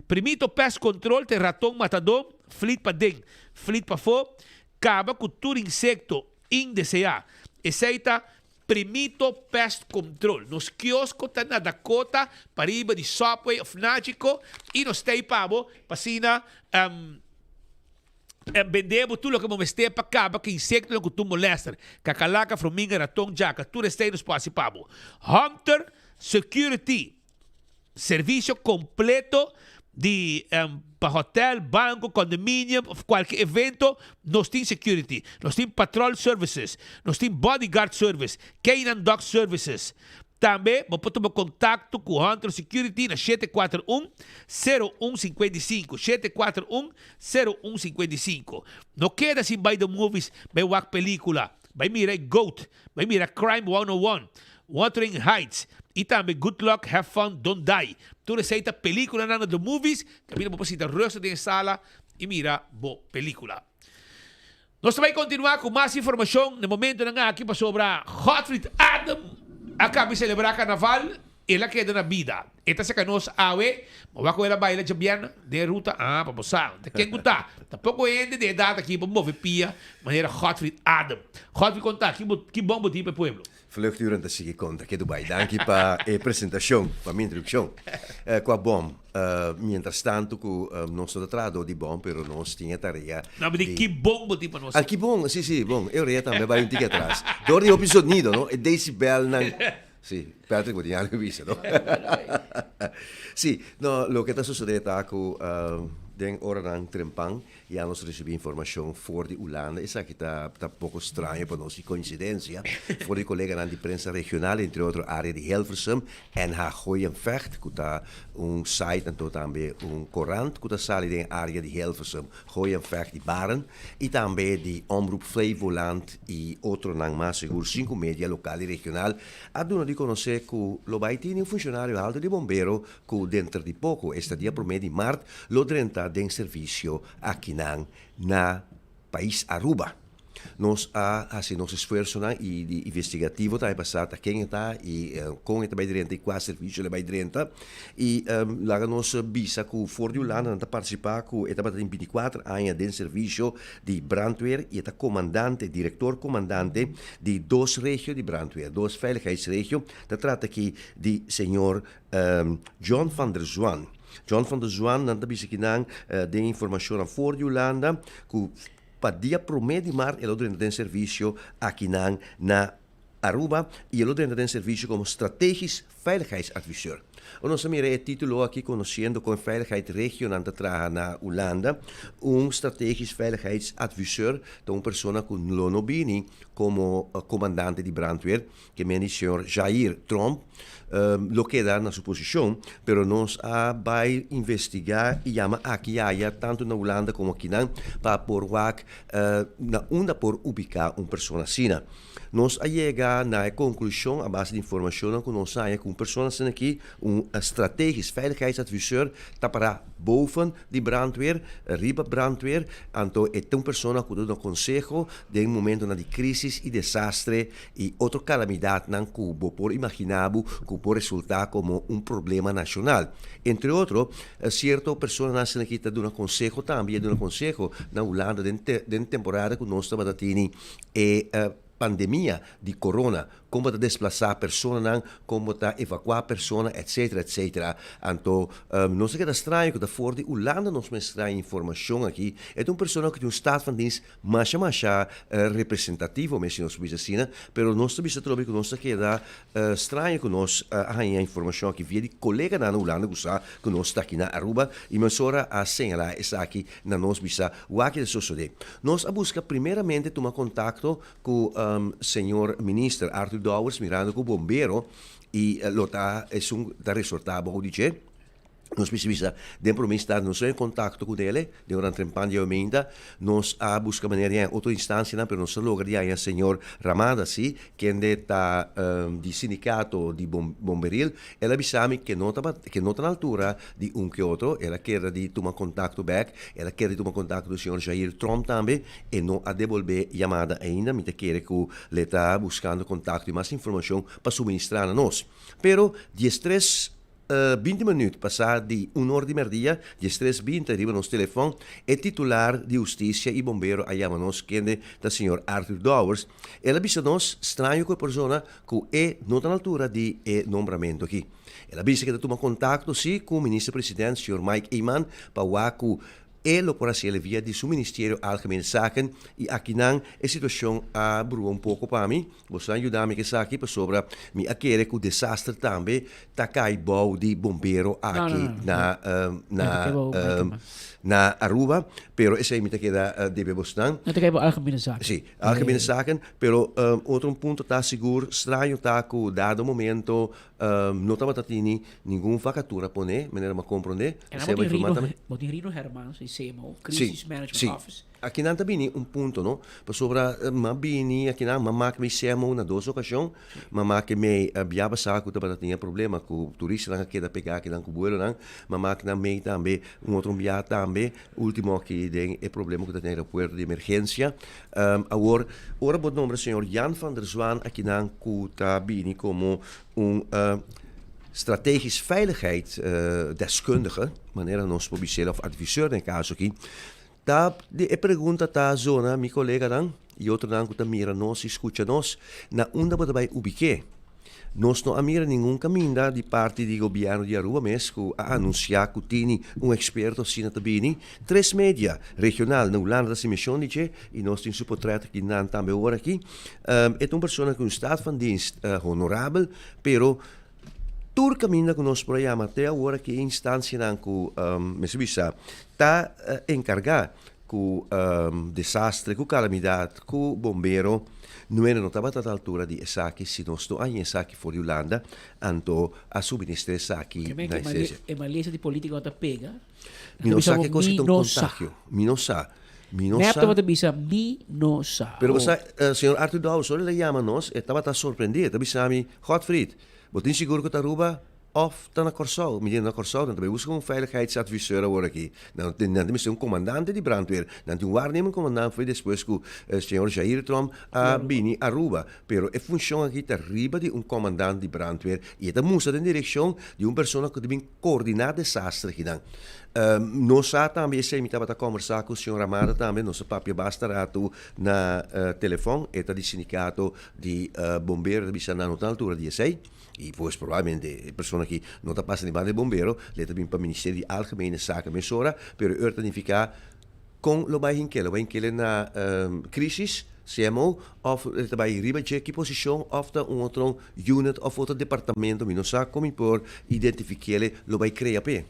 Primito Pest Control ta e raton matador, flit paden, flit pafo, caba cu tur insecto indesea. Esey ta Primito Pest Control. Nos kiosko ta na Dakota, pariba di Subway of Nagico y nos ta ey pa bo pa asina bende bo tur loke bo mester pa caba cu insectonan cu tur molester. Kakalaka, frominga, raton, djaka, tur esey nos por haci pa bo. Hunter Security. Servicio completo di pa hotel, banco, condominium of cualke evento, nos tin security. Nos tin patrol services, nos tin bodyguard service, canine dog services. Tambe bo por tuma contacto cu Hunter Security na 741 0155, 741 0155. No keda sin bay the movies, bay wak pelicula, bay mira e Goat, Bai mira Crime 101, Wuthering Heights y tambe Good Luck, Have Fun, Don't Die. Tur esey ta peliculanan na The Movies. Caminda bo por sinta rustig den e sala y mira bo pelicula. Nos ta bai continua cu mas informacion na e momentonan aki pasobra Godfried Adam a caba di celebra carnaval. El a keda na bida. E ta saka nos awe, ma wak ku el a baila djabièrnè den e ruta, ah, pa bo sa, ta ken ku ta. Ta poko hende den e dat aki pa move pia manera Godfried Adam. Godfried konta, ki bo, ki bon bo tin pa e pueblo? Vluchtduren ta sigui konta ke Dubai. Danki pa e presentashon, pa mi introdukshon. Kua bom, mientras tanto ku nos no ta trahadó di bom, pero nos tin e tarea No, mi di ki bon bo tin pa nos. Ah, ki bon, si, si, bon. E orea tambe a bai un tiki atras. Dor di hopi sonido, no? E decibelnan. Sí, Patrick bo tin algo bisa, no? Sí, no, loke ta sucede ta cu den oranan trempan ya nos ricibi informacion for di Hulanda, esaki ta ta poco straño pa nos y coincidencia, for di coleganan di prensa regional, entre otro area di Hilversum, NH Gooi en Vecht, cu ta un site anto tambe un corant cu ta sali den area di Hilversum, Gooi en Vecht di Baren y tambe di Omroep Flevoland y otronan mas sigur sinku media local y regional a duna di conoce cu lo bay tini un funcionario alto di bombero cu denter di poco, esta dia prome di mart, lo drenta den servicio akinan na pais Aruba. Nos a haci nos esfuerzonan y di investigativo tambe pa sa ta ken e ta y con e ta bay drenta y cua servicio lo bay drenta. Y laga nos bisa cu for di Hulanda nan ta participa cu e tabata tin binticuater aña den servicio di brandweer y e ta comandante, director comandante di dos regio di brandweer, dos veiligheidsregio. Ta trata aki di señor John van der Zwan. John van der Zwan nan ta bisa ki nan den informacionnan for di Hulanda cu Pa dia promé di mart el lo drenta den servisio akinan na. Aruba y e lo drenta den servicio como strategisch veiligheidsadviseur. Ora nos a mira e titulo aki conociendo con e veiligheid regionan ta traha na Hulanda, un strategisch veiligheidsadviseur ta un persona cu lo no bini como comandante di brandweer, ke men di señor Jair Tromp lo keda na su posicion, pero nos a bay investiga y yama aki y aya tanto na Hulanda como akinan pa por wak na unda por ubica un persona asina. Nos a yega na e conclusion a base di informacionnan cu nos haña cu un persona asina aki, un strategisch veiligheidsadviseur, ta para boven di brandweer, riba brandweer, anto e ta un persona cu ta duna conseho den momentonan di crisis y desastre y otro calamidadnan cu bo por imagina bo cu por resulta como un problema nacional. Entre otro, cierto personanan asina aki ta duna conseho tambe y a duna conseho na Hulanda den temporada cu nos tabata tini e pandemia di corona, con bo ta desplasa personanan, con bo ta evacua persona, etcetera, etcetera. Anto, nos ta keda straño cu ta for di Hulanda nos mester trae informacion aki. E ta un persona cu tin un staat van dienst masha masha representativo mes si nos por bisa asina, pero nos ta bisa atrobe cu nos ta keda straño cu nos a haña informacion aki via di coleganan na Hulanda cu sa cu nos ta aki na Aruba y mesora a señala esaki na nos bisa wak ta sosode. Nos a busca primeramente tuma contacto cu señor Minister Arthur Dowers mirando cu bombero y lo ta esun ta resorta bou di dje. Nos mester bisa den prome instante nos a en contacto cu dele den ora trempan di aumenta nos a busca manera di haña otro instancianan pero nos a logra di haña señor Ramada si kende ta di sindicato di bomberil el a bisa mi ke no tabat ke no ta na altura di un ke otro el a keda di tuma contacto bek el a keda di tuma contacto cu señor Jair Tromp tambe e no a debolbe yamada ainda mi ta kere cu le ta buscando contacto y mas informacion pa suministra na nos pero diestres 20 minuut pasá di un or di merdia, 13 binti riba nos telefòn, e titular di hustisia i bombero a yama nos kende ta señor Arthur Dowers. El a bisa nos straño ku e persona ku e no ta na altura di e nombramentu aki. El a bisa ku e ta tuma kontakto si ku minister president señor Mike Eman pa wak ku E lo por hasiel via di su Ministerio Algemene Zaken y akinan e situacion a brua un poco pa mi. Boso a yuda mi cu esaki pasobra mi a kere cu desaster tambe ta cay bou di bombero aki na na na Aruba, pero esey mi ta keda debe bosnan. No ta cay bou Algemene Zaken. Si, Algemene Zaken, pero otro un punto ta sigur straño ta cu dado momento No tabata tini ningun vakatura pone, manera mi a komprondé. En dan bo tin Rino, bo tin Rino Hermans di CMO, Crisis Management Office. Akinan ta bini un punto, no? Pasobra mi a bini akinan, mi a mak mi CMO na dos okashon. Mi a mak mei bia pasá ku tabata tin e problema ku turistanan a keda pegá akinan ku buelonan. Mi a mak nan mei tambe un otro bia tambe, ultimo aki den e problema ku ta tin aeropuerto di emergensia. Awor, ora bo nombra señor Jan van der Zwaan akinan ku ta bini komo un strategisch veiligheid deskundige, manera nos por bis'el, òf adviseur den e kaso aki, ta di e pregunta ta zona mi koleganan i otronan ku ta mira nos i skucha nos, na unda bo ta bai ubik'é? Nos no a mira ningun caminda di parti di gobierno di Aruba mes cu a anuncia cu tini un experto asina ta bini. Tres media regional na Hulanda ta haci mencion di dje y nos tin su potret aki nan tambe ora aki. E ta un persona cu un staat van dienst honorabel, pero tur caminda cu nos por a yama te awor aki e instancianan cu mester bisa ta encarga Ku desastre, ku kalamidat, ku bombero, Nuene no tabata ta altura di esaki si nos no a haña esaki for di Hulanda, anto a suministra esaki na e E malesa di politica no ta pega. Mi no sa ke kos ki ta un kontagio. Mi no sa. Mi no sa. Mep tabata bisa mi no sa. Pero bo sa, señor Arthur Dowers, ora el a yama nos, e tabata sorprendí. E ta bisa mi, Godfried, bo tin sigur ku ta Aruba? Of ta na Kòrsou? Mi di na Kòrsou nan ta bai buska un veiligheidsadviseur awor aki. Nan nan ta mester un komandante di brandweer. Nan tin un waarnemend commandant for despues ku señor Jair Tromp a bini Aruba. Pero e funshon aki ta riba di un komandant di brandweer i e ta mustra den direkshon di un persona ku ta bin koordiná desastre akinan. Nos sa tambe esei mi tabata kòmbersá ku señor Ramada tambe, nos a papia basta ratu na telefòn, e ta di sindikato di bombero, e ta bisa nan no ta na altura di esei. I pues probablemente e persona aki no ta pasa ni banda di bombero, le ta bin pa Ministerio di Algemene Zaken mesora, pero e ora ta nifiká Kon lo bai hink'é? Lo bai hink'é na crisis, CMO, of e ta bai riba dje ki posishon of ta un otro unit of otro departamento, mi no sa kon mi por identifik'é, lo bai krea p'e.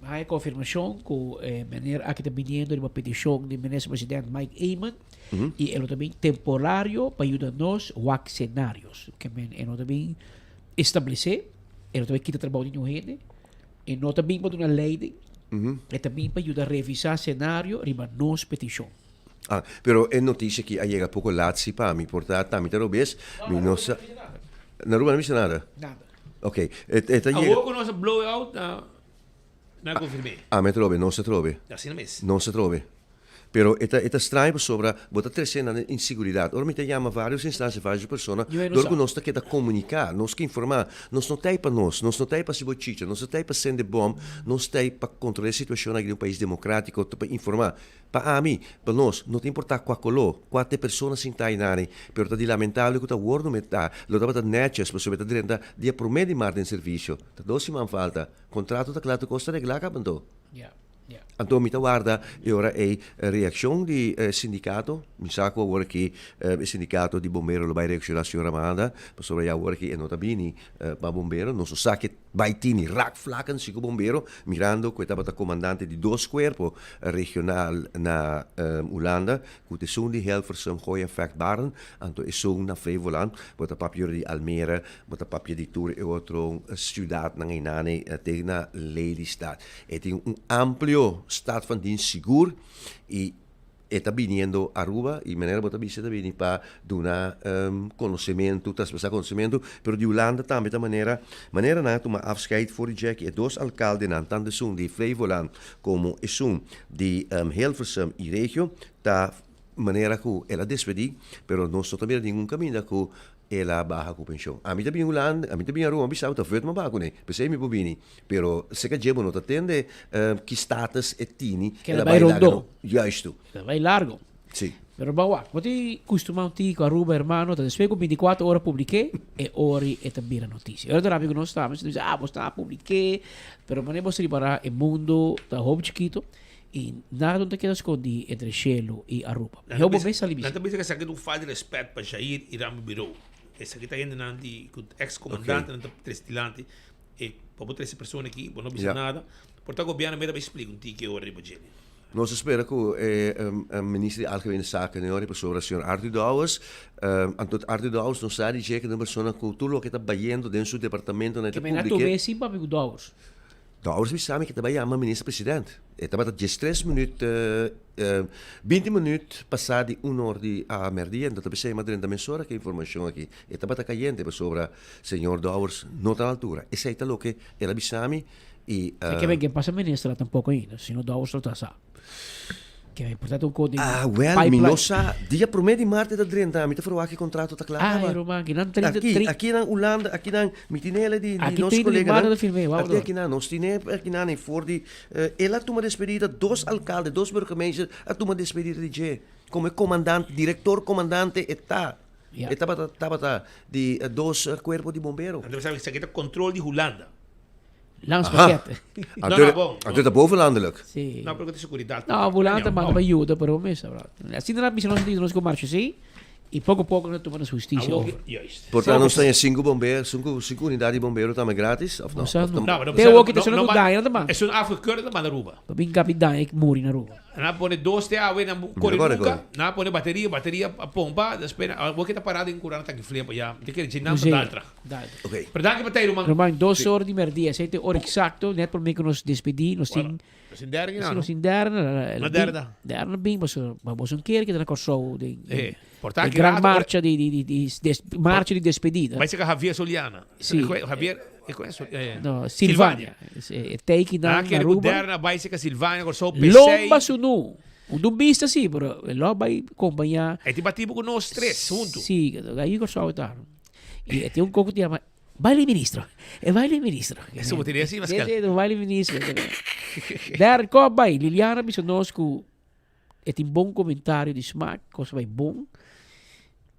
Mi haña konfirmashon ku e meneer aki ta biniendo riba petishon di Minister President Mike Eman i e lo ta bin temporario pa yuda nos wak senarios. Ke men e no ta bin establesé, e no ta bin kita trabou di niun hende, e no ta bin pa duna leiding, e ta bin pa yuda revisá senario riba nos petishon. Ah, pero e notisia aki a yega poko lat si pa mi, por ta ta mi ta robes, mi no sa. Na Aruba no bisa nada? Nada. Ok, e e ta yega. Awor ku nos a blow out na na konfirm'é. Ah, mi atrobe, nos atrobe. Asina mes. Nos atrobe. Pero e ta e ta straño pasobra bo ta trese nan inseguridat. Ora mi ta yama varios instancia, varios persona, dor ku nos ta keda komuniká, nos ke informá, nos no ta ei pa nos, nos no ta ei pa hasi bochicha, nos no ta ei pa sende bòm, nos ta ei pa kontrolá e situashon aki den un pais demokrátiko, ta pa informá. Pa ami, pa nos, no ta importá kua koló, kua ta e persona sintá einani, pero ta di lamentable ku ta awor no meta, lo tabata nètjes pasobra e ta drenta dia promé di mart den servisio. Ta dos siman falta. Kontrato ta kla, tur kos ta reglá kaba anto. Anto mi ta warda e ora ei reakshon di e sindikato. Mi sa ku awor aki e sindikato di bombero lo bai reakshoná señor Amanda, pasobra ya awor aki e no ta bini pa bombero. Nos no sa ke bai tini raakvlakken si ku bombero, mirando ku e tabata komandante di dos kuerpo regional na Hulanda, ku ta esun di Hilversum, Gooi en Vecht Baarn, anto esun na Flevoland. Bo ta papia ora di Almere, bo ta papia di tur e otro siudatnan einane te na Lelystad. E tin un amplio staat van dienst sigur y e ta biniendo Aruba y manera bo ta bisa e ta bini pa duna conocemento, traspasa conocemento, pero di Hulanda tambe ta manera, manera nan a tuma afscheid for di Jacky e dos alcaldenan, tanto esun di Flevoland como esun di Hilversum y regio ta manera cu el a despedi, pero nos no ta mira ningun caminda cu El a baha ku penshon. Ami ta bini Hulanda, ami ta bini Aruba, mi bisa bo ta vèt mi a baha kuné, p'esei mi por bini. Pero seka dje bo no ta tende ki status e tini, Ke el a bai laga rondó. no. Juistu. El a bai largo. Si. Pero bo wak, bo tin kustumá un tiki ku Aruba, hermano, ta despues ku bintikuater ora publik'é, e ora e ta bira notisia. E ora ta rabia ku nos ta, mi ta bisa, ah, bo sta a publik'é, pero manera bo ripará e mundo ta hopi chikito. I nada no ta keda skondí entre shelu i Aruba. Mihó bo mes sali Nan bisa. ta bisa ku esaki ta un falta di rèspèt pa Jair i Rambo Birou. Esaki ta hendenan di ku eks komandantenan ta trese dilanti e pa bo trese persona aki bo no bisa nada. Por ta gobièrnu mester bai splika un tiki ora riba djele. Nos ta spera ku e minister di Algemene Zaken e ora pasobra señor Arthur Dowers, anto Arthur Dowers nos sa di dje ku ta un persona ku tur loke ta bayendo den su departamentonan e ta Ke men a publike. tuma e sin papia ku Dowers. Dowers bisa mi ke ta bai yama minister president. E tabata diestres minuut, binti minuut pasá di un or di merdia, enton ta bisa yama drenta mesora ke informashon aki. E tabata kayente pasobra señor Dowers no ta na altura. Esei ta loke el a bisa mi i. E ke ben ke pasa minister tampoco ainda, sino Dowers lo ta sa. Ke ben por ta un ko di Ah, wel, mi no sa. Dia promé di mart e ta drenta, mi ta ferwagt e kontrato ta kla Ai, kaba. ruman, aki nan 30, Aki, aki nan Hulanda, aki nan, mi tine ele di, di Aki nos 30 di koleganan. mart e ta firm'é, wou Aki, dor. aki nan, nos tine aki nan e for di, el a tuma despedida, dos alkalde, dos burgemeester a tuma despedida di dje. Komo e komandante, direktor komandante e ta. Ja. E tabata, tabata di dos kuerpo di bombero. Anto bo sabi esaki ta kontrol di Hulanda. Langs Aha. pakket. No, no, bon. Anto ta bovenlandelijk. Sí. No, pero ku ta seguridad. No, Hulanda manda pa yuda, pero mes, bro. Asina nan bisa nos di nos ku marcha sí, i poko poko nos tuma nos hustisia over. Juist. Por tanto nos ta sinku bombero, sinku, sinku unidad di bombero tambe gratis, of no? Nos sa Of no. tam- No, Te no, woki ta sona no, ku daña na ta Esun afgekeurd ta manda Aruba. Pa bin kapi daña ik muri na Aruba. Nan a pone dos te awe nan kore Kore, nunka. kore. Nan a pone bateria, bateria a pompa, despues nan awor ke ta pará den kurant ta ki flepa ya. Te kere dje nan ta Museo. daltra. Daltra. Oké. Pero danki pa tei ruman. Ruman, dos or di merdia, esei ta e ora eksakto, net promé ku nos despedí, nos tin Nos tin derde Sí, no? nos tin derde. Na derde. Derde bin, pasobra pa boso un kere keda na Kòrsou den Eh, por ta e ki gran rato, marcha di di di di des marcha di despedida. Bai seka Javier Soliana. Sí. Javier, e kon e? No, Silvania. E tei ki Nan nan kere ku Aruba. derna bai seka Silvania, Kòrsou, Pesei. Lomba sunu. Un dun bista sí, pero e lo bai kompañá. E tin batibu ku nos tres huntu. Sí, ahí Kòrsou ta. Y e tin un koko ku yama Baile Ministro. E Baile Ministro. Eso bo tin así, Pascal? Sí, sí, Baile Ministro. Der kop bai. Liliana bisa nos ku e tin bon komentario di smaak, cosa bai bon.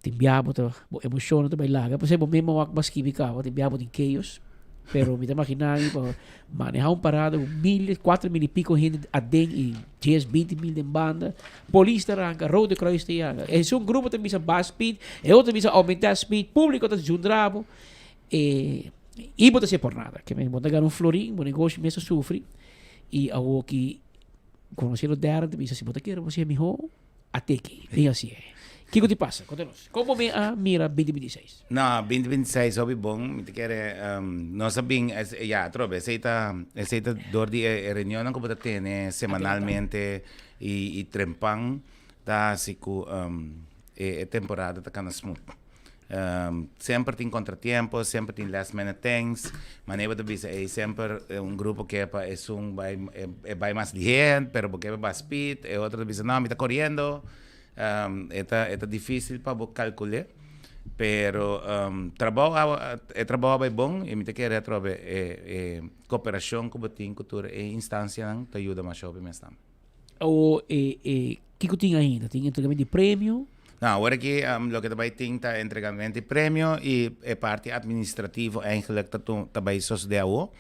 Tin bia bo ta, bo emocion ta bai laga. Pasei bo memo wak bo a skibi kaba, tin bia bo tin chaos. Pero mi ta imaginá mi pa manehá un parada ku mil, kuater mil i piko hende aden i dies, binti mil den banda. Polis ta ranka, Rode Kruis ta yanga. Esun grupo ta bisa baha speed, e otro ta bisa oumentá speed, públiko ta zundra bo. E i bo ta hasié por nada. Ke men bo ta gana un florin, bo negoshi mes ta sufri. I awoki konosiendo Darren ta bisa si bo ta kere bo hasié mihó. Ateki, bin hasié. Kiko ti pasa? Konta nos. Kon bo bin a mira binti binti seis? No, binti binti seis hopi bon. Mi ta kere, nos a bin, ya, atrobe, esei ta, esei ta dor di e reunionnan ku bo ta tene semanalmente i i trempan ta hasi ku e temporada ta kana smooth. Semper tin contratiempo, semper tin last minute things. Manera bo ta bisa ey semper un grupo ke pa esun bai e bai mas lihé, pero bo ke pa speed, e otro ta bisa no mi ta coriendo. E ta e ta dificil pa bo calcul'é, pero trabou a e trabou a bai bon y mi ta kere atrobe e e cooperacion cu bo tin cu tur e instancianan ta yuda masha hopi mes tambe. O e e kiko tin ainda? Tin entregamento di premio? No, awor aki loke ta bai tin ta entregamento di premio y e parti administrativo eigenlijk ta ta bai sosode awo.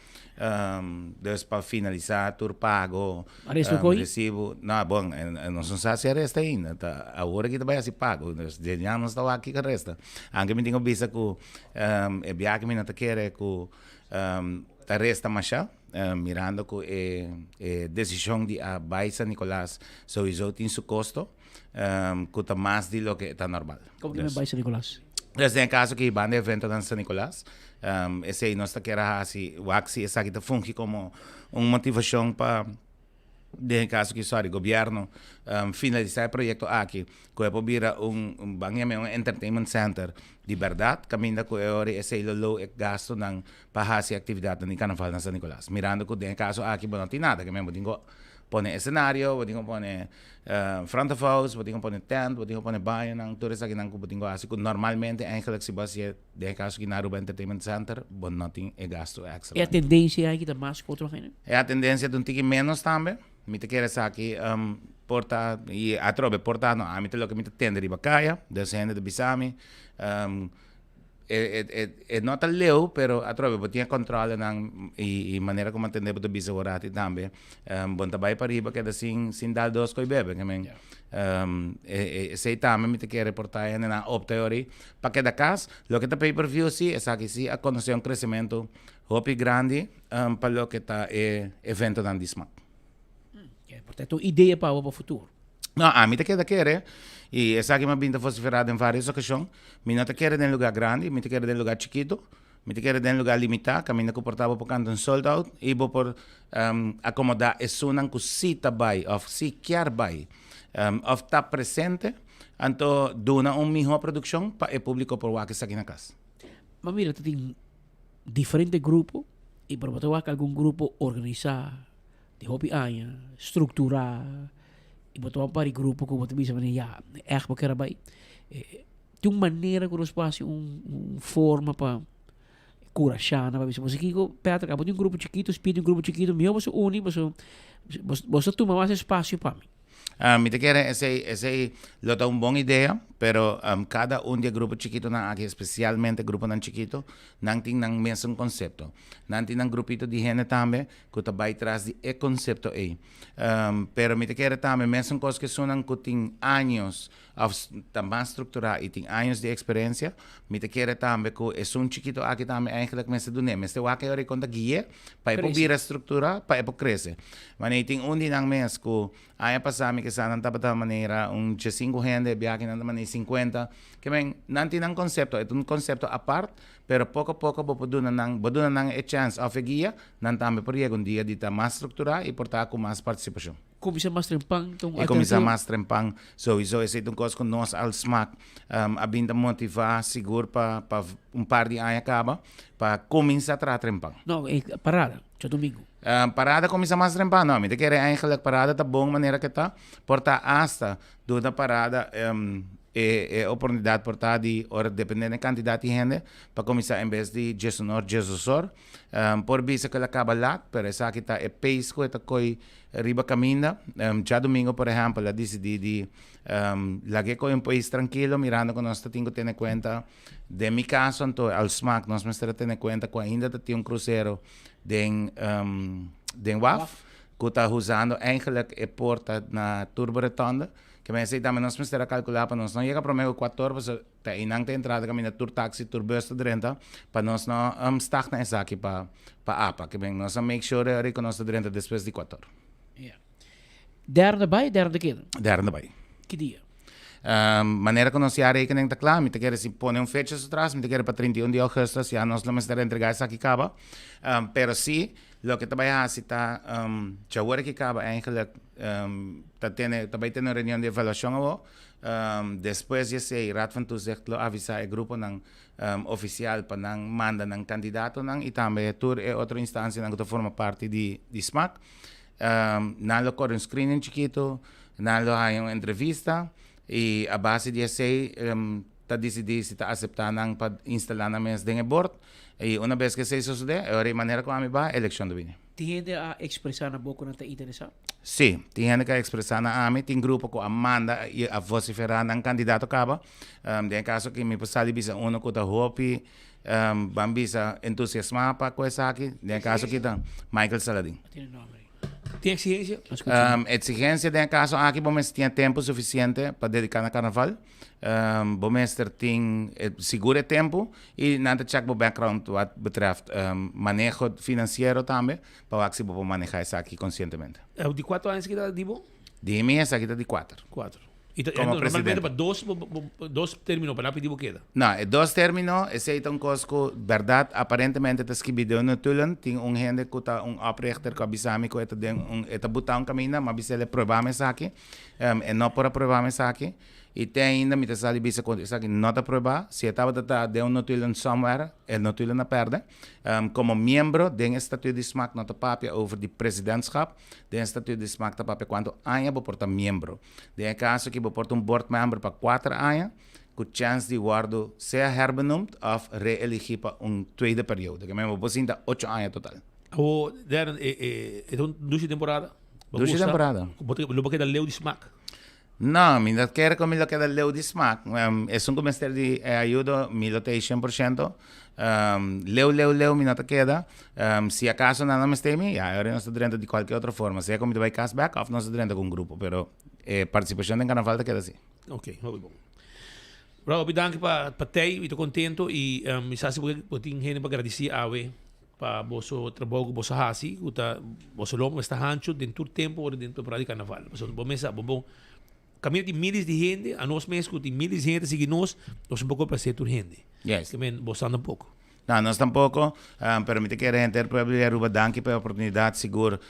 Dus pa finalisa tur pago, Aresto koy? recibo. No, bon, nos no sa si aresta ainda. Ta awor aki ta bai hasi pago. Dus dje ya nos ta wak kiko aresta. Aunke mi tin ku bisa ku e biaha mi no ta kere ku ta resta masha. Mirando cu e decision di a bay San Nicolas sowieso tin su costo, cu ta mas di loke ta normal. Como cu bay San Nicolas? Dus den e caso cu banda eventonan San Nicolas, esey nos ta kier a haci, wak si esaki ta fungi como un motivacion pa Den e caso ki sorry gobierno finalisa e proyecto aki cu e por bira un ban yama un entertainment center di berdad caminda cu e ora esey lo lou e gastonan pa haci actividadnan di carnaval na San Nicolas mirando cu den e caso aki bo no tin nada ke men bo tin cu pone escenario bo tin cu pone front of house bo tin cu pone tent bo tin cu pone bañonan tur esakinan cu bo tin cu haci cu normalmente eigenlijk si bo haci'e Den e kaso aki na Aruba Entertainment Center, bo no tin e gasto extra. E atendensia aki ta mas ku otro hende? E atendensia ta un tiki menos tambe. Mi ta kere esaki por ta, i atrobe por ta no, ami ta loke mi ta tende riba kaya, dus hende ta bisa mi, e no ta leu, pero atrobe bo tin e kòntròlenan i manera ku mi a tende bo ta bisa awor ati tambe, bo no ta bai pariba keda sin sin dal dos koi bebe, ke men esei tambe mi ta kere por ta hendenan opta e ora ei. Pa keda cas, loke ta pay per view si, esaki si a conoce un crecemento hopi grandi pa loke ta e eventonan di smaak. Por ta un idea pa abo pa futuro. No, ami ta keda kere, y esaki mi a bin ta vocifera den varios ocasion, mi no ta kere den lugar grandi, mi ta kere den lugar chikito, mi ta kere den lugar limita, caminda cu por ta bo por canta un sold out y bo por acomoda esunnan cu si ta bay of si kier bay of ta presente. Anto duna un mihó produkshon pa e públiko por wak esaki na kas. Ma mira ta tin diferente grupo y por bo ta wak algun grupo organisá di hopi aña, strukturá y bo ta wak un par di grupo ku bo ta bisa manera ya ègt bo kier a bai. Tin un manera ku nos por hasi un un forma pa kurashá nan pa bisa boso kiko Patrick abo tin un grupo chikitu, Speed tin un grupo chikitu mihó boso uni boso boso ta tuma mas espasio pa mi. Mi ta kere esei esei lo ta un bon idea, pero kada un di e grupo chikitonan aki, espesialmente gruponan chikito, nan tin nan mesun konsepto. Nan tin nan grupito di hende tambe ku ta bai tras di e konsepto ei. Pero mi ta kere tambe mesun kos ku esunnan ku tin años òf ta mas strukturá i tin años di eksperensia, mi ta kere tambe ku esun chikito aki tambe eigentlik mester dun'é. Mester wak e ora ei kon ta gui'é pa e por bira strukturá, pa e por krese. Manera tin un di nan mes ku aña pasá mi kisa nan tabata manera un diesinku hende, e biaha nan ta manera sinkuenta. Ke men, nan tin nan konsepto, e ta un konsepto apart, pero poko poko bo por duna nan, bo duna nan e chèns òf e guia, nan tambe por yega un dia di ta mas strukturá i por ta ku mas partisipashon. Kuminsá mas trempan ta un E kuminsá mas trempan, souiso esei ta un kos ku nos al smak a bin ta motivá sigur pa pa un par di aña kaba pa kuminsá traha trempan. No, e parada. Djadomingo. Parada cuminsa mas trempan? No, mi ta kere eigenlijk parada ta bon manera ke ta. Por ta hasta duna parada. E e oportunidat por ta di ora depende den kantidat di hende pa kuminsá en bes di diesunor diesdosor. Por bisa ku el a kaba lat pero esaki ta e pace ku e ta koi riba kaminda. Djadumingu por ehèmpel a disidí di lag'é koi un pais trankilo mirando ku nos ta tin ku tene kuenta den mi kaso anto al smak nos mester a tene kuenta ku ainda ta tin un krusero den den waf ku ta usando eigenlijk e porta na Turboretonde. Ke men esei tambe nos mester a kalkulá pa nos no yega promé ku kuator pasobra ta einan ta entrada kaminda tur taksi, tur bus ta drenta pa nos no stag na esaki pa pa apa. Ke men nos a make sure ori ku nos ta drenta despues di kuator. Ya. Derde bai, derde keda? Derde bai. Ki dia? Manera ku nos ya rekening ta kla, mi ta kere si pone un fecha su tras, mi ta kere pa 31 di augustus ya nos lo mester entrega esaki kaba. Pero si Loke ta bai hasi ta, djawor ki kaba eigenlijk ta tene, ta bai tene un reunion di evaluashon awo. Despues di esei Raad van Toezicht lo avisá e gruponan ofisial pa nan manda nan kandidatonan i tambe tur e otro instansianan ku ta forma parti di di smak. Nan lo kore un screening chikitu, nan lo haña un entrevista i a base di esei ta disidí si ta aseptá nan pa instalá nan mes den e bord. I una bes ku esei sosodé, e ora e manera ku ami ba, elekshon ta bini. Tin hende a ekspresá na bo ku nan ta interesá? Sí, tin hende ku a ekspresá na ami. Tin grupo ku a manda i a vosiferá nan kandidato kaba. Den e kaso aki mi por sali bisa uno ku ta hopi, ban bisa, entusiasmá pa ku esaki. Den e kaso aki ta Michael Saladin. Tin eksigensia? Eksigensia den e kaso aki bo mester tin e tempu sufisiente pa dediká na karnaval. Bo mester tin sigur e tempu y nan ta check bo background wat betreft maneho financiero tambe pa wak si bo por maneha esaki conscientemente. Di cuatro aña esaki ta di bo? Di mi esaki ta di cuater. Cuatro. Y ta Como normalmente pa dos dos termino pa lapi di bo keda? No, e dos termino esey ta un cos cu berdad aparentemente ta skibi den notulen. Tin un hende cu ta un oprichter cu a bisa mi cu e ta den un e ta buta un caminda, mi a bis'el e prueba mi esaki. E no por a prueba mi esaki. I te ainda mi ta sali bisa ku esaki no ta pruebá. Si e tabata ta den un notulen somewhere, e notulen a pèrdè. Komo miembro den e statuut di smak no ta papia over di presidentschap. Den e statuut di smak ta papia kuantu aña bo por ta miembro. Den e kaso aki bo por ta un board member pa kuater aña ku chèns di wòrdu sea herbenoemd òf reeligí pa un tweede periode. Ke men bo por sinta ocho aña total. Awor, Darren, e ta un dushi temporada? Dushi temporada. Lo bo keda leu di smak? No, mi no kere ku mi lo keda leu di smak. Esun ku mester di e ayudo, mi lo ta ei 100%. Leu, leu, leu mi no ta keda. Si akaso nan no mester mi, ya, e ora nos ta drenta di kualke otro forma. Sea ku mi ta bai kas bek òf nos ta drenta ku un grupo. Pero e partisipashon den karnaval ta keda si. Ok, hopi bon. Bro, hopi danki pa pa tei, mi ta kontento i mi sa si bo tin hende pa gradisí awe pa boso trabou ku boso hasi, ku ta boso lomba mester hanchu den tur tempu ora den temporada di karnaval. Pasobra bo mes sa, bo bo kaminda tin miles di hende, anos mes ku tin miles di hende ta sigui nos, nos un poko plaser tur hende. Yes. Ke men boso tampoko. No, nos tampoko, pero mi ta kere henter pueblo di Aruba danki pa e oportunidat sigur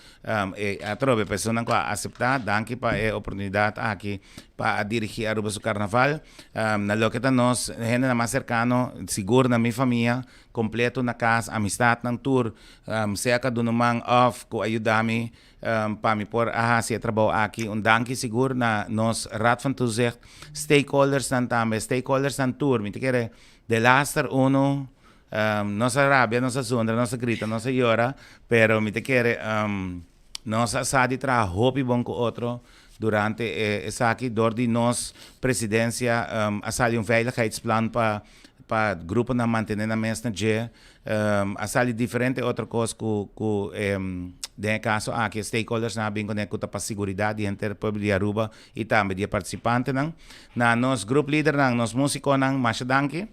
e atrobe personanan ku a aseptá, danki pa e oportunidat aki pa a dirigí Aruba su karnaval. Na loke ta nos hendenan mas serkano, sigur na mi famia, Completo na cas, amistadnan tur, sea cu a duna un man of cu a yuda mi pa mi por a haci e trabou aki. Un danki sigur na nos Raad van Toezicht, stakeholdersnan tambe, stakeholdersnan tur. Mi ta kere delaster uno, nos a rabia, nos a zundra, nos a grita, nos a yora, pero mi ta kere nos a sa di traha hopi bon cu otro durante esaki. Dor di nos presidencia a sali un veiligheidsplan pa Pa gruponan mantené nan mes na dje. A sali diferente otro kos ku ku den e kaso aki e stakeholdersnan a bin kuné ku ta pa siguridat di henter pueblo di Aruba i tambe di e partisipantenan. Na nos grup lidernan, nos musikonan masha danki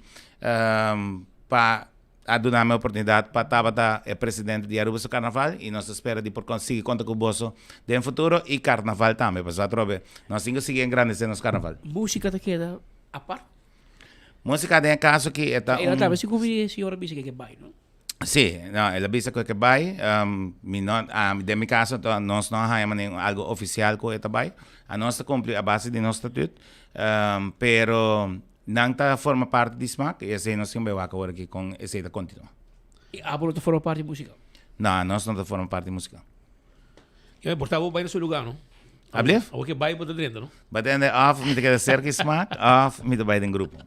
pa a duna mi oportunidat pa tabata e presidente di Aruba su karnaval i nos ta spera di por sigui konta ku boso den futuro i karnaval tambe pasobra atrobe nos tin ku sigui engrandesé nos karnaval. Musika ta keda apart? Música den e caso aki e ta El a un... tabata sigur mi señora bisa ke ke bai, no? Sí, no, el a bisa ku e ke bai. Mi no, den mi caso to nos no a haña manera un algo oficial ku e ta bai. Anos ta cumpli a base di nos statuut, pero nan ta forma parti di smaak i esei nos tin bai wak awor aki kon esei ta continua. I abo no ta forma parti di música? No, anos no ta forma parti di música. Ya, por ta bo bai na su lugar, no? Ablief? Awor ke bai bo ta drenta, no? Ba tende of mi ta keda serka i smaak of mi ta bai den grupo.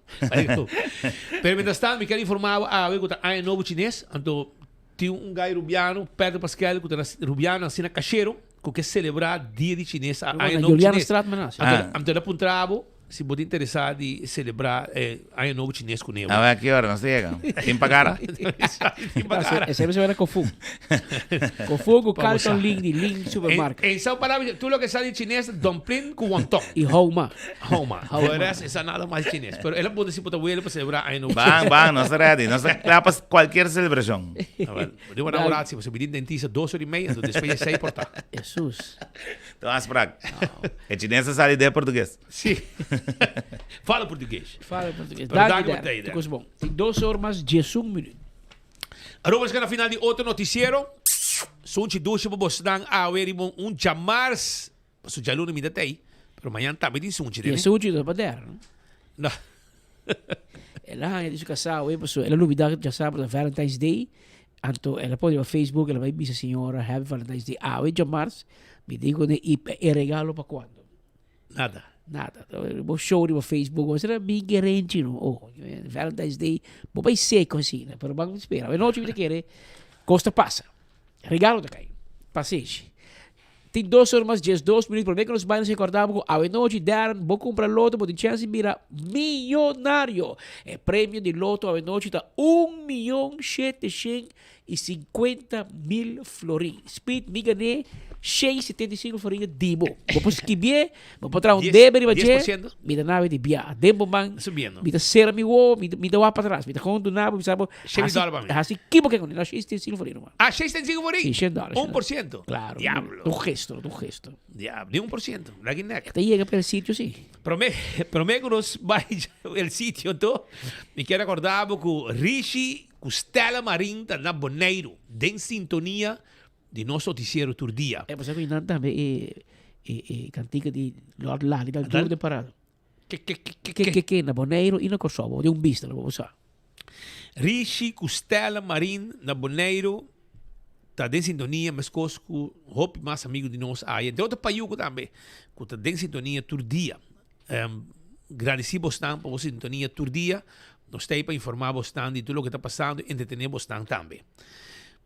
Pero mientras tanto mi kier informa bo awe ku ta aña nobo chines, anto tin un gai rubiano, Pedro Pascal, ku ta na rubiano asina kashero ku ke selebrá dia di chines, aña nobo Juliana chines. Straat men hasi. Anto anto el a puntra bo si bo ta interesá di selebrá aña nobo chines ku nebo. Awe a ki ora nos ta yega? Tin pagara? Tin pagara. Esei mester era Kofu. Kofu ku Carlton Lin di Lin Supermarket. En Sao Palabra tur loke sa di chines dumpling ku wonton. I Homa. Homa. Por e sa nada mas di chines. Pero el a punta si bo ta wele pa selebrá aña nobo Ban, chines. ban, nos ta ready. Nos ta kla pa kualkier selebrashon. Awel, bo tin wak ora si bo bini dentista dos ora i mei, anto despues di seis por ta. Hesus. Ta un afspraak. E chines a sali den portugues. Si. Fala portugues. Fala portugues. Pero Danki, danki Derek. Matei, Tur kos bon. Tin dos or mas diesun minuut. Aruba nos na final di otro noticiero. Sunchi dushi pa bosnan awe riba un djamars. Paso djaluna mi ta tei, pero mañan tambe tin sunchi E dene. sunchi ta pa der, no? No. El a haña di su kasá awe paso el a lubida djasabra ta Valentine's Day. Anto el a pone riba Facebook, el a bai bisa señora Happy Valentine's Day awe djamars. Mi di ku e e regalo pa kuando? Nada. Nada. Bo show riba Facebook, bo sera mi gerenchi no. Oh, Valentine's Day, bo bai seco asina, pero ban spera. Awe nochi mi ta kere, kos ta pasa. Regalo ta kai. Pasenshi. Tin dos ora mas 12 minuut, prome ku nos bai nos rekordá bo ku awe nochi Darren bo kumpra loto bo tin chèns di bira miyonario. E premio di loto awe nochi ta un miyon 750,000 florin. Speed mi gané 675 florin di bo. Bo por skibié, bo por traha un debe riba dje, mi ta nawe di bia. Den bo man, mi ta sera mi wowo, mi ta wak patras. Mi ta kon duna bo, mi sa bo, hasi ki bo ke kuné. No, 675 florin ruman. Ah, 675 florin? Si, shen dòler. 1%? Klaro. Diablo. Un gesto, un gesto. Diablo, di 1%. Laki nek. E ta yega pa el sitio, si. Prome, prome ku nos bai el sitio anto, mi kier rekorda bo ku Rishi ku Stella Marin ta na Boneiru den sintonia di nos noticiero tur dia. E pasobra ku nan tambe e e e kantika di Lord Lali ta duru den parada. Ke ke ke ke ke ke ke na Boneiru i na Kòrsou bo tin un bista lo bo sa. Rishi ku Stella Marin na Boneiru ta den sintonia meskos ku hopi mas amigu di nos aya. Entre otro Payuku tambe ku ta den sintonia tur dia. Gradisí bosnan pa bo sintonia tur dia. Nos ta ei pa informá bosnan di tur loke ta pasando i entretené bosnan tambe.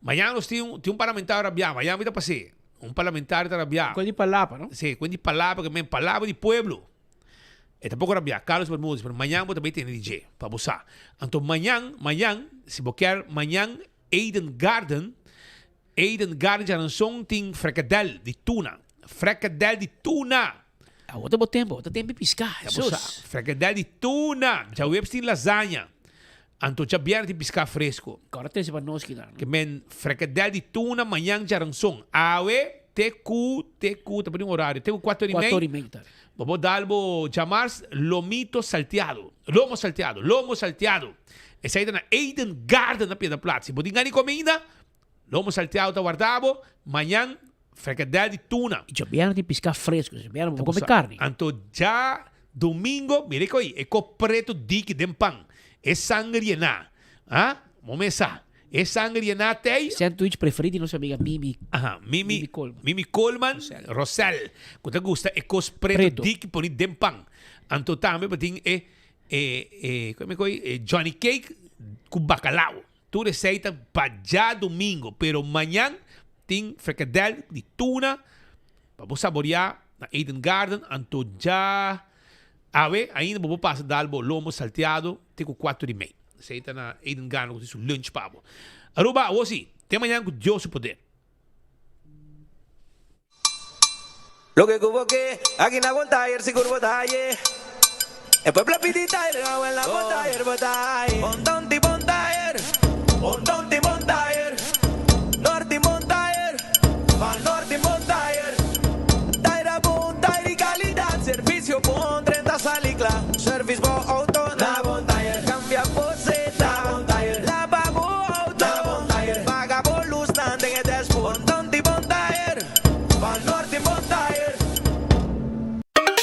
Mañana nos tin un tin un parlamentario rabiá. Mañana mi ta pas'é. Un parlamentario ta rabiá. Kuen di palabra, no? Sí, kuen di palabra, ke men palabra di pueblo. E ta poko rabiá, Carlos Bermudez, pero mañan bo ta bai tende di dje, pa bo sa. Anto mañan, mañan, si bo kier mañan Eden Garden, Eden Garden djaranson tin frikadel di tuna. Frikadel di tuna! Awor ta bo tempo, awor ta tempo di piská, Ya bo sa, Hesus. frikadel di tuna! Djaweps tin lasaña. Anto djabièrnè tin piská fresko. Kòrda trese pa nos kinan. Ke men frikadel di tuna mañan djaranson. Awe te ku, te ku, ta pone un orario, te ku kuater i mei. Kuater i mei ta. Bo por dal bo djamars lomito salteado, lomo salteado, lomo salteado. Esei ta na Eden Garden na Piedra Plat. Si bo tin gana di kome ainda, lomo salteado ta warda bo. Mañan frikadel di tuna. I djabièrnè tin piská fresko, djabièrnè bo por kome karni. Anto djadumingo, mira e koi, e kop pretu diki den pan, e sanger yená. Ha? Bo mes sa. E sanger yená tei. Sandwich preferí di nos amiga Mimi. Aha, Mimi, Mimi Coleman. Mimi Coleman, Rosel, ku ta gusta e kos pretu Pretu. diki poni den pan. Anto tambe bo tin e, e, e, koe mi koi, e Johnny Cake ku bakalao. Tur esei ta pa djadumingo, pero mañan tin frikadel di tuna pa bo saboreá na Eden Garden. Anto dja awe ainda bo por pasa dal bo lomo salteado te ku kuater i mei. Esei ta na Eden Garden ku tin su lunch pa bo. Aruba, awor si, te mañan ku Dios su poder. Loke ku bo ke, aki na bon tayer sigur bo ta haye. E pueblo a pidi tayer, awe na bon tayer bo ta haye. Bon tonti bon tayer, bon tonti bon tayer, norti bon tayer, van norti bon tayer. Tayer a bon tayer di kalidat, servisio bon, drenta sali kla. Servis bo outo na bon tayer, kambia bo zeta na bon tayer, laba bo outo na bon tayer, paga bo lusnan den e dashboard. Bon tonti bon tayer. Van Norte bon tayer.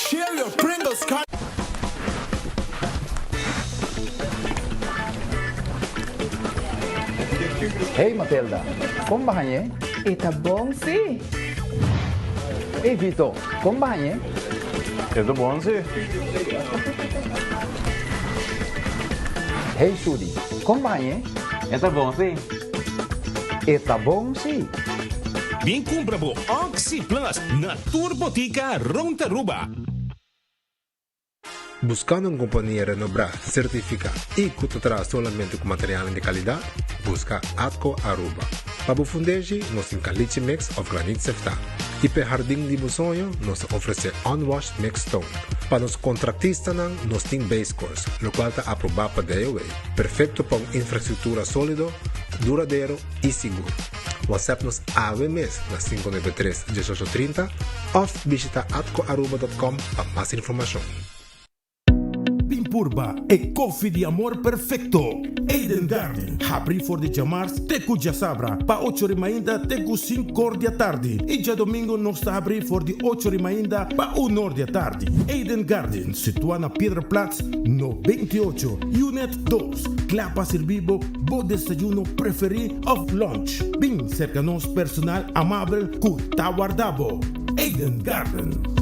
Share your Pringles card. Hey Matilda, kon bahañ'é? E ta bon si! Ey Vito, kon bañ'e? E ta bon si. Hey Sudi, kon bañ'e? E ta bon si. E ta bon si. Bin kumpra bo Oxi Plus na tur botika rond Aruba. Buscando un compania renobrá, certificá y cu ta traha solamente cu materialnan di calidad? Busca Atco Aruba. Pa bo fundeshi, nos tin caliche mix of granit seftá. Y p'e hardin di bo soño, nos ta ofrece unwashed mixed stone. Pa nos contractistanan, nos tin base course, locual ta aprobá pa DOW. Perfecto pa un infrastructura solido, duradero y sigur. WhatsApp nos awe mes na 593 1830 of bishita atcoaruba.com pa mas informacion. Bin purba e koffie di amor perfecto! Eden Garden, habri for di djamars te ku djasabra pa ocho ri mainta te ku sinkor di atardi i djadomingo nos ta habri for di ocho ri mainta pa unor di atardi. Eden Garden, situa na Piedraplaats no 28, Unit dos, kla pa sirbi bo bo desayuno preferí òf lunch. Bin serka nos personal amabel ku ta warda bo. Eden Garden.